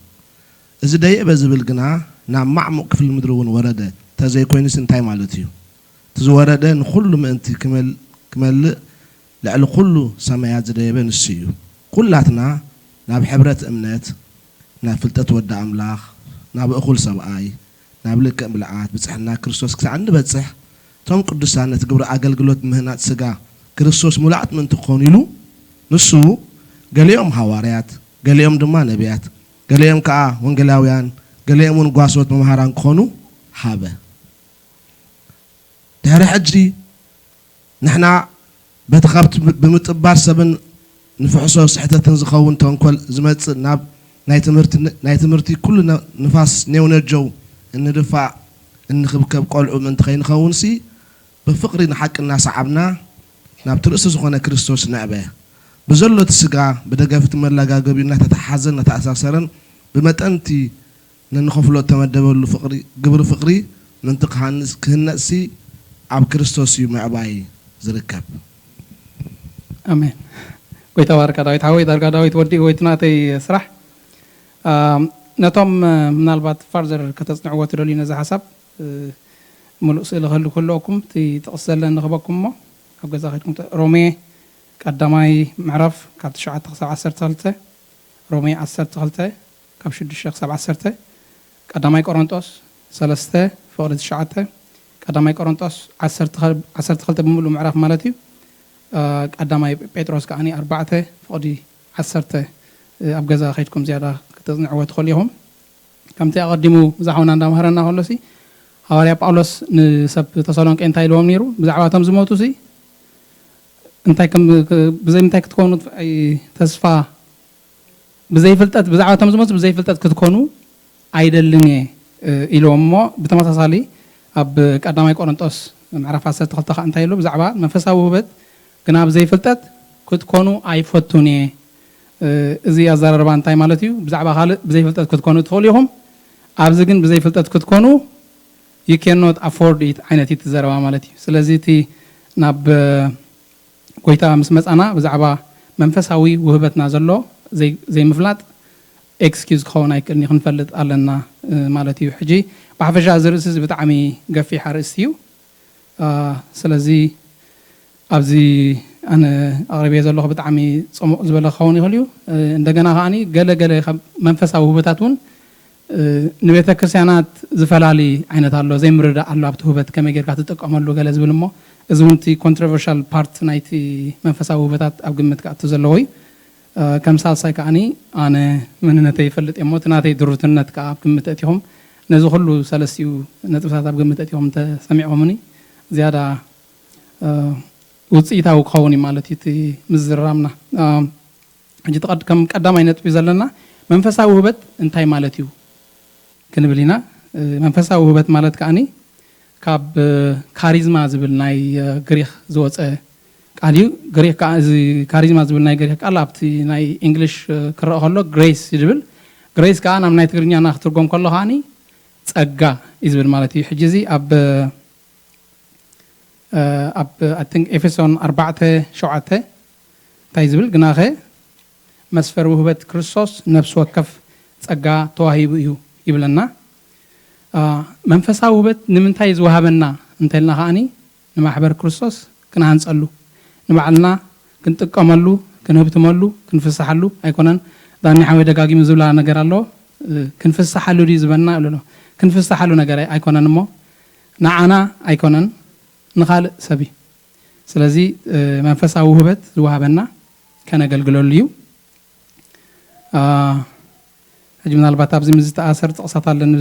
እዚ ደየበ ዝብል ግና ናብ ማዕሙቕ ክፍሊ ምድሪ እውን ወረደ ተዘይኮይኑስ እንታይ ማለት እዩ? እቲ ዝወረደ ንኹሉ ምእንቲ ክመልእ ልዕሊ ኩሉ ሰማያት ዝደየበ ንሱ እዩ። ኩላትና ናብ ሕብረት እምነት፣ ናብ ፍልጠት ወዲ ኣምላኽ፣ ናብ እኹል ሰብኣይ፣ ናብ ልክዕ ምልኣት ብጽሕና ክርስቶስ ክሳዕ እንበጽሕ፣ እቶም ቅዱሳን ነቲ ግብሪ ኣገልግሎት ምህናጽ ስጋ ክርስቶስ ምሉኣት ምእንቲ ክኾኑ ኢሉ፣ ንሱ ገሊኦም ሃዋርያት፣ ገሊኦም ድማ ነቢያት፣ ገሊኦም ከኣ ወንጌላውያን፣ ገሊኦም እውን ጓሶት መምሃራን ክኾኑ ሃበ። ድሕሪ ሕጂ ንሕና በቲ ካብቲ ብምጥባር ሰብን ንፍሕሶ ስሕተትን ዝኸውን ተንኮል ዝመጽእ ናብ ናይ ትምህርቲ ናይ ትምህርቲ ኩሉ ንፋስ ኔው ነጀው እንድፋእ እንኽብከብ ቆልዑ ምእንቲ ከይንኸውንሲ ብፍቕሪ ንሓቂ እናሰዓብና ናብቲ ርእሲ ዝኾነ ክርስቶስ ንዕበ። ብዘሎ እቲ ስጋ ብደገፍ እቲ መላጋገቢኡ እናተተሓዘን እናተኣሳሰረን ብመጠን እቲ ነንኸፍሎ እተመደበሉ ፍቕሪ ግብሪ ፍቕሪ ምእንቲ ክሃንጽ ክህነጽሲ ኣብ ክርስቶስ እዩ ምዕባይ ዝርከብ። ኣሜን። ጎይታ ባርካ ዳዊት ሓወይ። ዳርጋ ዳዊት ወዲእዎ እቲ ናተይ ስራሕ። ነቶም ምናልባት ፋርዘር ከተጽንዕዎ ትደልዩ ነዚ ሓሳብ ምሉእ ስእሊ ክህሉ ክህልወኩም እቲ ጥቕስ ዘለን ንኽበኩም እሞ ኣብ ገዛ ከድኩም ተ- ሮሜ ቀዳማይ ምዕራፍ ካብ ትሽዓተ ክሳብ ዓሰርተ ክልተ፣ ሮሜ ዓሰርተ ክልተ ካብ ሽዱሽተ ክሳብ ዓሰርተ፣ ቀዳማይ ቆሮንጦስ ሰለስተ ፍቕዲ ትሽዓተ፣ ቀዳማይ ቆሮንጦስ ዓሰርተ ክልተ ብምሉእ ምዕራፍ ማለት እዩ። ቀዳማይ ጴጥሮስ ከዓኒ ኣርባዕተ ፍቕዲ ዓሰርተ ኣብ ገዛ ከይድኩም ዝያዳ ክትጽንዕዎ ትኽእሉ ኢኹም። ከምቲ ኣቐዲሙ ዝሓውና እንዳምሃረና ከሎሲ ሃዋርያ ጳውሎስ ንሰብ ተሰሎንቄ እንታይ ኢልዎም ነይሩ? ብዛዕባ እቶም ዝሞቱ ሲ እንታይ ከም ብዘይ ምንታይ ክትኮኑ ተስፋ ብዘይፍልጠት ብዛዕባ እቶም ዝሞቱ ብዘይፍልጠት ክትኮኑ ኣይደልን እየ ኢልዎም እሞ ብተመሳሳሊ ኣብ ቀዳማይ ቆሮንጦስ ምዕራፍ ዓሰርተ ክልተ ከዓ እንታይ ኢሉ ብዛዕባ መንፈሳዊ ውህበት ግና ብዘይፍልጠት ክትኮኑ ኣይፈቱን እየ። እዚ ኣዘራርባ እንታይ ማለት እዩ? ብዛዕባ ካልእ ብዘይፍልጠት ክትኮኑ ትኽእሉ ኢኹም፣ ኣብዚ ግን ብዘይፍልጠት ክትኮኑ you cannot afford it ዓይነት እዩ እቲ ዘረባ ማለት እዩ። ስለዚ እቲ ናብ ጎይታ ምስ መጻና ብዛዕባ መንፈሳዊ ውህበትና ዘሎ ዘይምፍላጥ excuse ክኸውን ኣይክእልን እዩ፣ ክንፈልጥ ኣለና ማለት እዩ። ሕጂ ብሓፈሻ እዚ ርእሲ እዚ ብጣዕሚ ገፊሕ ኣርእስቲ እዩ። ስለዚ ኣብዚ ኣነ ኣቕሪበዮ ዘለኹ ብጣዕሚ ጽሙቕ ዝበለ ክኸውን ይኽእል እዩ። እንደገና ከዓኒ ገለ ገለ መንፈሳዊ ውህበታት እውን ንቤተ ክርስቲያናት ዝፈላሊ ዓይነት ኣሎ፣ ዘይምርዳእ ኣሎ ኣብቲ ውህበት ከመይ ጌርካ ትጥቀመሉ ገለ ዝብል እሞ እዚ እውን እቲ controversial part ናይቲ መንፈሳዊ ውህበታት ኣብ ግምት ክኣቱ ዘለዎ እዩ። ከም ሳልሳይ ከዓኒ ኣነ መንነተይ ይፈልጥ እሞ እቲ ናተይ ድሩትነት ከዓ ኣብ ግምት ኣእቲኹም ነዚ ኩሉ ሰለስቲኡ ነጥብታት ኣብ ግምት ኣእቲኹም እንተሰሚዕኩምኒ ዝያዳ ውፅኢታዊ ክኸውን እዩ ማለት እዩ እቲ ምዝራምና። ሕጂ ከም ቀዳማይ ነጥቢ ዘለና መንፈሳዊ ውህበት እንታይ ማለት እዩ ክንብል ኢና። መንፈሳዊ ውህበት ማለት ከዓኒ ካብ ካሪዝማ ዝብል ናይ ግሪክ ዝወፀ ቃል እዩ። ግሪክ ከዓ እዚ ካሪዝማ ዝብል ናይ ግሪክ ቃል ኣብቲ ናይ እንግሊሽ ክረአ ከሎ ግሬስ ይብል። ግሬስ ከዓ ናብ ናይ ትግርኛና ክትርጎም ከሎ ከዓኒ ፀጋ እዩ ዝብል ማለት እዩ። ሕጂ እዚ ኣብ ኣብ I think ኤፌሶን ኣርባዕተ ሸውዓተ እንታይ ዝብል ግናኸ መስፈር ውህበት ክርስቶስ ነፍሲ ወከፍ ጸጋ ተዋሂቡ እዩ ይብለና። መንፈሳዊ ውህበት ንምንታይ ዝወሃበና እንተልና ከዓኒ ንማሕበር ክርስቶስ ክንሃንጸሉ ንባዕልና ክንጥቀመሉ ክንህብትመሉ ክንፍስሓሉ ኣይኮነን። ዳኒ ሓወይ ደጋጊሙ ዝብላ ነገር ኣሎ። ክንፍስሓሉ ድዩ ዝበና ኣሎ። ክንፍስሓሉ ነገር ኣይኮነን እሞ ንዓና ኣይኮነን ንኻልእ ሰብ እዩ። ስለዚ መንፈሳዊ ውህበት ዝወሃበና ከነገልግለሉ እዩ። ሕጂ ምናልባት ኣብዚ ምስ ዝተኣሰር ጥቕሳት ኣለኒ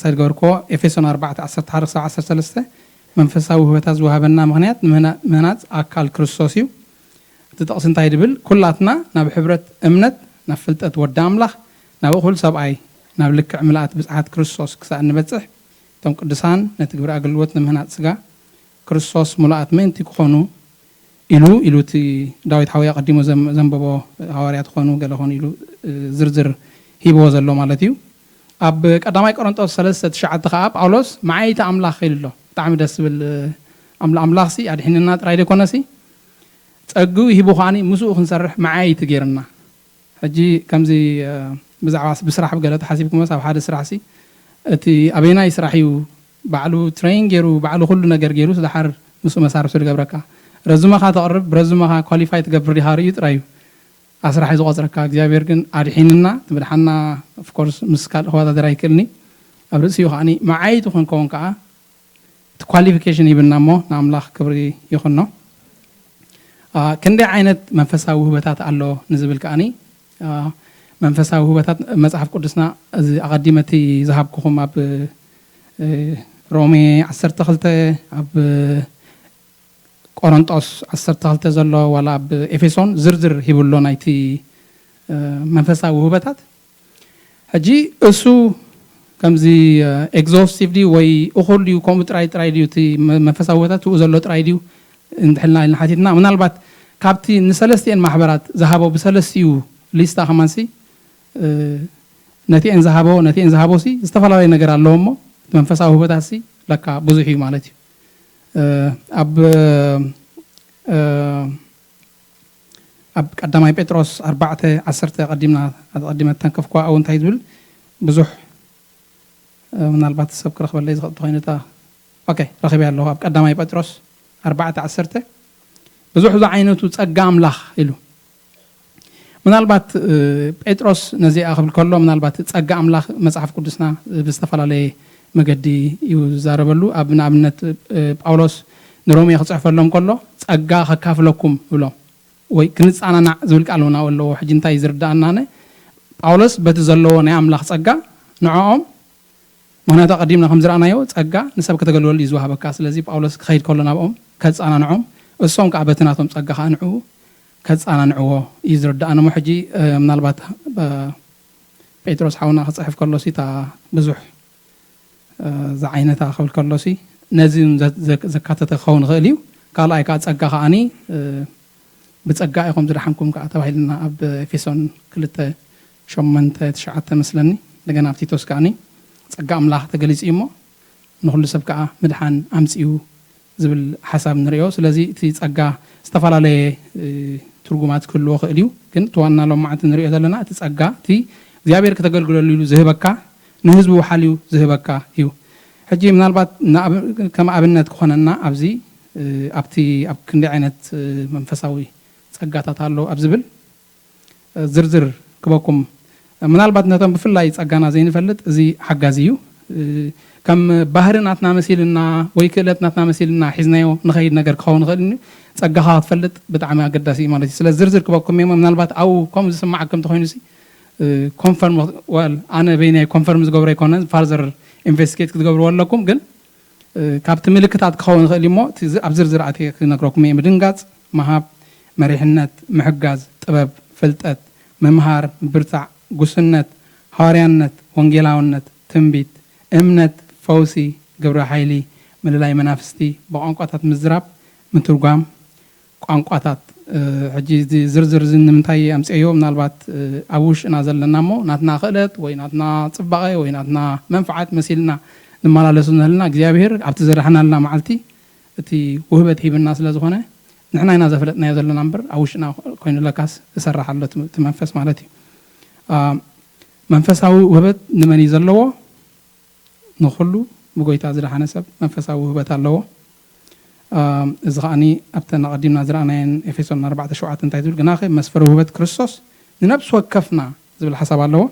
ሳይድ ገበርክዎ ኤፌሶን ኣርባዕተ ዓሰርተ ሓደ ክሳብ ዓሰርተ ሰለስተ መንፈሳዊ ውህበታት ዝወሃበና ምኽንያት ንምህናፅ ኣካል ክርስቶስ እዩ። እቲ ጥቕሲ እንታይ ድብል? ኩላትና ናብ ሕብረት እምነት ናብ ፍልጠት ወዲ ኣምላኽ ናብ እኹል ሰብኣይ ናብ ልክዕ ምልኣት ብፅሓት ክርስቶስ ክሳእ እንበፅሕ እቶም ቅዱሳን ነቲ ግብሪ ኣገልግሎት ንምህናፅ ስጋ ክርስቶስ ሙሉኣት ምእንቲ ክኾኑ ኢሉ ኢሉ እቲ ዳዊት ሓወይ ኣቐዲሙ ዘንበቦ ሃዋርያት ኾኑ ገለ ኾኑ ኢሉ ዝርዝር ሂብዎ ዘሎ ማለት እዩ። ኣብ ቀዳማይ ቆሮንጦስ ሰለስተ ትሽዓተ ከዓ ጳውሎስ መዓይቲ ኣምላኽ ኢሉ ኣሎ። ብጣዕሚ ደስ ዝብል ኣምላኽ ሲ ኣድሒንና ጥራይ ዘይኮነሲ ጸግኡ ሂቡ ከዓኒ ምስኡ ክንሰርሕ መዓይቲ ገይርና። ሕጂ ከምዚ ብዛዕባ ብስራሕ ገለ ተሓሲብኩሞስ ኣብ ሓደ ስራሕ ሲ እቲ ኣበየናይ ስራሕ እዩ ባዕሉ ትሬን ገይሩ ባዕሉ ኩሉ ነገር ገይሩ ስደሓር ምስኡ መሳርሕቱ ዝገብረካ ረዙመኻ ተቕርብ ረዙመኻ ኳሊፋይ ትገብር ዲኻ ርእዩ ጥራይ እዩ ኣስራሕ ዝቆፅረካ እግዚኣብሔር ግን ኣድሒንና ትምድሓና ኦፍኮርስ ምስ ካልእ ክወዳደር ኣይክእልኒ ኣብ ርእሲኡ ከዓኒ መዓይቱ ክንከውን ከዓ እቲ ኳሊፊኬሽን ሂብና እሞ ንኣምላኽ ክብሪ ይኹኖ። ክንደይ ዓይነት መንፈሳዊ ውህበታት ኣሎ ንዝብል ከዓኒ መንፈሳዊ ውህበታት መፅሓፍ ቅዱስና እዚ ኣቐዲመ እቲ ዝሃብኩኹም ኣብ ሮሜ ዓሰርተ ክልተ ኣብ ቆሮንጦስ ዓሰርተ ክልተ ዘሎ ዋላ ኣብ ኤፌሶን ዝርዝር ሂብሎ ናይቲ መንፈሳዊ ውህበታት ሕጂ እሱ ከምዚ ኤግዞስቲቭ ድዩ ወይ እኹል ድዩ ከምኡ ጥራይ ጥራይ ድዩ እቲ መንፈሳዊ ውህበታት ትኡ ዘሎ ጥራይ ድዩ እንድሕልና ኢልና ሓቲትና ምናልባት ካብቲ ንሰለስቲኤን ማሕበራት ዝሃቦ ብሰለስቲኡ ሊስታ ከማንሲ ነቲኤን ዝሃቦ ነቲኤን ዝሃቦ ሲ ዝተፈላለዩ ነገር ኣለዎ እሞ እቲ መንፈሳዊ ውህበታት ሲ ለካ ብዙሕ እዩ ማለት እዩ ኣብ ኣብ ቀዳማይ ጴጥሮስ ኣርባዕተ ዓሰርተ ኣቐዲምና ኣቐዲመ ተንከፍኳ ኣብኡ እንታይ ዝብል ብዙሕ ምናልባት ሰብ ክረኽበለይ ዝኽእል ተኾይኑ እታ ኦኬ፣ ረኺበያ ኣለኹ። ኣብ ቀዳማይ ጴጥሮስ ኣርባዕተ ዓሰርተ ብዙሕ ዝዓይነቱ ጸጋ ኣምላኽ ኢሉ። ምናልባት እ፣ ጴጥሮስ ነዚኣ ክብል ከሎ፣ ምናልባት ጸጋ ኣምላኽ መጽሓፍ ቅዱስና ብዝተፈላለየ መገዲ እዩ ዝዛረበሉ። ኣብ ንኣብነት እ፣ ጳውሎስ ንሮሜ ክጽሕፈሎም ከሎ ጸጋ ከካፍለኩም ይብሎም፣ ወይ ክንጸናናዕ ዝብል ቃል እውን ኣለዎ። ሕጂ እንታይ ዝርዳእናነ? ጳውሎስ በቲ ዘለዎ ናይ ኣምላኽ ጸጋ ንዕኦም፣ ምክንያቱ ኣቐዲምና ከም ዝረኣናዮ ጸጋ ንሰብ ከተገልገሉ እዩ ዝወሃበካ። ስለዚ ጳውሎስ ክኸይድ ከሎ ናብኦም ከጸናንዖም፣ እሶም ከዓ በቲ ናቶም ጸጋ ከዓ ንዕኡ ከጸናንዕዎ እዩ ዝርዳእና። እሞ ሕጂ እ፣ ምናልባት እ፣ ጴጥሮስ ሓውና ክጽሕፍ ከሎ ሲ እታ ብዙሕ እ፣ ዝዓይነታ ክብል ከሎ ሲ ነዚ እውን ዘ- ዘ- ዘካተተ ክኸውን ይኽእል እዩ። ካልኣይ ከዓ ጸጋ ከዓኒ እ፣ ብጸጋ ኢኹም ዝደሓንኩም ከዓ ተባሂልና ኣብ ኤፌሶን ክልተ ሸሞንተ ትሽዓተ መስለኒ። እንደገና ኣብ ቲቶስ ከዓኒ ጸጋ ኣምላኽ ተገሊጹ እዩ እሞ ንኹሉ ሰብ ከዓ ምድሓን ኣምጺኡ ዝብል ሓሳብ ንሪኦ። ስለዚ እቲ ጸጋ ዝተፈላለየ እ፣ ትርጉማት ክህልዎ ክእል እዩ። ግን እቲ ዋና ሎም መዓልቲ ንሪኦ ዘለና እቲ ጸጋ እቲ እግዚኣብሔር ከተገልግለሉ ኢሉ ዝህበካ ንህዝቡ ሓልዩ ዝህበካ እዩ። ሕጂ ምናልባት ንኣብ- ከም ኣብነት ክኾነና ኣብዚ እ፣ ኣብቲ ኣብ ክንደይ ዓይነት እ፣ መንፈሳዊ ጸጋታት ኣሎ ኣብ ዝብል እ፣ ዝርዝር ክበኩም። ምናልባት ነቶም ብፍላይ ጸጋና ዘይንፈልጥ እዚ ሓጋዚ እዩ። እ፣ ከም ባህሪ ናትና መሲልና ወይ ክእለት ናትና መሲልና ሒዝናዮ ንኸይድ ነገር ክኸውን ይኽእል እዩ። ጸጋኻ ክትፈልጥ ብጣዕሚ ኣገዳሲ እዩ ማለት እዩ። ስለ ዝርዝር ክበኩም እየ። ምናልባት ኣብኡ ከምኡ ዝስማዓኩም እንተኾይኑ ሲ እ፣ ኮንፈርም ወል ኣነ በይናይ ኮንፈርም ዝገብሮ ኣይኮነን። ፋርዘር ኢንቨስቲጌት ክትገብርዎ ኣለኩም። ግን እ፣ ካብቲ ምልክታት ክኸውን ይኽእል እዩ እሞ እቲ ዝ- ኣብ ዝርዝር ኣትየ ክነግረኩም እየ። ምድንጋጽ፣ ምሃብ፣ መሪሕነት፣ ምሕጋዝ፣ ጥበብ፣ ፍልጠት፣ ምምሃር፣ ምብርታዕ፣ ጉስነት፣ ሃዋርያነት፣ ወንጌላውነት፣ ትንቢት፣ እምነት፣ ፈውሲ፣ ግብረ ሓይሊ፣ ምልላይ መናፍስቲ፣ ብቋንቋታት ምዝራብ፣ ምትርጓም፣ ቋንቋታት እ፣ ሕጂ እዚ ዝርዝር እዚ ንምንታይ ኣምፅአዮ? ምናልባት እ፣ ኣብ ውሽጥና ዘለና እሞ ናትና ክእለት ወይ ናትና ፅባቐ ወይ ናትና መንፍዓት መሲልና ንመላለሱ ንህልና እግዚኣብሔር ኣብቲ ዘድሓናልና መዓልቲ እቲ ውህበት ሂብና ስለ ዝኾነ ንሕና ኢና ዘፈለጥናዮ ዘለና እምበር ኣብ ውሽጥና ኮይኑ ለካስ ዝሰርሕ ኣሎ እቲ እቲ መንፈስ ማለት እዩ። አ፣ መንፈሳዊ ውህበት ንመን እዩ ዘለዎ? ንኹሉ ብጎይታ ዝደሓነ ሰብ መንፈሳዊ ውህበት ኣለዎ። ኣም፣ እዚ ከዓኒ ኣብተን ኣቐዲምና ዝረኣናየን ኤፌሶን ኣርባዕተ ሸውዓተ እንታይ ዝብል ግናኸ መስፈሪ ውህበት ክርስቶስ ንነብሲ ወከፍና ዝብል ሓሳብ ኣለዎ።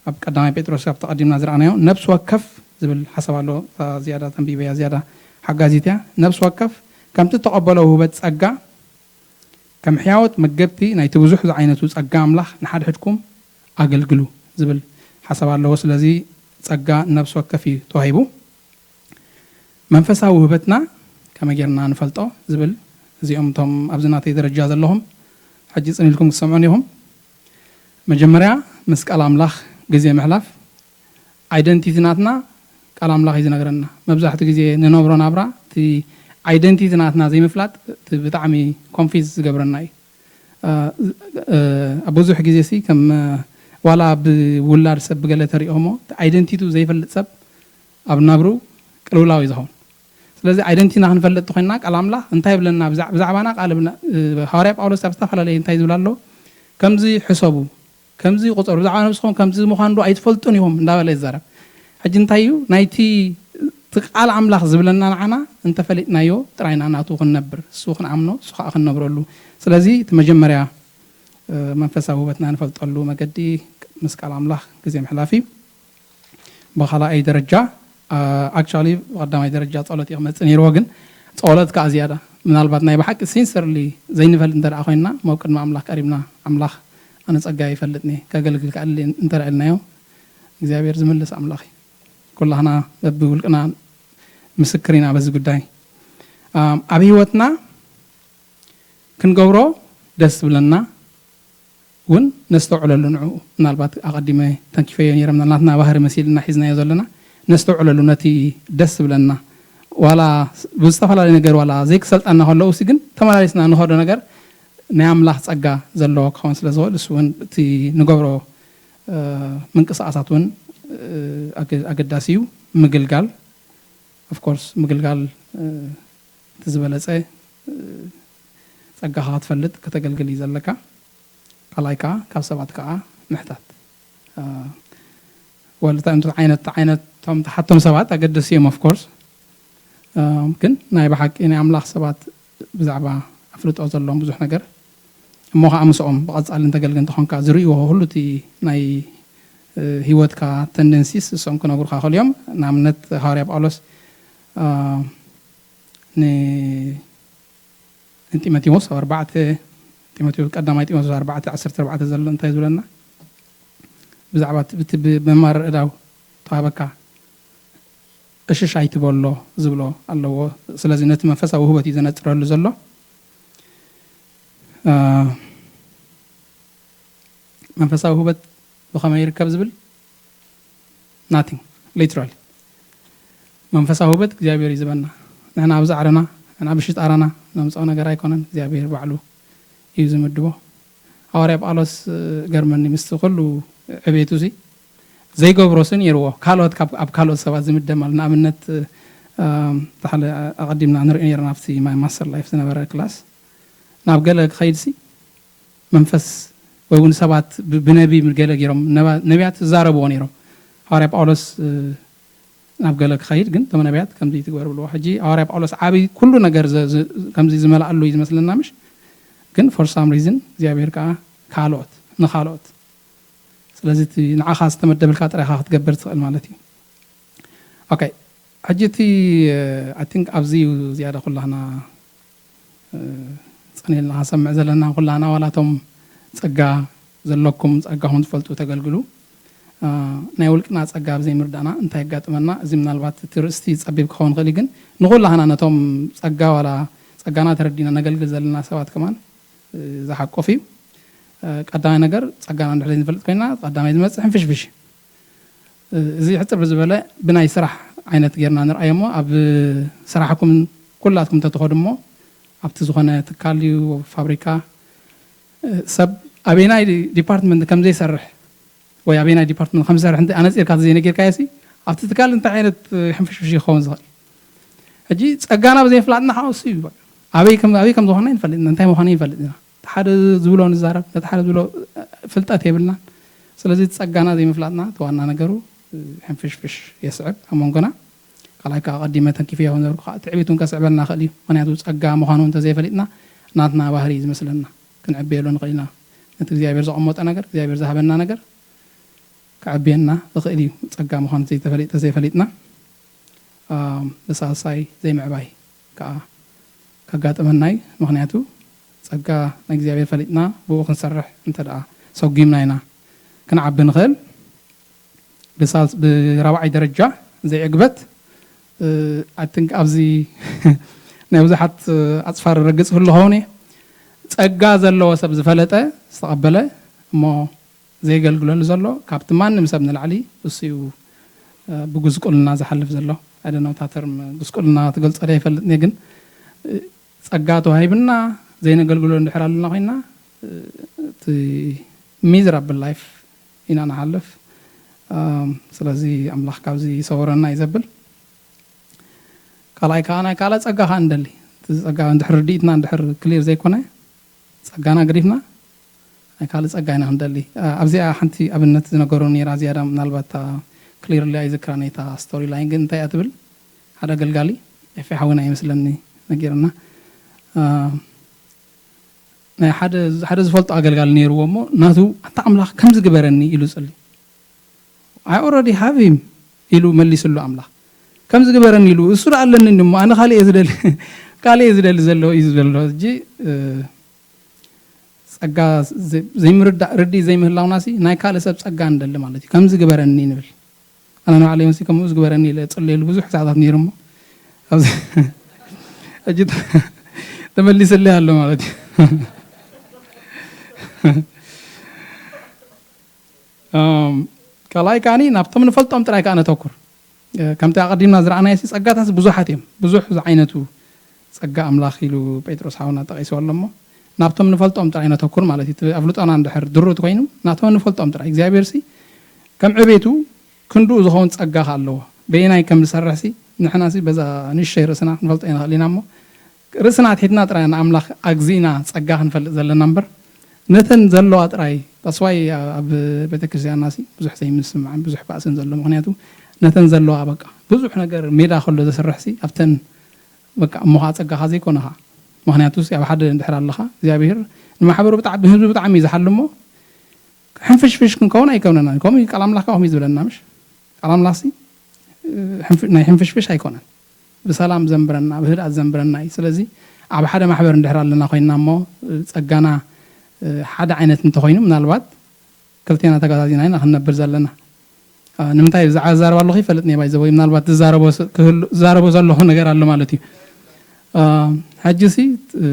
ኣብ ቀዳማይ ጴጥሮስ ኣብ ተቐዲምና ዝረኣናዮ ነብሲ ወከፍ ዝብል ሓሳብ ኣለዎ። እታ ዝያዳ ተንቢበያ ዝያዳ ሓጋዚት እያ። ነብሲ ወከፍ ከምቲ እተቐበሎ ውህበት ጸጋ ከም ሕያወት መገብቲ ናይቲ ብዙሕ ዝዓይነቱ ጸጋ ኣምላኽ ንሓድሕድኩም ኣገልግሉ ዝብል ሓሳብ ኣለዎ። ስለዚ ጸጋ ነብሲ ወከፍ እዩ ተዋሂቡ። መንፈሳዊ ውህበትና ከመይ ጌርና ንፈልጦ ዝብል እዚኦም እቶም ኣብዚ ናተይ ደረጃ ዘለኹም ሕጂ ጽን ኢልኩም ክትሰምዑን ኢኹም። መጀመርያ ምስ ቃል ኣምላኽ ግዜ ምሕላፍ። ኣይደንቲቲ ናትና ቃል ኣምላኽ እዩ ዝነግረና። መብዛሕትኡ ግዜ ንነብሮ ናብራ እቲ ኣይደንቲቲ ናትና ዘይምፍላጥ እቲ ብጣዕሚ ኮንፊዝ ዝገብረና እዩ። እ፣ እ፣ ኣብ ብዙሕ ግዜ ሲ ከም እ፣ ዋላ ብውላድ ሰብ ብገለ ተሪኦሞ እቲ ኣይደንቲቱ ዘይፈልጥ ሰብ ኣብ ናብሩ ቅልውላው እዩ ዝኸውን። ስለዚ ኣይደንቲና ክንፈልጥ ተኮይንና ቃል ኣምላኽ እንታይ ይብለና ብዛ- ብዛዕባና ቃል ብና- እ፣ ሃዋርያ ጳውሎስ ኣብ ዝተፈላለየ እንታይ ዝብል ኣሎ? ከምዚ ሕሰቡ፣ ከምዚ ቁፀሩ፣ ብዛዕባ ነብስኹም ከምዚ ምዃኑ ዶ ኣይትፈልጡን ኢኹም እንዳበለ ይዛረብ። ሕጂ እንታይ እዩ ናይቲ እቲ ቃል ኣምላኽ ዝብለና ንዓና እንተፈሊጥናዮ ጥራይና ናቱ ክንነብር እሱ ክንኣምኖ እሱ ከዓ ክንነብረሉ። ስለዚ እቲ መጀመርያ እ፣ መንፈሳዊ ውበትና ንፈልጠሉ መገዲ ምስ ቃል ኣምላኽ ግዜ ምሕላፍ እዩ። ብኻልኣይ ደረጃ ኣክቹዋሊ ብቐዳማይ ደረጃ ጸሎት እዩ ክመጽእ ነይርዎ፣ ግን ጸሎት ከዓ ዝያዳ ምናልባት ናይ ብሓቂ ሲንሰርሊ ዘይንፈልጥ እንተ ደኣ ኮይንና ሞብ ቅድሚ ኣምላኽ ቀሪብና ኣምላኽ ኣነ ጸጋ ይፈልጥኒ ከገልግል ክኣሊ እንተ ደኣ ኢልናዮ እግዚኣብሔር ዝምልስ ኣምላኽ እዩ። ኩላህና በብውልቅና ምስክር ኢና በዚ ጉዳይ። ኣም፣ ኣብ ህይወትና ክንገብሮ ደስ ዝብለና እውን ነስተውዕለሉ ንዕኡ ምናልባት ኣቐዲመ ተንኪፈዮ ነይረ ምናል ናትና ባህሪ መሲልና ሒዝናዮ ዘለና ነስተውዕለሉ ነቲ ደስ ዝብለና ዋላ ብዝተፈላለዩ ነገር ዋላ ዘይክሰልጠና ከለዉ ሲ ግን ተመላሊስና ንኸዶ ነገር ናይ ኣምላኽ ጸጋ ዘለዎ ክኸውን ስለ ዝኽእል እሱ እውን እቲ ንገብሮ እ፣ ምንቅስቃሳት እውን እ፣ ኣገ- ኣገዳሲ እዩ። ምግልጋል ኦፍኮርስ ምግልጋል እ፣ እቲ ዝበለጸ እ፣ ጸጋኻ ክትፈልጥ ከተገልግል እዩ ዘለካ። ካልኣይ ከዓ ካብ ሰባት ከዓ ምሕታት እ፣ ወልታ እንታይ ዓይነት ዓይነት ቶም ተሓቶም ሰባት ኣገደሲ እዮም ኦፍኮርስ ግን ናይ ብሓቂ ናይ ኣምላኽ ሰባት ብዛዕባ ኣፍልጦ ዘለዎም ብዙሕ ነገር እሞ ከዓ ምስኦም ብቐጻሊ እንተገልግል እንተኾንካ ዝርእይዎ ኩሉ እቲ ናይ ህይወትካ ተንደንሲስ እሶም ክነግሩካ ክእል እዮም። ንኣብነት ሃዋርያ ጳውሎስ ንጢሞቴዎስ ኣብ ኣርባዕተ ጢሞቴዎስ ቀዳማይ ጢሞቴዎስ ኣርባዕተ ዓሰርተ ኣርባዕተ ዘሎ እንታይ ዝብለና? ብዛዕባ እቲ ብመማር እዳው ተዋህበካ እሽሽ ኣይትበሎ ዝብሎ ኣለዎ። ስለዚ ነቲ መንፈሳዊ ውህበት እዩ ዘነጽረሉ ዘሎ። መንፈሳዊ ውህበት ብኸመይ ይርከብ ዝብል nothing literally መንፈሳዊ ውህበት እግዚኣብሔር እዩ ዝበና። ንሕና ኣብዚ ዓረና ንሕና ብሽጣራና ነምፅኦ ነገር ኣይኮነን፣ እግዚኣብሔር ባዕሉ እዩ ዝምድቦ። ሃዋርያ ጳውሎስ ገርመኒ ምስቲ ኩሉ ዕቤቱ ሲ ዘይገብሮ ሲ ነይርዎ ካልኦት ኣብ ካልኦት ሰባት ዝምደብ ማለት ንኣብነት ታሓለ ኣቐዲምና ንሪኦ ነርና ኣብቲ ማይ ማስተር ላይፍ ዝነበረ ክላስ ናብ ገለ ክኸይድ ሲ መንፈስ ወይ እውን ሰባት ብነቢ ገለ ገይሮም ነቢያት ዝዛረብዎ ነይሮም። ሃዋርያ ጳውሎስ ናብ ገለ ክኸይድ ግን እቶም ነቢያት ከምዚ ትግበር ብልዎ። ሕጂ ሃዋርያ ጳውሎስ ዓብይ ኩሉ ነገር ከምዚ ዝመልኣሉ እዩ ዝመስለና ምሽ? ግን for some reason እግዚኣብሔር ከዓ ካልኦት ንኻልኦት ስለዚ እቲ ንዓኻ ዝተመደብልካ ጥራይኻ ክትገብር ትኽእል ማለት እዩ። ኦኬ ሕጂ እቲ I think ኣብዚ እዩ ዝያዳ ኩላህና ጸኒልና ክንሰምዕ ዘለና ኩላህና ዋላቶም ጸጋ ዘለኩም ጸጋኹም ትፈልጡ ተገልግሉ ናይ ውልቅና ጸጋ ኣብ ዘይምርዳእና እንታይ የጋጥመና እዚ ምናልባት እቲ ርእስቲ ጸቢብ ክኸውን ክእል ግን ንኩላህና ነቶም ጸጋ ዋላ ጸጋና ተረዲና ነገልግል ዘለና ሰባት ከማን ዝሓቆፍ እዩ። ቀዳማይ ነገር ጸጋና እንድሕር ዘይንፈልጥ ኮይና ቀዳማይ ዝመጽእ ሕንፍሽፍሽ እዩ። እዚ ሕጽር ብዝበለ ብናይ ስራሕ ዓይነት ጌርና ንርኣዮ እሞ ኣብ ስራሕኩም ኩላትኩም ተትኸዱ እሞ ኣብቲ ዝኾነ ትካል እዩ ፋብሪካ ሰብ ኣበይናይ ዲፓርትመንት ከም ዘይሰርሕ ወይ ኣበይናይ ዲፓርትመንት ከም ዝሰርሕ ኣነፂርካ ዘይነገርካዮ ሲ ኣብቲ ትካል እንታይ ዓይነት ሕንፍሽፍሽ ይኸውን ዝኽእል ሕጂ ጸጋና ብዘይፍላጥና ሓወሱ እዩ ኣበይ ከም ዝኾነ ይንፈልጥና እንታይ ምዃነ ይንፈልጥ ኢና ሓደ ዝብሎ ንዛረብ ነቲ ሓደ ዝብሎ ፍልጠት የብልናን ስለዚ ጸጋና ዘይምፍላጥና ተዋና ነገሩ ሕንፍሽፍሽ የስዕብ ኣብ መንጎና ካልኣይ ከዓ ቀዲመ ተንኪፈዮ ከም ነበርኩ ከዓ ትዕቢት እውን ከስዕበልና ክእል እዩ ምክንያቱ ጸጋ ምዃኑ እንተዘይፈሊጥና ናትና ባህሪ እዩ ዝመስለና ክንዕበየሉ ንኽእል ኢና ነቲ እግዚኣብሔር ዘቐመጦ ነገር እግዚኣብሔር ዝሃበና ነገር ከዕብየና ዝኽእል እዩ ጸጋ ምዃኑ ተዘይፈሊጥና ብሳልሳይ ዘይምዕባይ ከዓ ከጋጥመና እዩ ምኽንያቱ ጸጋ ናይ እግዚኣብሔር ፈሊጥና ብኡ ክንሰርሕ እንተ ደኣ ሰጒምና ኢና ክንዓቢ ንኽእል ብራብዓይ ደረጃ ዘይዕግበት ኣትንክ ኣብዚ ናይ ብዙሓት ኣፅፋር ረግፅ ክሉ ኸውን እየ ጸጋ ዘለዎ ሰብ ዝፈለጠ ዝተቐበለ እሞ ዘየገልግለሉ ዘሎ ካብቲ ማንም ሰብ ንላዕሊ እሱ እዩ ብጉስቁልና ዝሓልፍ ዘሎ ኣይደነውታ ተርም ጉስቁልና ትገልፆ ደ ይፈልጥ ግን ጸጋ ተዋሂብና ዘይነገልግሎ እንድሕር ኣለና ኮይና እቲ ሚዝራብል ላይፍ ኢና ንሓልፍ ስለዚ ኣምላኽ ካብዚ ይሰውረና እዩ ዘብል ካልኣይ ከዓ ናይ ካልእ ጸጋ ከዓ ንደሊ እቲ ጸጋ እንድሕር ርድኢትና እንድሕር ክሊር ዘይኮነ ጸጋና ገዲፍና ናይ ካልእ ጸጋ ኢና ክንደሊ ኣብዚኣ ሓንቲ ኣብነት ዝነገሩ ነራ ዝያዳ ምናልባት ክሊርሊ ኣይዝክራ ነታ ስቶሪ ላይን ግን እንታይ እያ ትብል ሓደ ኣገልጋሊ ኤፌ ሓዊና ይመስለኒ ነጊርና ናይ ሓደ ዝፈልጦ ኣገልጋሊ ነይርዎ እሞ ናቱ ኣታ ኣምላኽ ከምዚ ግበረኒ ኢሉ ጸሊ I already have him ኢሉ መሊስሉ ኣምላኽ ከምዚ ግበረኒ ኢሉ እሱ ዳ ኣለኒ እሞ ኣነ ካልእ እየ ዝደሊ ካልእ እየ ዝደሊ ዘሎ እዩ ዘሎ እጂ ጸጋ ዘይምርዳእ ርዲ ዘይምህላውና ሲ ናይ ካልእ ሰብ ጸጋ ንደሊ ማለት እዩ ከምዚ ግበረኒ ንብል ኣነ ንባዕለይ መሲ ከምኡ ዝግበረኒ ኢለ ጽለየሉ ብዙሕ ሰዓታት ነይሩ እሞ ሕጂ ተመሊስለይ ኣሎ ማለት እዩ ካልኣይ ከዓኒ ናብቶም ንፈልጦም ጥራይ ከዓ ነተኩር ከምቲ ኣቐዲምና ዝረኣናዮ ሲ ጸጋታት ብዙሓት እዮም ብዙሕ ዝዓይነቱ ጸጋ ኣምላኽ ኢሉ ጴጥሮስ ሓውና ጠቒስዎ ኣሎ እሞ ናብቶም ንፈልጦም ጥራይ ነተኩር ማለት እዩ ኣፍልጦና እንድሕር ድሩት ኮይኑ ናቶም ንፈልጦም ጥራይ እግዚኣብሔር ሲ ከም ዕቤቱ ክንድኡ ዝኸውን ጸጋ ከ ኣለዎ በየናይ ከም ዝሰርሕ ሲ ንሕና ሲ በዛ ንሸይ ርእስና ክንፈልጦ ይንኽእል ኢና እሞ ርእስና ኣትሒትና ጥራይ ንኣምላኽ ኣግዚእና ጸጋ ክንፈልጥ ዘለና እምበር ነተን ዘለዋ ጥራይ that's why ኣብ ቤተክርስትያንና ሲ ብዙሕ ዘይምስምዓን ብዙሕ ባእስን ዘሎ ምክንያቱ ነተን ዘለዋ በቃ ብዙሕ ነገር ሜዳ ከሎ ዘስርሕ ሲ ኣብተን በቃ እሞ ከዓ ጸጋኻ ዘይኮነኻ። ምኽንያቱ ኣብ ሓደ እንድሕር ኣለኻ እግዚኣብሔር ንማሕበሩ ብጣዕ-፣ ብህዝቢ ብጣዕሚ እዩ ዝሓሉ እሞ ሕንፍሽፍሽ ክንከውን ኣይከውንና። ከምኡ እዩ ቃል ኣምላኽ ከምኡ እዩ ዝብለና ምሽ? ቃል ኣምላኽ ሲ ሕንፍ-፣ ናይ ሕንፍሽፍሽ ኣይኮነን። ብሰላም ዘንብረና፣ ብህድኣት ዘንብረና እዩ። ስለዚ ኣብ ሓደ ማሕበር እንድሕር ኣለና ኮይንና እሞ ጸጋና ሓደ ዓይነት እንተኾይኑ ምናልባት ክልቴና ተጋዛዚና ኢና ክንነብር ዘለና። አ፣ ንምንታይ ብዛዕባ ዝዛረብ ኣለኹ ይፈልጥ ነይ ባይዘ ወይ ምናልባት ዝዛረቦ ስ-፣ ክህሉ-፣ ዝዛረቦ ዘለኹ ነገር ኣሎ ማለት እዩ። አ፣ ሕጂ ሲ፣ እ፣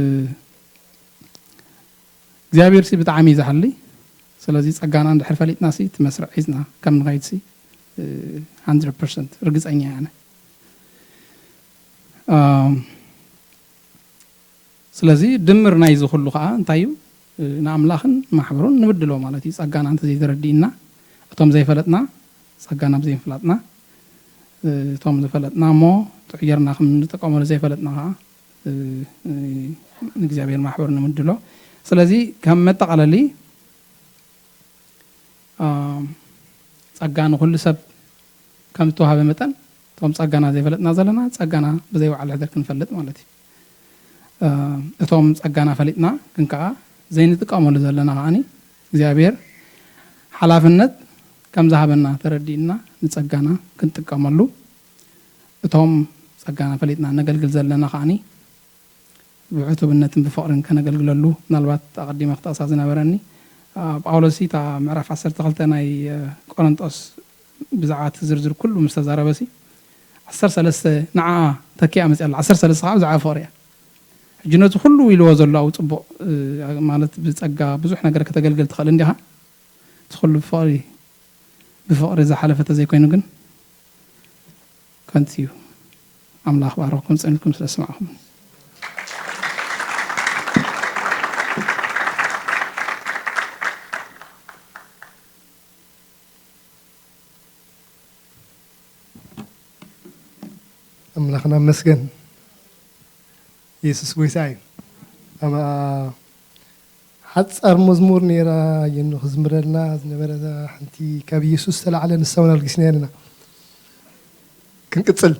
እግዚኣብሔር ሲ ብጣዕሚ እዩ ዝሓሊ። ስለዚ ጸጋና እንድሕር ፈሊጥና ሲ እቲ መስርዕ ሒዝና ከም ንኸይድ ሲ፣ እ፣ ሃንድረድ ፐርሰንት ርግጸኛ እየ ኣነ። አ፣ ስለዚ ድምር ናይዚ ኩሉ ከኣ እንታይ እዩ? እ፣ ንኣምላኽን ማሕበሩን ንብድሎ ማለት እዩ። ጸጋና እንተዘይተረዲእና፣ እቶም ዘይፈለጥና፣ ጸጋና ብዘይምፍላጥና፣ እ፣ እቶም ዝፈለጥና እሞ ጥዑይ ጌርና ከም እንጥቀመሉ ዘይፈለጥና ከኣ፣ እ፣ እ፣ ንእግዚኣብሔር ማሕበር ንምድሎ። ስለዚ ከም መጠቓለሊ፣ አ፣ ጸጋ ንኹሉ ሰብ ከም እተዋህበ መጠን፣ እቶም ጸጋና ዘይፈለጥና ዘለና፣ ጸጋና ብዘይ ባዕሉ ሕደር ክንፈልጥ ማለት እዩ። አ፣ እቶም ጸጋና ፈሊጥና ግን ከኣ ዘይንጥቀመሉ ዘለና ከኣኒ፣ እግዚኣብሔር ሓላፍነት ከም ዝሃበና ተረዲእና ንጸጋና ክንጥቀመሉ፣ እቶም ጸጋና ፈሊጥና ነገልግል ዘለና ከኣኒ፣ ብዕቱብነትን ብፍቕርን ከነገልግለሉ፣ ምናልባት ኣቐዲመ ክጠቕሳ ዝነበረኒ፣ አ፣ ጳውሎስ እታ ምዕራፍ ዓሰርተ ክልተ ናይ፣ እ፣ ቆሮንጦስ ብዛዕባ እቲ ዝርዝር ኩሉ ምስ ተዛረበሲ፣ ዓሰርተ ሰለስተ ንዓኣ ተኪኣ መጽያ ኣላ። ዓሰርተ ሰለስተ ከዓ ብዛዕባ ፍቕሪ እያ። ሕጂ ነዚ ኩሉ ኢልዎ ዘሎ ኣብኡ ጽቡቕ፣ እ፣ ማለት ብጸጋ ብዙሕ ነገር ከተገልግል ትኽእል እንዲኻ። እቲ ኩሉ ብፍቕሪ፣ ብፍቕሪ ዝሓለፈ ተዘይኮይኑ ግን ከንቱ እዩ። ኣምላኽ ባረኽኩም፣ ጸኒትኩም ስለ ሰማዕኹም። ኣምላኽና መስገን። የሱስ ጎይታ እዩ። ኣማ-፣ ሓጻር መዝሙር ነይራ የኑ ክዝምረልና ዝነበረ ሓንቲ ካብ የሱስ ዝተላዕለ ንሳ እውን ኣልጊስና ኣለና። ክንቅጽል።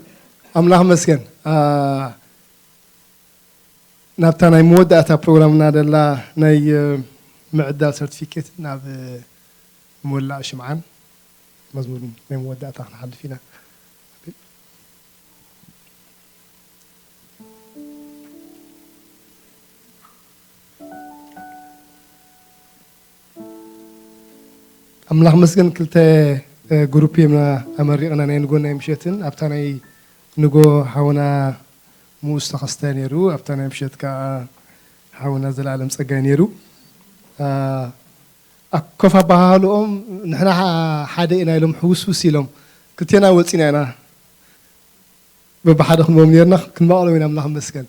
ኣምላኽ መስገን። አ፣ ናብታ ናይ መወዳእታ ፕሮግራምና ደላ ናይ፣ እ፣ ምዕዳል ሰርቲፊኬት ናብ፣ እ፣ ምውላዕ ሽምዓን መዝሙርን ናይ መወዳእታ ክንሓልፍ ኢና። ኣምላኽ መስገን ክልተ፣ እ፣ ግሩፕ እዮም ኣመሪቕና፣ ናይ ንጎ ናይ ምሸትን። ኣብታ ናይ ንጎ ሓውና ምኡዝ ተኸስተ ነይሩ፣ ኣብታ ናይ ምሸት ከኣ ሓውና ዘላለም ጸጋይ ነይሩ። እ፣ ኣኮፍ ኣበሃህልኦም ንሕና ሓ-፣ ሓደ ኢና ኢሎም ሕውስውስ ኢሎም፣ ክልቴና ወጺና ኢና። በብሓደ ክንቦም ኔርና ክንመቐሎም ኢና፣ ኣምላኽ ይመስገን።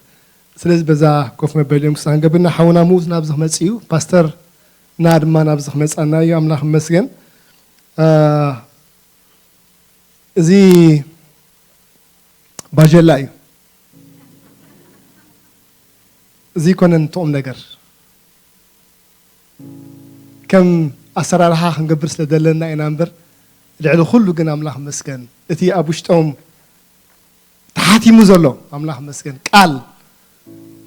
ስለዚ በዛ ኮፍ መበሊኦም ክሳብ ክንገብር ኢና፣ ሓውና ምኡዝ ናብዚ ክመጽእ እዩ። ፓስተር ና ድማ ናብዚ ክመጻና እዩ። ኣምላኽ ይመስገን። እ፣ እዚ ባጀላ እዩ። እዚ ይኮነን እቲ ቁም ነገር። ከም ኣሰራርሓ ክንገብር ስለ ዘለና ኢና እምበር፣ ልዕሊ ኩሉ ግን ኣምላኽ ይመስገን፣ እቲ ኣብ ውሽጦም ተሓቲሙ ዘሎ፣ ኣምላኽ ይመስገን፣ ቃል፣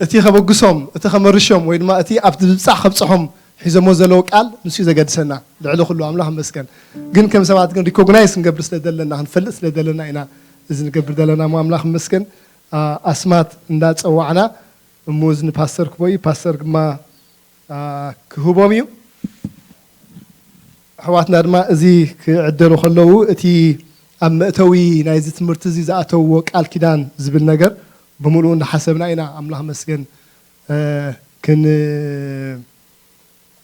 እቲ ከበግሶም፣ እቲ ከመርሾም፣ ወይ ድማ እቲ ኣብቲ ምብጻሕ ከብጽሖም ሒዞሞ ዘለዉ ቃል፣ ንሱ እዩ ዘገድሰና። ልዕሊ ኩሉ ኣምላኽ ይመስገን። ግን ከም ሰባት ግን ሪኮግናይዝ ክንገብር ስለ ዘለና፣ ክንፈልጥ ስለ ዘለና ኢና እዚ ንገብር ዘለና እሞ፣ ኣምላኽ ይመስገን። ኣ-፣ ኣስማት እንዳጸዋዕና፣ እሞ እዚ ንፓስተር ክቦ እዩ፣ ፓስተር ድማ ኣ፣ ክህቦም እዩ። ኣሕዋትና ድማ እዚ ክዕደሉ ከለዉ፣ እቲ ኣብ መእተዊ ናይዚ ትምህርቲ እዚ ዝኣተውዎ ቃል ኪዳን ዝብል ነገር ብምሉኡ እንዳሓሰብና ኢና፣ ኣምላኽ መስገን፣ እ፣ ክን-፣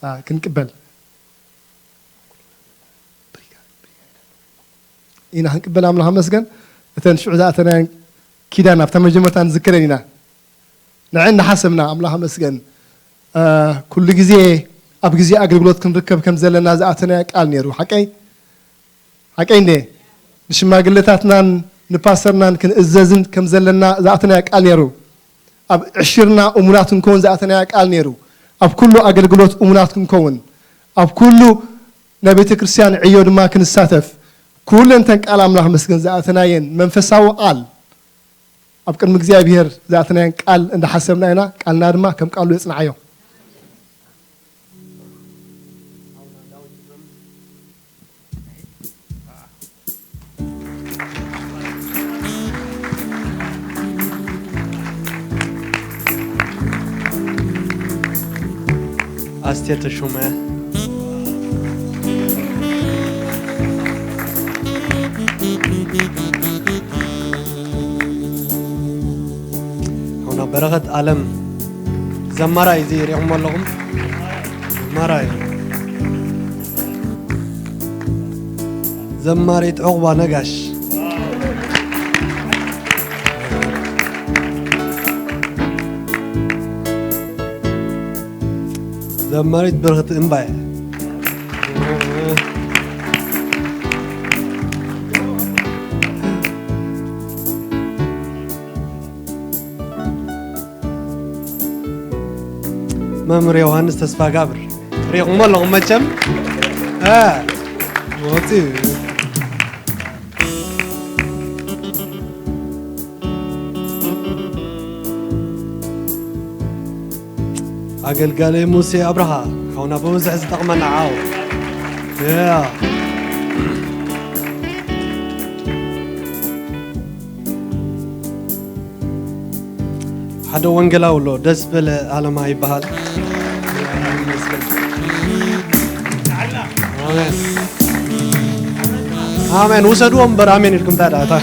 ኣ፣ ክንቅበል ኢና፣ ክንቅበል ኣምላኽ መስገን። እተን ሽዑ ዝኣተናየን ኪዳን ኣብታ መጀመርታ ንዝክረን ኢና። ንዐን እናሓሰብና፣ ኣምላኽ መስገን፣ እ፣ ኩሉ ግዜ ኣብ ግዜ ኣገልግሎት ክንርከብ ከም ዘለና ዝኣተናዮ ቃል ነይሩ። ሓቀይ? ሓቀይ እንዴ? ንሽማግለታትናን ንፓስተርናን ክንእዘዝን ከም ዘለና ዝኣተናዮ ቃል ነይሩ። ኣብ ዕሽርና እሙናት ክንከውን ዝኣተናዮ ቃል ነይሩ። ኣብ ኩሉ ኣገልግሎት እሙናት ክንከውን፣ ኣብ ኩሉ ናይ ቤተ ክርስቲያን ዕዮ ድማ ክንሳተፍ፣ ኩለን እተን ቃል ኣምላኽ መስገን ዝኣተናየን መንፈሳዊ ቃል፣ ኣብ ቅድሚ እግዚኣብሔር ዝኣተናዮን ቃል እንዳሓሰብና ኢና። ቃልና ድማ ከም ቃሉ የጽንዓዮ። ኣስቴር ተሾመ። ሓውና በረኸት ኣለም ዘማራይ፣ እዚ ሪእኹሞ ኣለኹም? ዘማራይ። ዘማሪት ዑቕባ ነጋሽ። ዘማሪት ብርኽቲ እምባየ። መምህር ዮሃንስ ተስፋጋብር ሪእኹሞ ኣለኹም መቸም። እ፣ ወፂኡ። ኣገልጋሊ ሙሴ ኣብርሃ፣ ሓውና ብብዝሒ ዝጠቕመና ዓው። ያ። ሓደ ወንጌላዊ ኣሎ፣ ደስ በለ ኣለማ ይበሃል። ኣሜን። ኣሜን። ውሰድዎ እምበር ኣሜን ኢልኩም ታዲያ።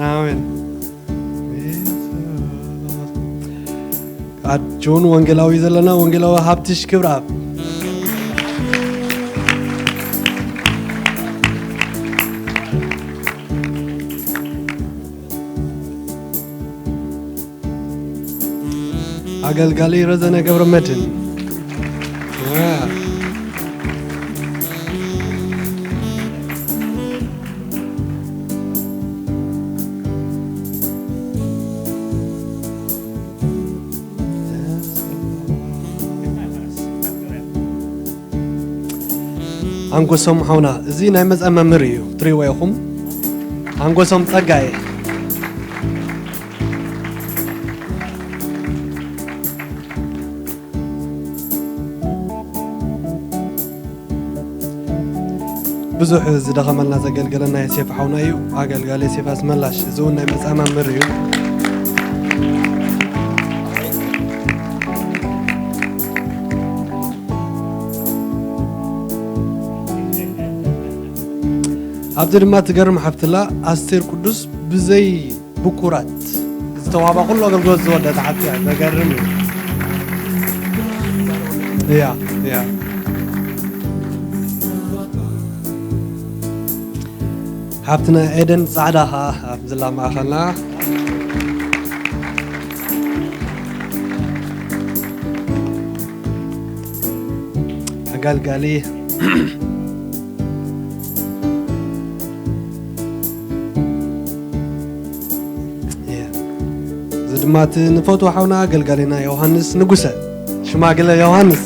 ኣሜን። ኣጆን ወንጌላዊ ዘለና ወንጌላዊ ሃብትሽ ክብረኣብ። ኣገልጋሊ ረዘነ ገብረ መድህን። ኣንጎሶም ሓውና፣ እዚ ናይ መጻኢ መምህር እዩ፣ ትሪእዎ ኢኹም። ኣንጎሶም ጸጋየ። ብዙሕ ዝደኸመልና ዘገልገለና ዮሴፍ ሓውና እዩ። ኣገልጋሊ ዮሴፍ ኣስመላሽ፣ እዚ እውን ናይ መጻኢ መምህር እዩ። ኣብዚ ድማ ትገርም ሓፍትላ ኣስቴር ቅዱስ ብዘይ ብኩራት ዝተዋህባ ኩሉ ኣገልግሎት ዝወደት ሓፍቲ እያ። ዘገርም እዩ። እያ፣ እያ። ሓፍትና ኤደን ጻዕዳ ኸኣ ኣብዝላ ማእኸልና ኣገልጋሊ። እየ። እዚ ድማ እቲ ንፈትዎ ሓውና ኣገልጋሊና ዮሃንስ ንጉሰ፣ ሽማግለ ዮሃንስ።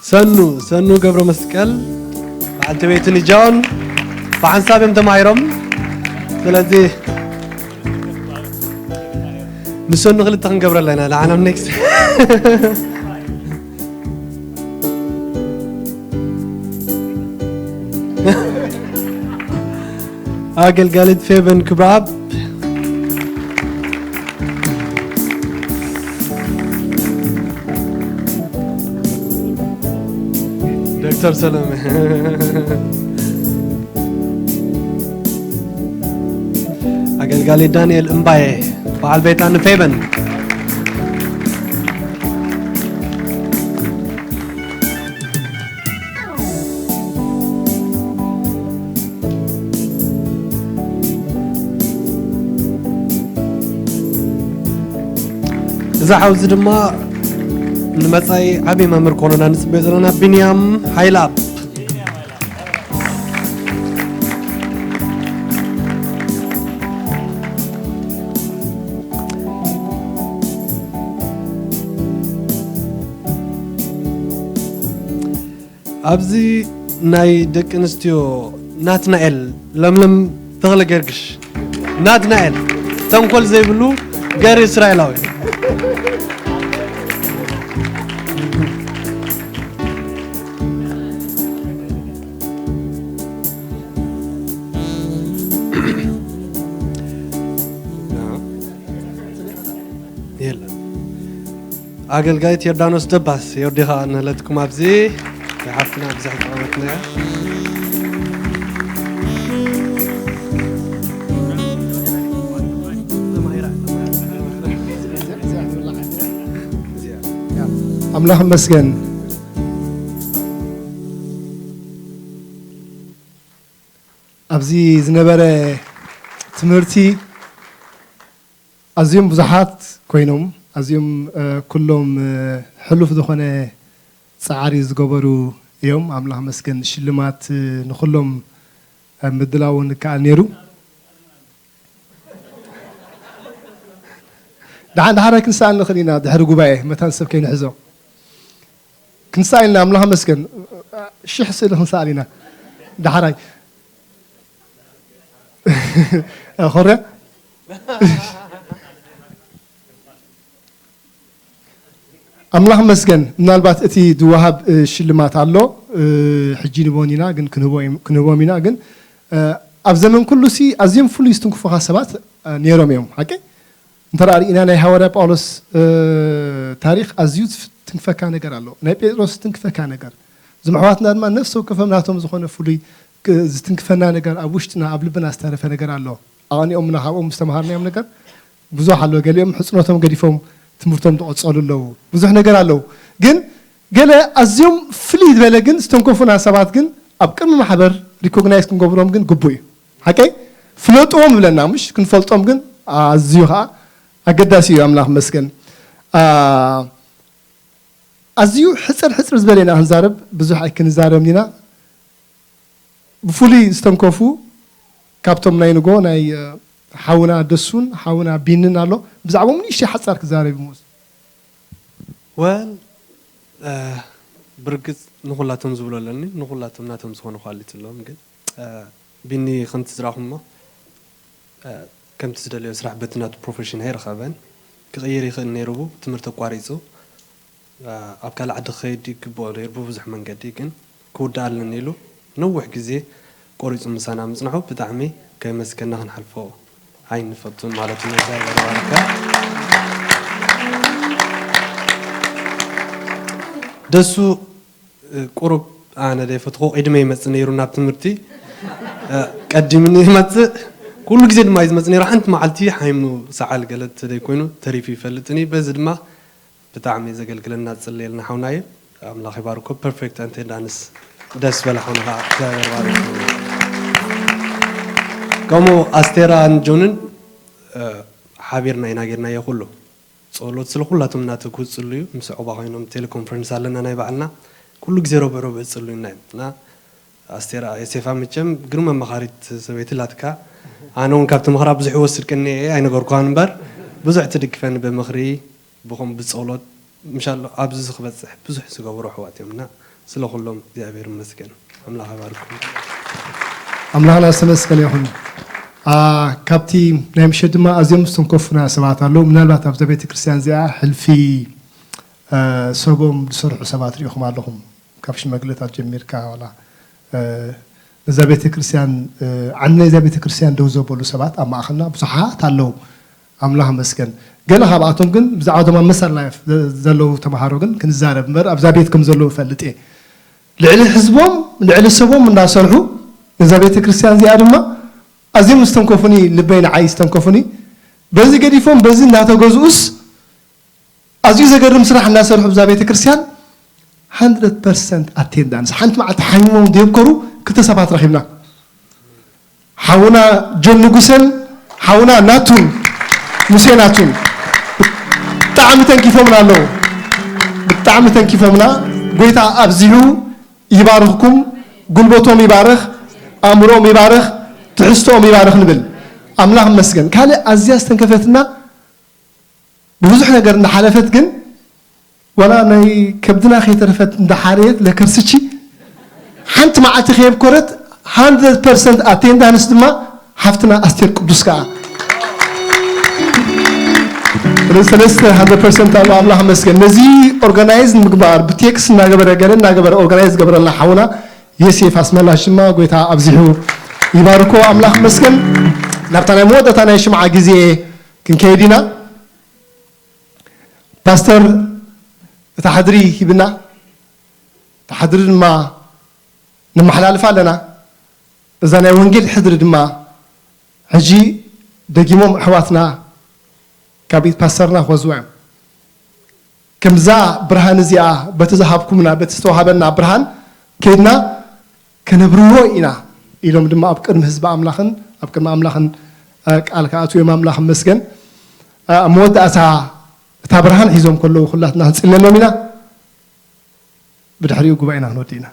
ሰኑ፣ ሰኑ ገብረ መስቀል፣ በዓልቲ ቤቱ ንጃውን ብሓንሳብ እዮም ተማሂሮም። ስለዚ ንሰኑ ክልተ ክንገብረላ ኢና፣ ንዓና ኔክስት። ኣገልጋሊት ፌቨን ክብረኣብ። ዶክተር ሰለመ። ኣገልጋሊ ዳንኤል እምባየ፣ በዓል ቤታ ንፌቨን። እዚ ሓውዚ ድማ ንመጻኢ ዓቢ መምህር ኮነና ንጽበዮ ዘለና ቢንያም ሃይለኣብ። ኣብዚ ናይ ደቂ ኣንስትዮ ናትናኤል ለምለም ተኽለ ገርግሽ፣ ናትናኤል፣ ተንኮል ዘይብሉ ገር እስራኤላዊ። የለን። ኣገልጋይት ዮርዳኖስ ደባስ፣ ዮርዲ ኸኣ ንህለትኩም ኣብዚ ሓፍትና ብዙሕ ዝጠቐመትና እያ። ኣምላኽ ይመስገን። ኣብዚ ዝነበረ ትምህርቲ ኣዝዮም ብዙሓት ኮይኖም፣ ኣዝዮም ኩሎም ሕሉፍ ዝኾነ ጻዕሪ ዝገበሩ እዮም። ኣምላኽ መስገን። ሽልማት ንኹሎም ምድላው ንከኣል ነይሩ። ደሓን ዳሕራይ ክንሰኣል ንኽእል ኢና፣ ድሕሪ ጉባኤ መታን ሰብ ከይንሕዞ። ክንሰኣል ኢና፣ ኣምላኽ መስገን። ሽሕ ስእሊ ክንሰኣል ኢና ዳሕራይ። ኮርያ ኣምላኽ መስገን። ምናልባት እቲ ዝወሃብ ሽልማት ኣሎ፣ ሕጂ ንቦን ኢና ግን ክንህቦም ኢና። ግን ኣብ ዘመን ኩሉሲ ኣዝዮም ፍሉይ ዝትንክፉኻ ሰባት ነይሮም እዮም። ሓቂ እንተ ርኢና ናይ ሃዋርያ ጳውሎስ ታሪኽ ኣዝዩ ዝትንክፈካ ነገር ኣሎ። ናይ ጴጥሮስ ዝትንክፈካ ነገር፣ እዞም ኣሕዋትና ድማ ነፍሲ ወከፎም ናቶም ዝኾነ ፍሉይ ዝትንክፈና ነገር ኣብ ውሽጥና ኣብ ልብና ዝተረፈ ነገር ኣሎ። ኣቐኒኦምና ካብኦም ዝተምሃርናዮም ነገር ብዙሕ ኣሎ። ገሊኦም ሕፅኖቶም ገዲፎም ትምህርቶም ዝቐፀሉ ኣለዉ። ብዙሕ ነገር ኣለዉ። ግን ገለ ኣዝዮም ፍልይ ዝበለ ግን ዝተንከፉና ሰባት ግን ኣብ ቅድሚ ማሕበር ሪኮግናይዝ ክንገብሮም ግን ግቡእ እዩ። ሓቀይ ፍለጥዎም ይብለና፣ ምሽ ክንፈልጦም ግን ኣዝዩ ከዓ ኣገዳሲ እዩ። ኣምላኽ መስገን። ኣዝዩ ሕፅር ሕፅር ዝበለ ኢና ክንዛረብ፣ ብዙሕ ኣይክንዛረብን ኢና። ብፍሉይ ዝተንከፉ ካብቶም ናይ ንጎ ናይ ሓውና ደሱን ሓውና ቢንን ኣሎ። ብዛዕባኦም ንእሽተይ ሓፃር ክዛረብ ይምስ። ወል ብርግፅ ንኹላቶም ዝብሎ ኣለኒ፣ ንኹላቶም ናቶም ዝኾነ ኳሊቲ ኣለዎም። ግን ቢኒ ከምቲ ዝረኣኹሞ ከምቲ ዝደለዮ ስራሕ በቲ ናቱ ፕሮፌሽን ኣይረኸበን። ክቕይር ይኽእል ነይሩ፣ ትምህርቲ ኣቋሪፁ ኣብ ካልእ ዓዲ ክኸይድ ይግብኦ ነይሩ ብብዙሕ መንገዲ። ግን ክውዳእ ኣለኒ ኢሉ ነዊሕ ግዜ ቆሪፁ ምሳና ምፅንሑ ብጣዕሚ ከየመስገና ክንሓልፎ ኣይንፈቱን ማለት እዩ። እግዚኣብሔር ይባርካ። ደሱ ቁሩብ ኣነ ደይፈትኾ ቅድመ ይመፅእ ነይሩ ናብ ትምህርቲ። ቀዲምኒ ይመፅእ። ኩሉ ግዜ ድማ እዩ ዝመፅእ ነይሩ። ሓንቲ መዓልቲ ሓይሙ ሰዓል ገለ ተደይ ኮይኑ ተሪፉ ይፈልጥን እዩ። በዚ ድማ ብጣዕሚ ዘገልግለና ዝፅለየልና ሓውና እዩ። ኣምላኽ ይባርኮ። ፐርፌክት ኣንቴንዳንስ ደስ በለ ሓውና ከዓ እግዚኣብሔር ባርክ። ከምኡ ኣስቴራን ጆንን ሓቢርና ኢና ጌርናዮ ኩሉ። ጸሎት ስለ ኩላቶም እናተጉ ዝጽልዩ ምስ ዕቑባ ኮይኖም ቴሌኮንፈረንስ ኣለና ናይ ባዕልና። ኩሉ ግዜ ረቡዕ ረቡዕ ዝጽልዩና እዮም። እና ኣስቴር ዮሴፋ መቸም ግርመ መኻሪት ሰበይቲ ኣላትካ። ኣነ እውን ካብቲ ምኽራ ብዙሕ ይወስድ ቅንኤ ኣይነገርኳን እምበር ብዙሕ ትድግፈኒ ብምኽሪ ብኹም ብጸሎት ምሻሎ ኣብዚ ክበጽሕ ብዙሕ ዝገብሩ ኣሕዋት እዮም እና ስለ ኩሎም እግዚኣብሔር ይመስገን። ኣምላኽ ይባርኩም። ኣምላኽና ዝተመስገነ ይኹን። ኣ፣ ካብቲ ናይ ምሸት ድማ ኣዝዮም ዝተንከፉና ሰባት ኣለዉ። ምናልባት ኣብዛ ቤተ ክርስቲያን እዚኣ ሕልፊ እ፣ ሰቦም ዝሰርሑ ሰባት ሪኢኹም ኣለኹም። ካብ ሽማግለታት ጀሚርካ ዋላ እ፣ ነዛ ቤተ ክርስቲያን እ፣ ዓንዲ ናይዛ ቤተ ክርስቲያን ደው ዘበሉ ሰባት ኣብ ማእኸልና ብዙሓት ኣለዉ። ኣምላኽ መስገን። ገለ ካብኣቶም ግን ብዛዕባ እቶም ኣብ መሰል ላይፍ ዘ- ዘለዉ ተምሃሮ ግን ክንዛረብ እምበር ኣብዛ ቤት ከም ዘለዉ እፈልጥ እየ። ልዕሊ ህዝቦም ልዕሊ ሰቦም እንዳሰርሑ ነዛ ቤተ ክርስቲያን እዚኣ ድማ ኣዝዮም ዝተንከፉኒ፣ ልበይ ንዓይ ዝተንከፉኒ። በዚ ገዲፎም በዚ እናተገዝኡስ ኣዝዩ ዘገርም ስራሕ እናሰርሑ ብዛ ቤተ ክርስቲያን hundred percent attendance። ሓንቲ መዓልቲ ሓሚሞም ዘየብከሩ ክልተ ሰባት ረኺብና። ሓውና ጆን ንጉሰን ሓውና ናቱን ሙሴ ናቱን ብጣዕሚ ተንኪፎምና ኣለዉ። ብጣዕሚ ተንኪፎምና። ጎይታ ኣብዚሑ ይባርኽኩም። ጉልበቶም ይባርኽ፣ ኣእምሮኦም ይባርኽ፣ ትሕዝቶኦም ይባርኽ ንብል። ኣምላኽ ይመስገን። ካልእ ኣዝያ ዝተንከፈትና ብብዙሕ ነገር እንዳሓለፈት ግን ዋላ ናይ ከብድና ከይተረፈት እንዳሓረየት ለከርስቺ ሓንቲ መዓልቲ ከየብኮረት፣ hundred percent ኣቴንዳንስ ድማ ሓፍትና ኣስቴር ቅዱስ ከኣ። ስለዚ ሰለስተ hundred percent ኣሎ። ኣምላኽ መስገን። ነዚ ኦርጋናይዝ ምግባር፣ ብቴክስት እናገበረ፣ ገለ እናገበረ ኦርጋናይዝ ዝገብረልና ሓውና ዮሴፍ ኣስመላሽ ድማ ጎይታ ኣብዚሑ ይባርኮ። ኣምላኽ መስገን። ናብታ ናይ መወዳእታ ናይ ሽምዓ ግዜ ክንከይድ ኢና። ፓስተር፣ እታ ሕድሪ ሂብና፣ እታ ሕድሪ ድማ ነመሓላልፋ ኣለና። እዛ ናይ ወንጌል ሕድሪ ድማ ሕጂ ደጊሞም ኣሕዋትና ካብ ኢድ ፓስተርና ክወስድዋ እዮም። ከምዛ ብርሃን እዚኣ በቲ ዝሃብኩምና፣ በቲ ዝተዋሃበና ብርሃን ከይድና ከነብርሆ ኢና ኢሎም ድማ ኣብ ቅድሚ ህዝቢ ኣምላኽን ኣብ ቅድሚ ኣምላኽን፣ እ፣ ቃል ክኣትዉ እዮም። ኣምላኽ ይመስገን። እ፣ ኣብ መወዳእታ እታ ብርሃን ሒዞም ከለዉ ኩላትና ክንጽለሎም ኢና። ብድሕሪኡ ጉባኤና ክንወዲ ኢና።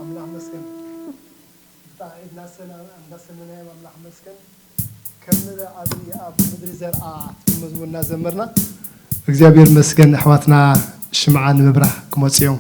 ኣምላኽ መስገን። ብጣዕ ኢድና ሰና-፣ እንዳሰነናዮም ኣምላኽ መስገን። ከም ንብለ ዓድሪ ኣብ ምድሪ ዘርኣ ትብል መዝሙር እናዘመርና እግዚኣብሔር መስገን። ኣሕዋትና ሽምዓ ንምብራህ ክመጹ እዮም።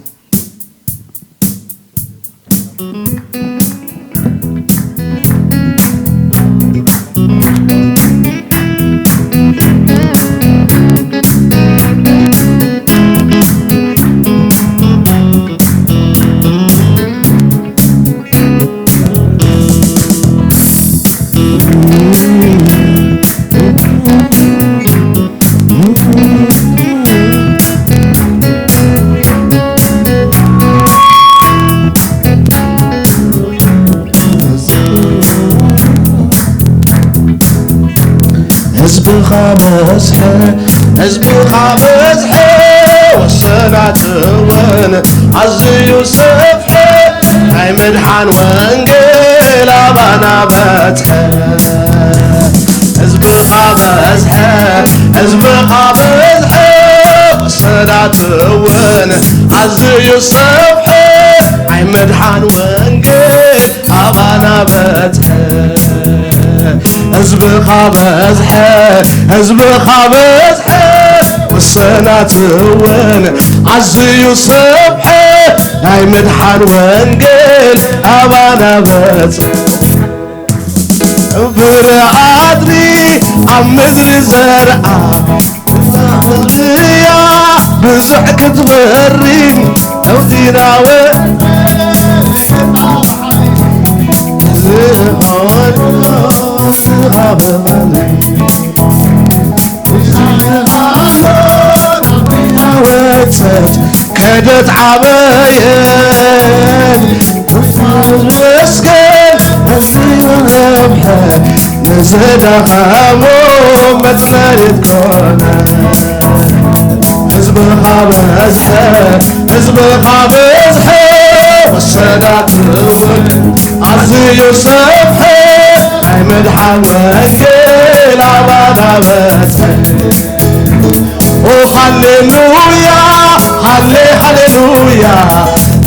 ህዝብኻ በዝሐ፣ ህዝብኻ በዝሐ፣ ወሰናት እውን ኣዝዩ ሰፍሐ፣ ናይ ምድሓን ወንጌል ኣባና በጽሐ። ህዝብኻ በዝሐ፣ ህዝብኻ በዝሐ፣ ወሰናት እውን ኣዝዩ ሰፍሐ፣ ናይ ምድሓን ወንጌል ኣባና በዝሐ። ህዝብኻ በዝሐ፣ ህዝብኻ በዝሐ፣ ወሰናት እውን ኣዝዩ ሰፍሐ፣ ናይ ምድሓን ወንጌል ኣባና በዝሐ። ፍረ ኣድሪ ኣብ ምድሪ ዘርኣ፣ እያ ብዙሕ ክትበሪ፣ ነውቲናወ ወተት ከደት ዓበየን መስገን፣ ህዝቢ ረብሐ፣ ንዝደኸሙ መጽለሊት ኮነ። ህዝብኻ በዝሐ፣ ህዝብኻ በዝሐ፣ ወሰናት እውን ኣዝዩ ሰፍሐ፣ ናይ ምድሓን ወንጌል ኣባና በጽሐ። ኦ ሃሌሉያ፣ ሃሌ ሃሌሉያ፣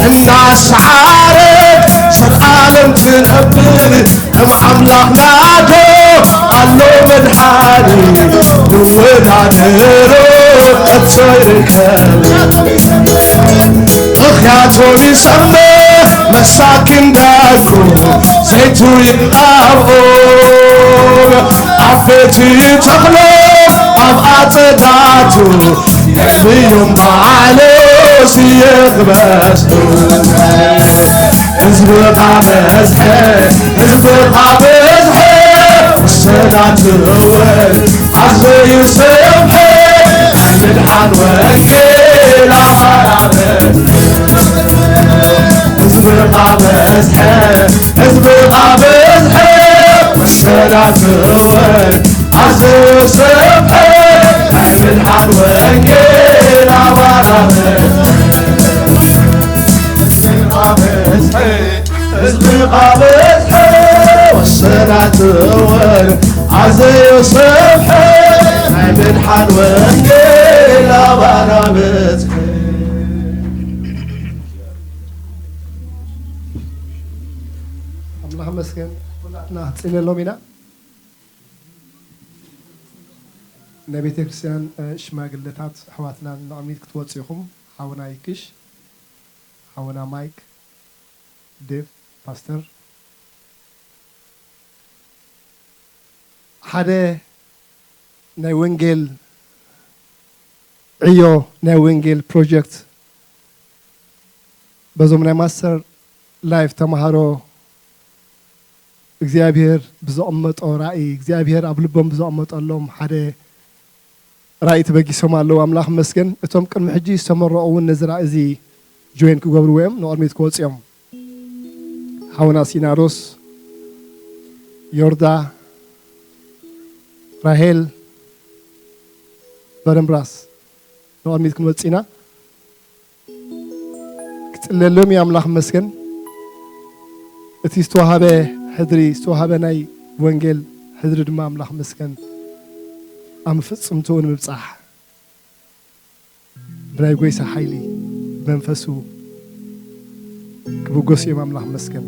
እናሰዓረት ዘልዓለም ትነብር፣ እም ኣምላኽና ዶ ኣሎ መድሓኒ፣ ንወዳደሮ ከቶ ይርከብ። ምኽንያቶም ይሰምዕ መሳኪን ዳርኩ፣ ዘይቱ ይንኣብኦም ኣብ ቤቱ ይተኽሎ ኣብ ኣጸዳቱ፣ ነብዮም ባዕሎስ ይኽበስቱ። ህዝብኻ በዝሐ፣ ህዝብኻ በዝሐ፣ ወሰን ናትወን ኣዘዩ ሰምሐ ናይ ምድሓን ወንጌል ኣባራበት ህዝብኻ በዝሐ ህዝብኻ በዝሐ ወሰናትወን ኣዘዩ ሰምሐ ናይ ምድሓን ወንጌል ኣባራበት ህዝብኻ በዝሐ ህዝብኻ በዝሐ ወሰናትወን ኣዘዩ ሰምሐ ናይ ምድሓን ወንጌል ኣባና በዝሐ። ኣምላኽ መስገን ኩላትና ክንጽለሎም ኢና። ናይ ቤተ ክርስቲያን ሽማግለታት ኣሕዋትና ንቕድሚት ክትወፁ ኢኹም። ሓውና ይክሽ፣ ሓውና ማይክ፣ ዴቭ፣ ፓስተር፣ ሓደ ናይ ወንጌል ዕዮ፣ ናይ ወንጌል ፕሮጀክት በዞም ናይ ማስተር ላይፍ ተምሃሮ እግዚኣብሔር ብዘቐመጦ ራእይ፣ እግዚኣብሔር ኣብ ልቦም ብዘቐመጠሎም ሓደ ራእይ ተበጊሶም ኣለዉ። ኣምላኽ መስገን። እቶም ቅድሚ ሕጂ ዝተመረቑ እውን ነዚ ራእይ እዚ ጆይን ክገብርዎ እዮም፣ ንቕድሚት ክወፁ እዮም። ሓውና ሲናሮስ፣ ዮርዳ፣ ራሄል፣ በረምብራስ ንቕድሚት ክንወፅእ ኢና። ክጽለሎም እዩ ኣምላኽ መስገን። እቲ ዝተዋሃበ ሕድሪ፣ ዝተዋሃበ ናይ ወንጌል ሕድሪ ድማ ኣምላኽ መስገን ኣብ ፍጽምትኡ ንምብጻሕ ብናይ ጐይታ ሓይሊ መንፈሱ ክብገሱ እዮም። ኣምላኽ መስገን።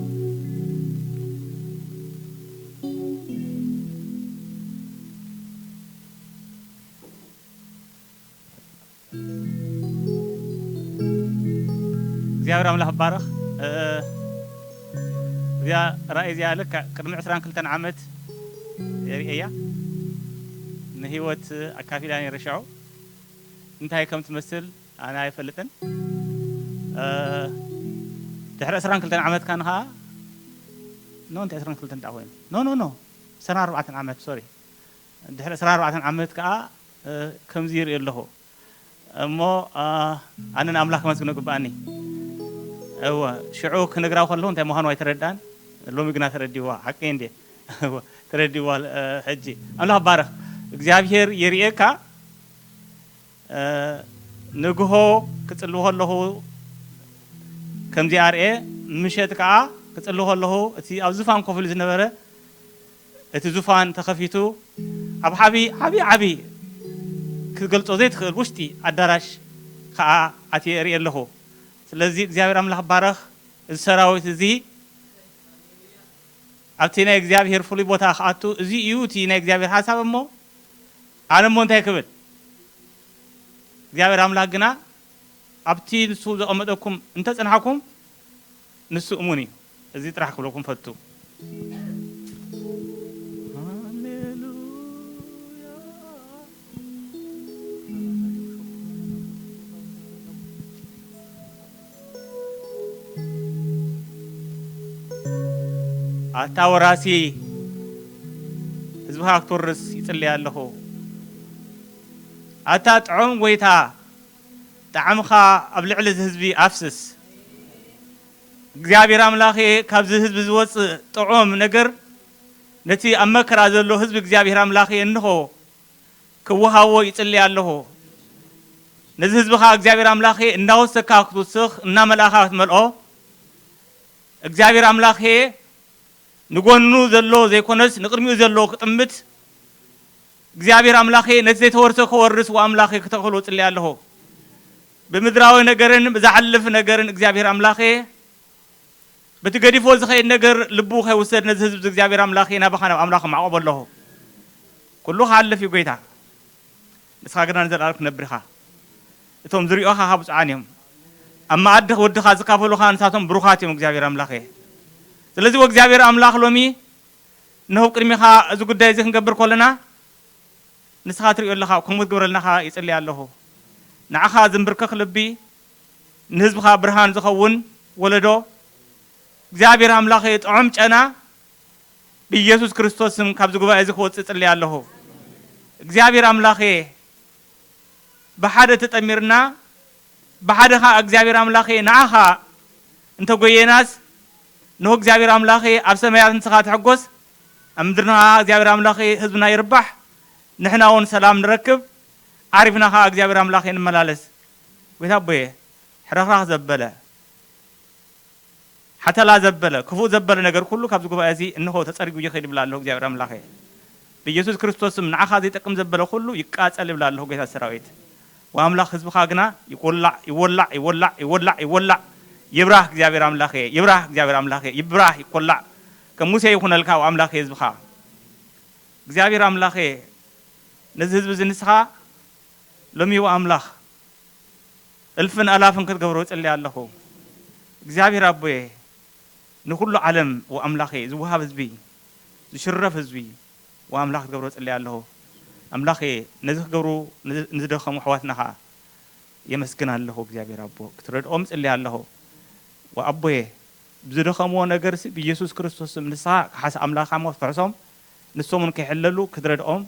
እግዚኣብሔር ኣምላኽ ይባረኽ። እ፣ እዚኣ ራእይ እዚኣ ልክዕ ቅድሚ ዕስራን ክልተን ዓመት የርእየያ። ንህይወት ኣካፊላ ነይረ ሽዑ። እንታይ ከም ትመስል ኣነ ኣይፈልጥን። እ፣ ድሕሪ ዕስራን ክልተን ዓመት ካን ኸዓ፣ ኖ፣ እንታይ ዕስራን ክልተን ደኣ ኮይኑ? ኖ፣ ኖ፣ ኖ። ዕስራን ኣርባዕተን ዓመት፣ ሶሪ። ድሕሪ ዕስራን ኣርባዕተን ዓመት ከኣ፣ እ፣ ከምዚ ይርኢ ኣለኹ። እሞ፣ እ፣ ኣነ ንኣምላኽ ከመስግኖ ግብኣኒ። እወ፣ ሽዑ ክነግራ ከለኹ እንታይ ምዃኑ ኣይተረድኣን። ሎሚ ግና ተረዲዋ። ሓቀይ እንዴ? እወ፣ ተረዲዋ፣ እ፣ ሕጂ። ኣምላኽ ባረኽ። እግዚኣብሔር የርእየካ። እ፣ ንግሆ ክጽሊ ከለኹ ከምዚ ኣርኤ፣ ምሸት ከኣ ክጽሊ ከለኹ እቲ ኣብ ዙፋን ኮፍ ኢሉ ዝነበረ እቲ ዙፋን ተኸፊቱ ኣብ ዓቢ፣ ዓቢ፣ ዓቢ ክትገልጾ ዘይትኽእል ውሽጢ ኣዳራሽ ከኣ ኣትየ እርኢ ኣለኹ። ስለዚ እግዚኣብሔር ኣምላኽ ባረኽ። እዚ ሰራዊት እዚ ኣብቲ ናይ እግዚኣብሔር ፍሉይ ቦታ ክኣቱ፣ እዚ እዩ እቲ ናይ እግዚኣብሔር ሓሳብ። እሞ ኣነ እሞ እንታይ ክብል? እግዚኣብሔር ኣምላኽ ግና ኣብቲ ንሱ ዘቐመጠኩም እንተ ጸናሕኩም፣ ንሱ እሙን እዩ። እዚ ጥራሕ ክብለኩም ፈቱ። ሃሌሉያ። ኣታ ወራሲ ህዝብኻ ክትወርስ ይጽልይ ኣለኹ። ኣታ ጥዑም ጐይታ፣ ጣዕምኻ ኣብ ልዕሊ እዚ ህዝቢ ኣፍስስ። እግዚኣብሔር ኣምላኸ፣ ካብዚ ህዝቢ ዝወጽእ ጥዑም ነገር ነቲ ኣብ መከራ ዘሎ ህዝቢ እግዚኣብሔር ኣምላኸ እንሆ ክወሃቦ ይጽሊ ኣለኹ። ነዚ ህዝብኻ እግዚኣብሔር ኣምላኸ እናወሰካ ክትውስኽ፣ እናመልኣኻ ክትመልኦ፣ እግዚኣብሔር ኣምላኸ ንጎኑ ዘሎ ዘይኮነስ ንቕድሚኡ ዘሎ ክጥምት፣ እግዚኣብሔር ኣምላኸ ነቲ ዘይተወርሰ ክወርስ፣ ወኣምላኸ ክተኽሎ ጽሊ ኣለኹ። ብምድራዊ ነገርን ብዝሓልፍ ነገርን እግዚኣብሔር ኣምላኸ በቲ ገዲፎ ዝኸይድ ነገር ልቡ ከይውሰድ ነዚ ህዝቢ እግዚኣብሔር ኣምላኸ ናባኻ ናብ ኣምላኽ ማዕቆቦ ኣለኹ። ኩሉ ክሓልፍ እዩ ጐይታ። ንስኻ ግና ንዘለኣለም ክትነብር ኢኻ። እቶም ዝሪኦኻ ኸኣ ብፁዓን እዮም። ኣብ መኣዲ ወድኻ ዝካፈሉኻ ንሳቶም ብሩኻት እዮም እግዚኣብሔር ኣምላኸ። ስለዚ ወእግዚኣብሔር ኣምላኽ ሎሚ እነሆ ኣብ ቅድሚኻ እዚ ጉዳይ እዚ ክንገብር ከለና ንስኻ ትሪኦ ኣለኻ፣ ከምኡ ትገብረልና ኸኣ ይጽሊ ኣለኹ። ንዓኻ ዝንብርከኽ ልቢ፣ ንህዝብኻ ብርሃን ዝኸውን ወለዶ፣ እግዚኣብሔር ኣምላኸ ጥዑም ጨና ብኢየሱስ ክርስቶስ ስም ካብዚ ጉባኤ እዚ ክወፅእ ጽልያ ኣለኹ። እግዚኣብሔር ኣምላኸ፣ ብሓደ ተጠሚርና፣ ብሓደ ኸዓ እግዚኣብሔር ኣምላኸ ንዓኻ እንተጎየናስ፣ ንሆ እግዚኣብሔር ኣምላኸ ኣብ ሰማያት ንስኻ ትሕጎስ፣ ኣብ ምድርና እግዚኣብሔር ኣምላኸ ህዝብና ይርባሕ፣ ንሕና እውን ሰላም ንረክብ፣ ዓሪፍና ኸዓ እግዚኣብሔር ኣምላኸ ንመላለስ። ጎይታ ኣቦየ፣ ሕርኽራኽ ዘበለ፣ ሓተላ ዘበለ፣ ክፉእ ዘበለ ነገር ኩሉ ካብዚ ጉባኤ እዚ እንሆ ተጸሪጉ ይኸይድ ይብል ኣለኹ እግዚኣብሔር ኣምላኸ። ብኢየሱስ ክርስቶስ ስም ንዓኻ ዘይጠቅም ዘበለ ኩሉ ይቃጸል ይብል ኣለኹ ጌታ ሰራዊት። ወኣምላኽ ህዝብኻ ግና ይቆላዕ፣ ይወላዕ፣ ይወላዕ፣ ይወላዕ፣ ይወላዕ። ይብራህ እግዚኣብሔር ኣምላኸ፣ ይብራህ እግዚኣብሔር ኣምላኸ፣ ይብራህ ይቆላዕ። ከም ሙሴ ይኹነልካ ወኣምላኸ ህዝብኻ። እግዚኣብሔር ኣምላኸ ነዚ ህዝቢ እዚ ንስኻ ሎሚ ወኣምላኽ እልፍን ኣላፍን ክትገብሮ እጽሊ ኣለኹ። እግዚኣብሔር ኣቦየ፣ ንኹሉ ዓለም ወኣምላኸ ዝወሃብ ህዝቢ፣ ዝሽረፍ ህዝቢ ወኣምላኽ ክትገብሮ እጽሊ ኣለኹ። ኣምላኸ ነዚ ክገብሩ ንዝ-፣ ንዝደኸሙ ኣሕዋትና ኸዓ የመስግን ኣለኹ። እግዚኣብሔር ኣቦ ክትረድኦም እጽሊ ኣለኹ። ወኣቦየ ብዝደኸምዎ ነገርሲ ብኢየሱስ ክርስቶስ ስም ንስኻ ክሓስ ኣምላኻ እሞ ፍሕሶም፣ ንሶም እውን ከይሕለሉ ክትረድኦም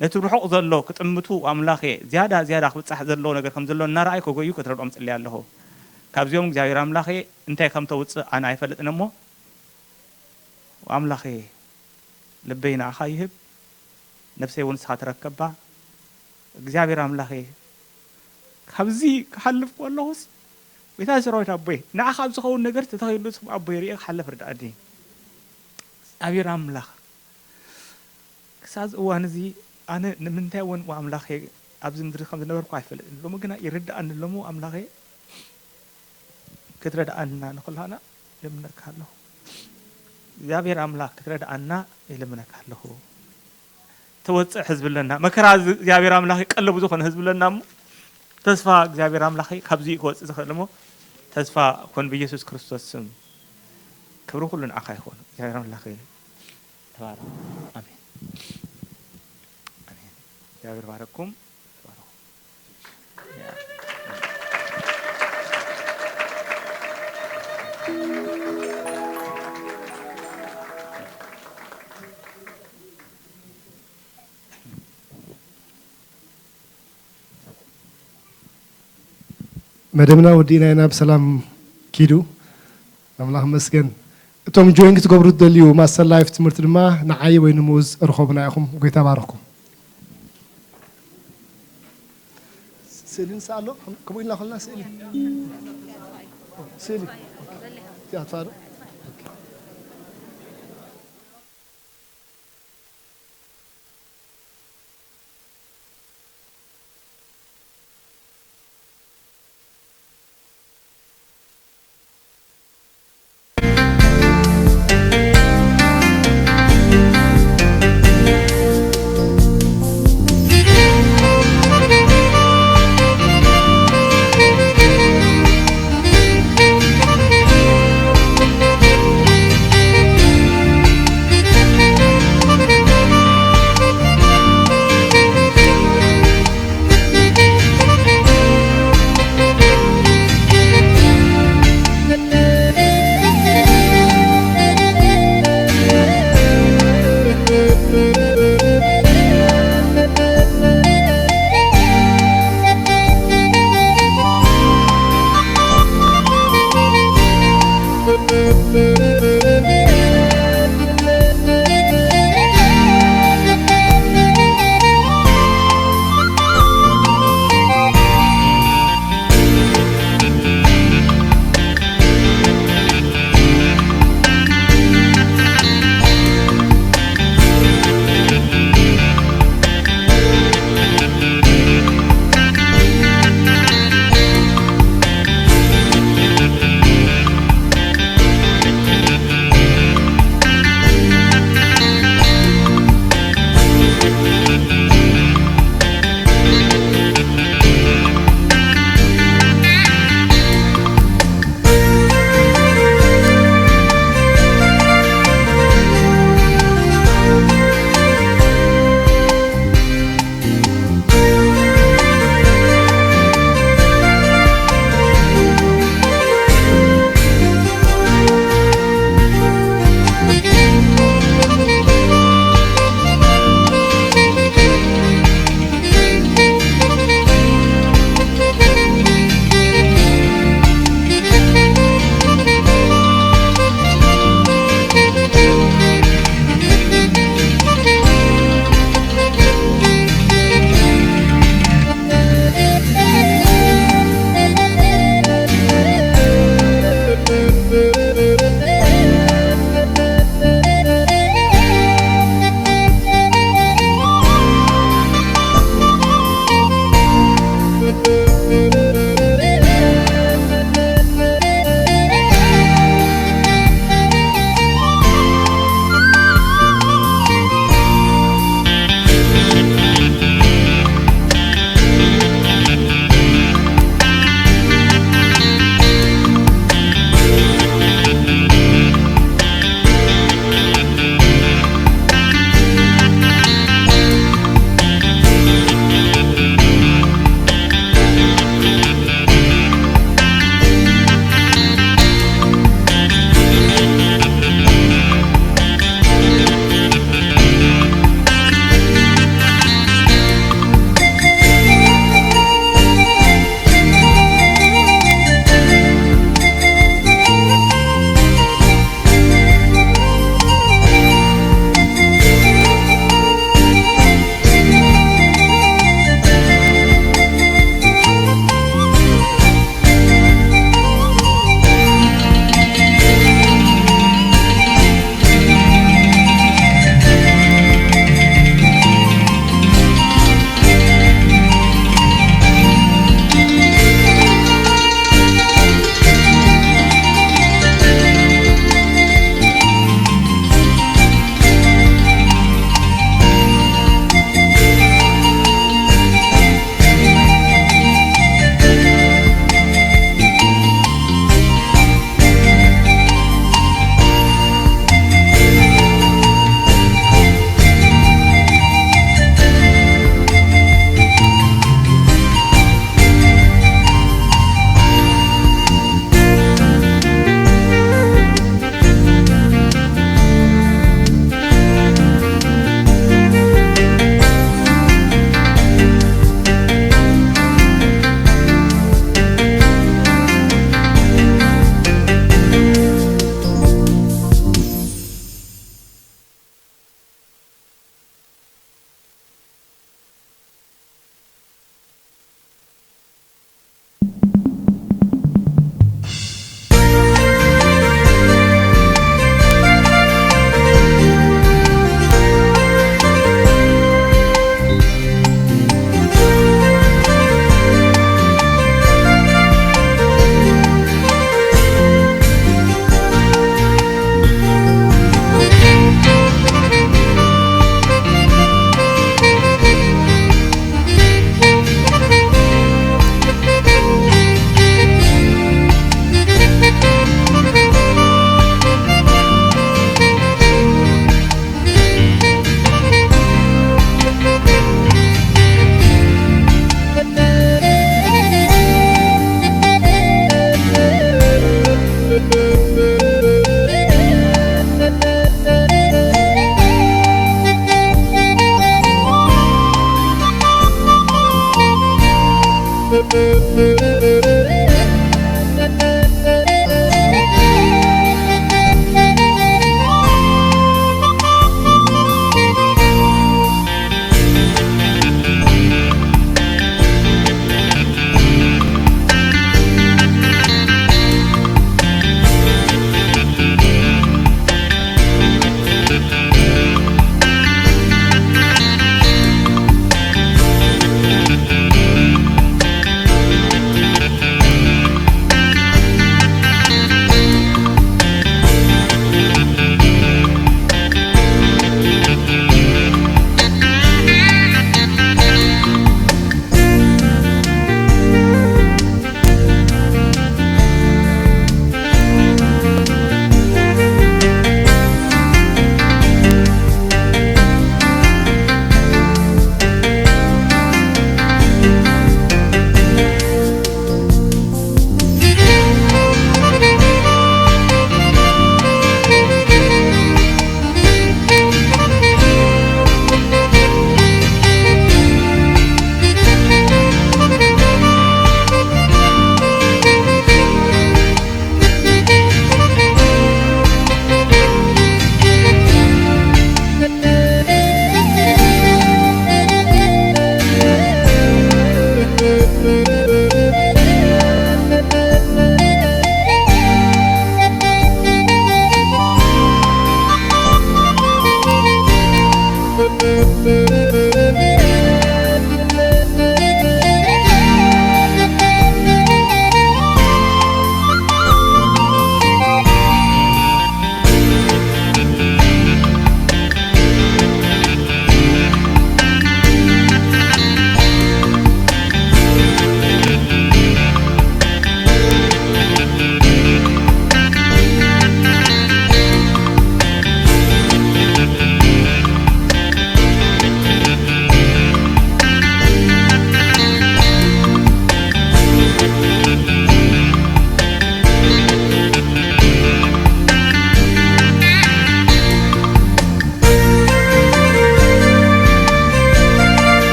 ነቲ ርሑቕ ዘሎ ክጥምቱ ኣምላኸ ዝያዳ ዝያዳ ክብጻሕ ዘለዎ ነገር ከም ዘሎ እናረኣዩ ከጎዩ ክትረድኦም ጽልያ ኣለኹ። ካብዚኦም እግዚኣብሔር ኣምላኸ እንታይ ከም ተውጽእ ኣነ ኣይፈልጥን እሞ ኣምላኸ ልበይ ንኣኻ ይህብ፣ ነፍሰይ እውን ንስኻ ተረከባ። እግዚኣብሔር ኣምላኸ ካብዚ ክሓልፍ ከለኹስ ጎይታ ሰራዊት ኣቦይ ንዓኻ ኣብ ዝኸውን ነገር ተተኺሉ ኣቦይ ርእየ ክሓልፍ ርድኣኒ እግዚኣብሔር ኣምላኽ። ክሳብ እዚ እዋን እዚ ኣነ ንምንታይ እውን ኣምላኸ ኣብዚ ምድሪ ከም ዝነበርኩ ኣይፈልጥን። ሎሚ ግና ይርድኣኒ ኣሎ እሞ ኣምላኸ ክትረድኣና ንኹላና እልምነካ ኣለኹ። እግዚኣብሔር ኣምላኽ ክትረድኣና እልምነካ ኣለኹ። ተወፅእ ህዝቢ ኣለና። መከራ እዚ እግዚኣብሔር ኣምላኸ ቀለቡ ዝኾነ ህዝቢ ኣለና እሞ ተስፋ እግዚኣብሔር ኣምላኸ ካብዚ ክወፅእ ዝኽእል እሞ ተስፋ ኮን ብኢየሱስ ክርስቶስ ስም። ክብሪ ኩሉ ንዓኻ ይኹን እግዚኣብሔር ኣምላኸ። ተባረኹ። ኣሜን። ኣሜን። እግዚኣብሔር ባረኩም። ተባረኹ። መደብና ወዲእና ኢና ብሰላም ኪዱ። ኣምላኽ መስገን። እቶም ጆይን ክትገብሩ ትደልዩ ማስተር ላይፍ ትምህርቲ ድማ ንዓይ ወይ ንሙዝ ርኸቡና ኢኹም። ጎይታ ባረኹም። ስእሊ ንስኣሎ ከምኡ ኢልና ከለና ስእሊ ስእሊ ያትፋዶ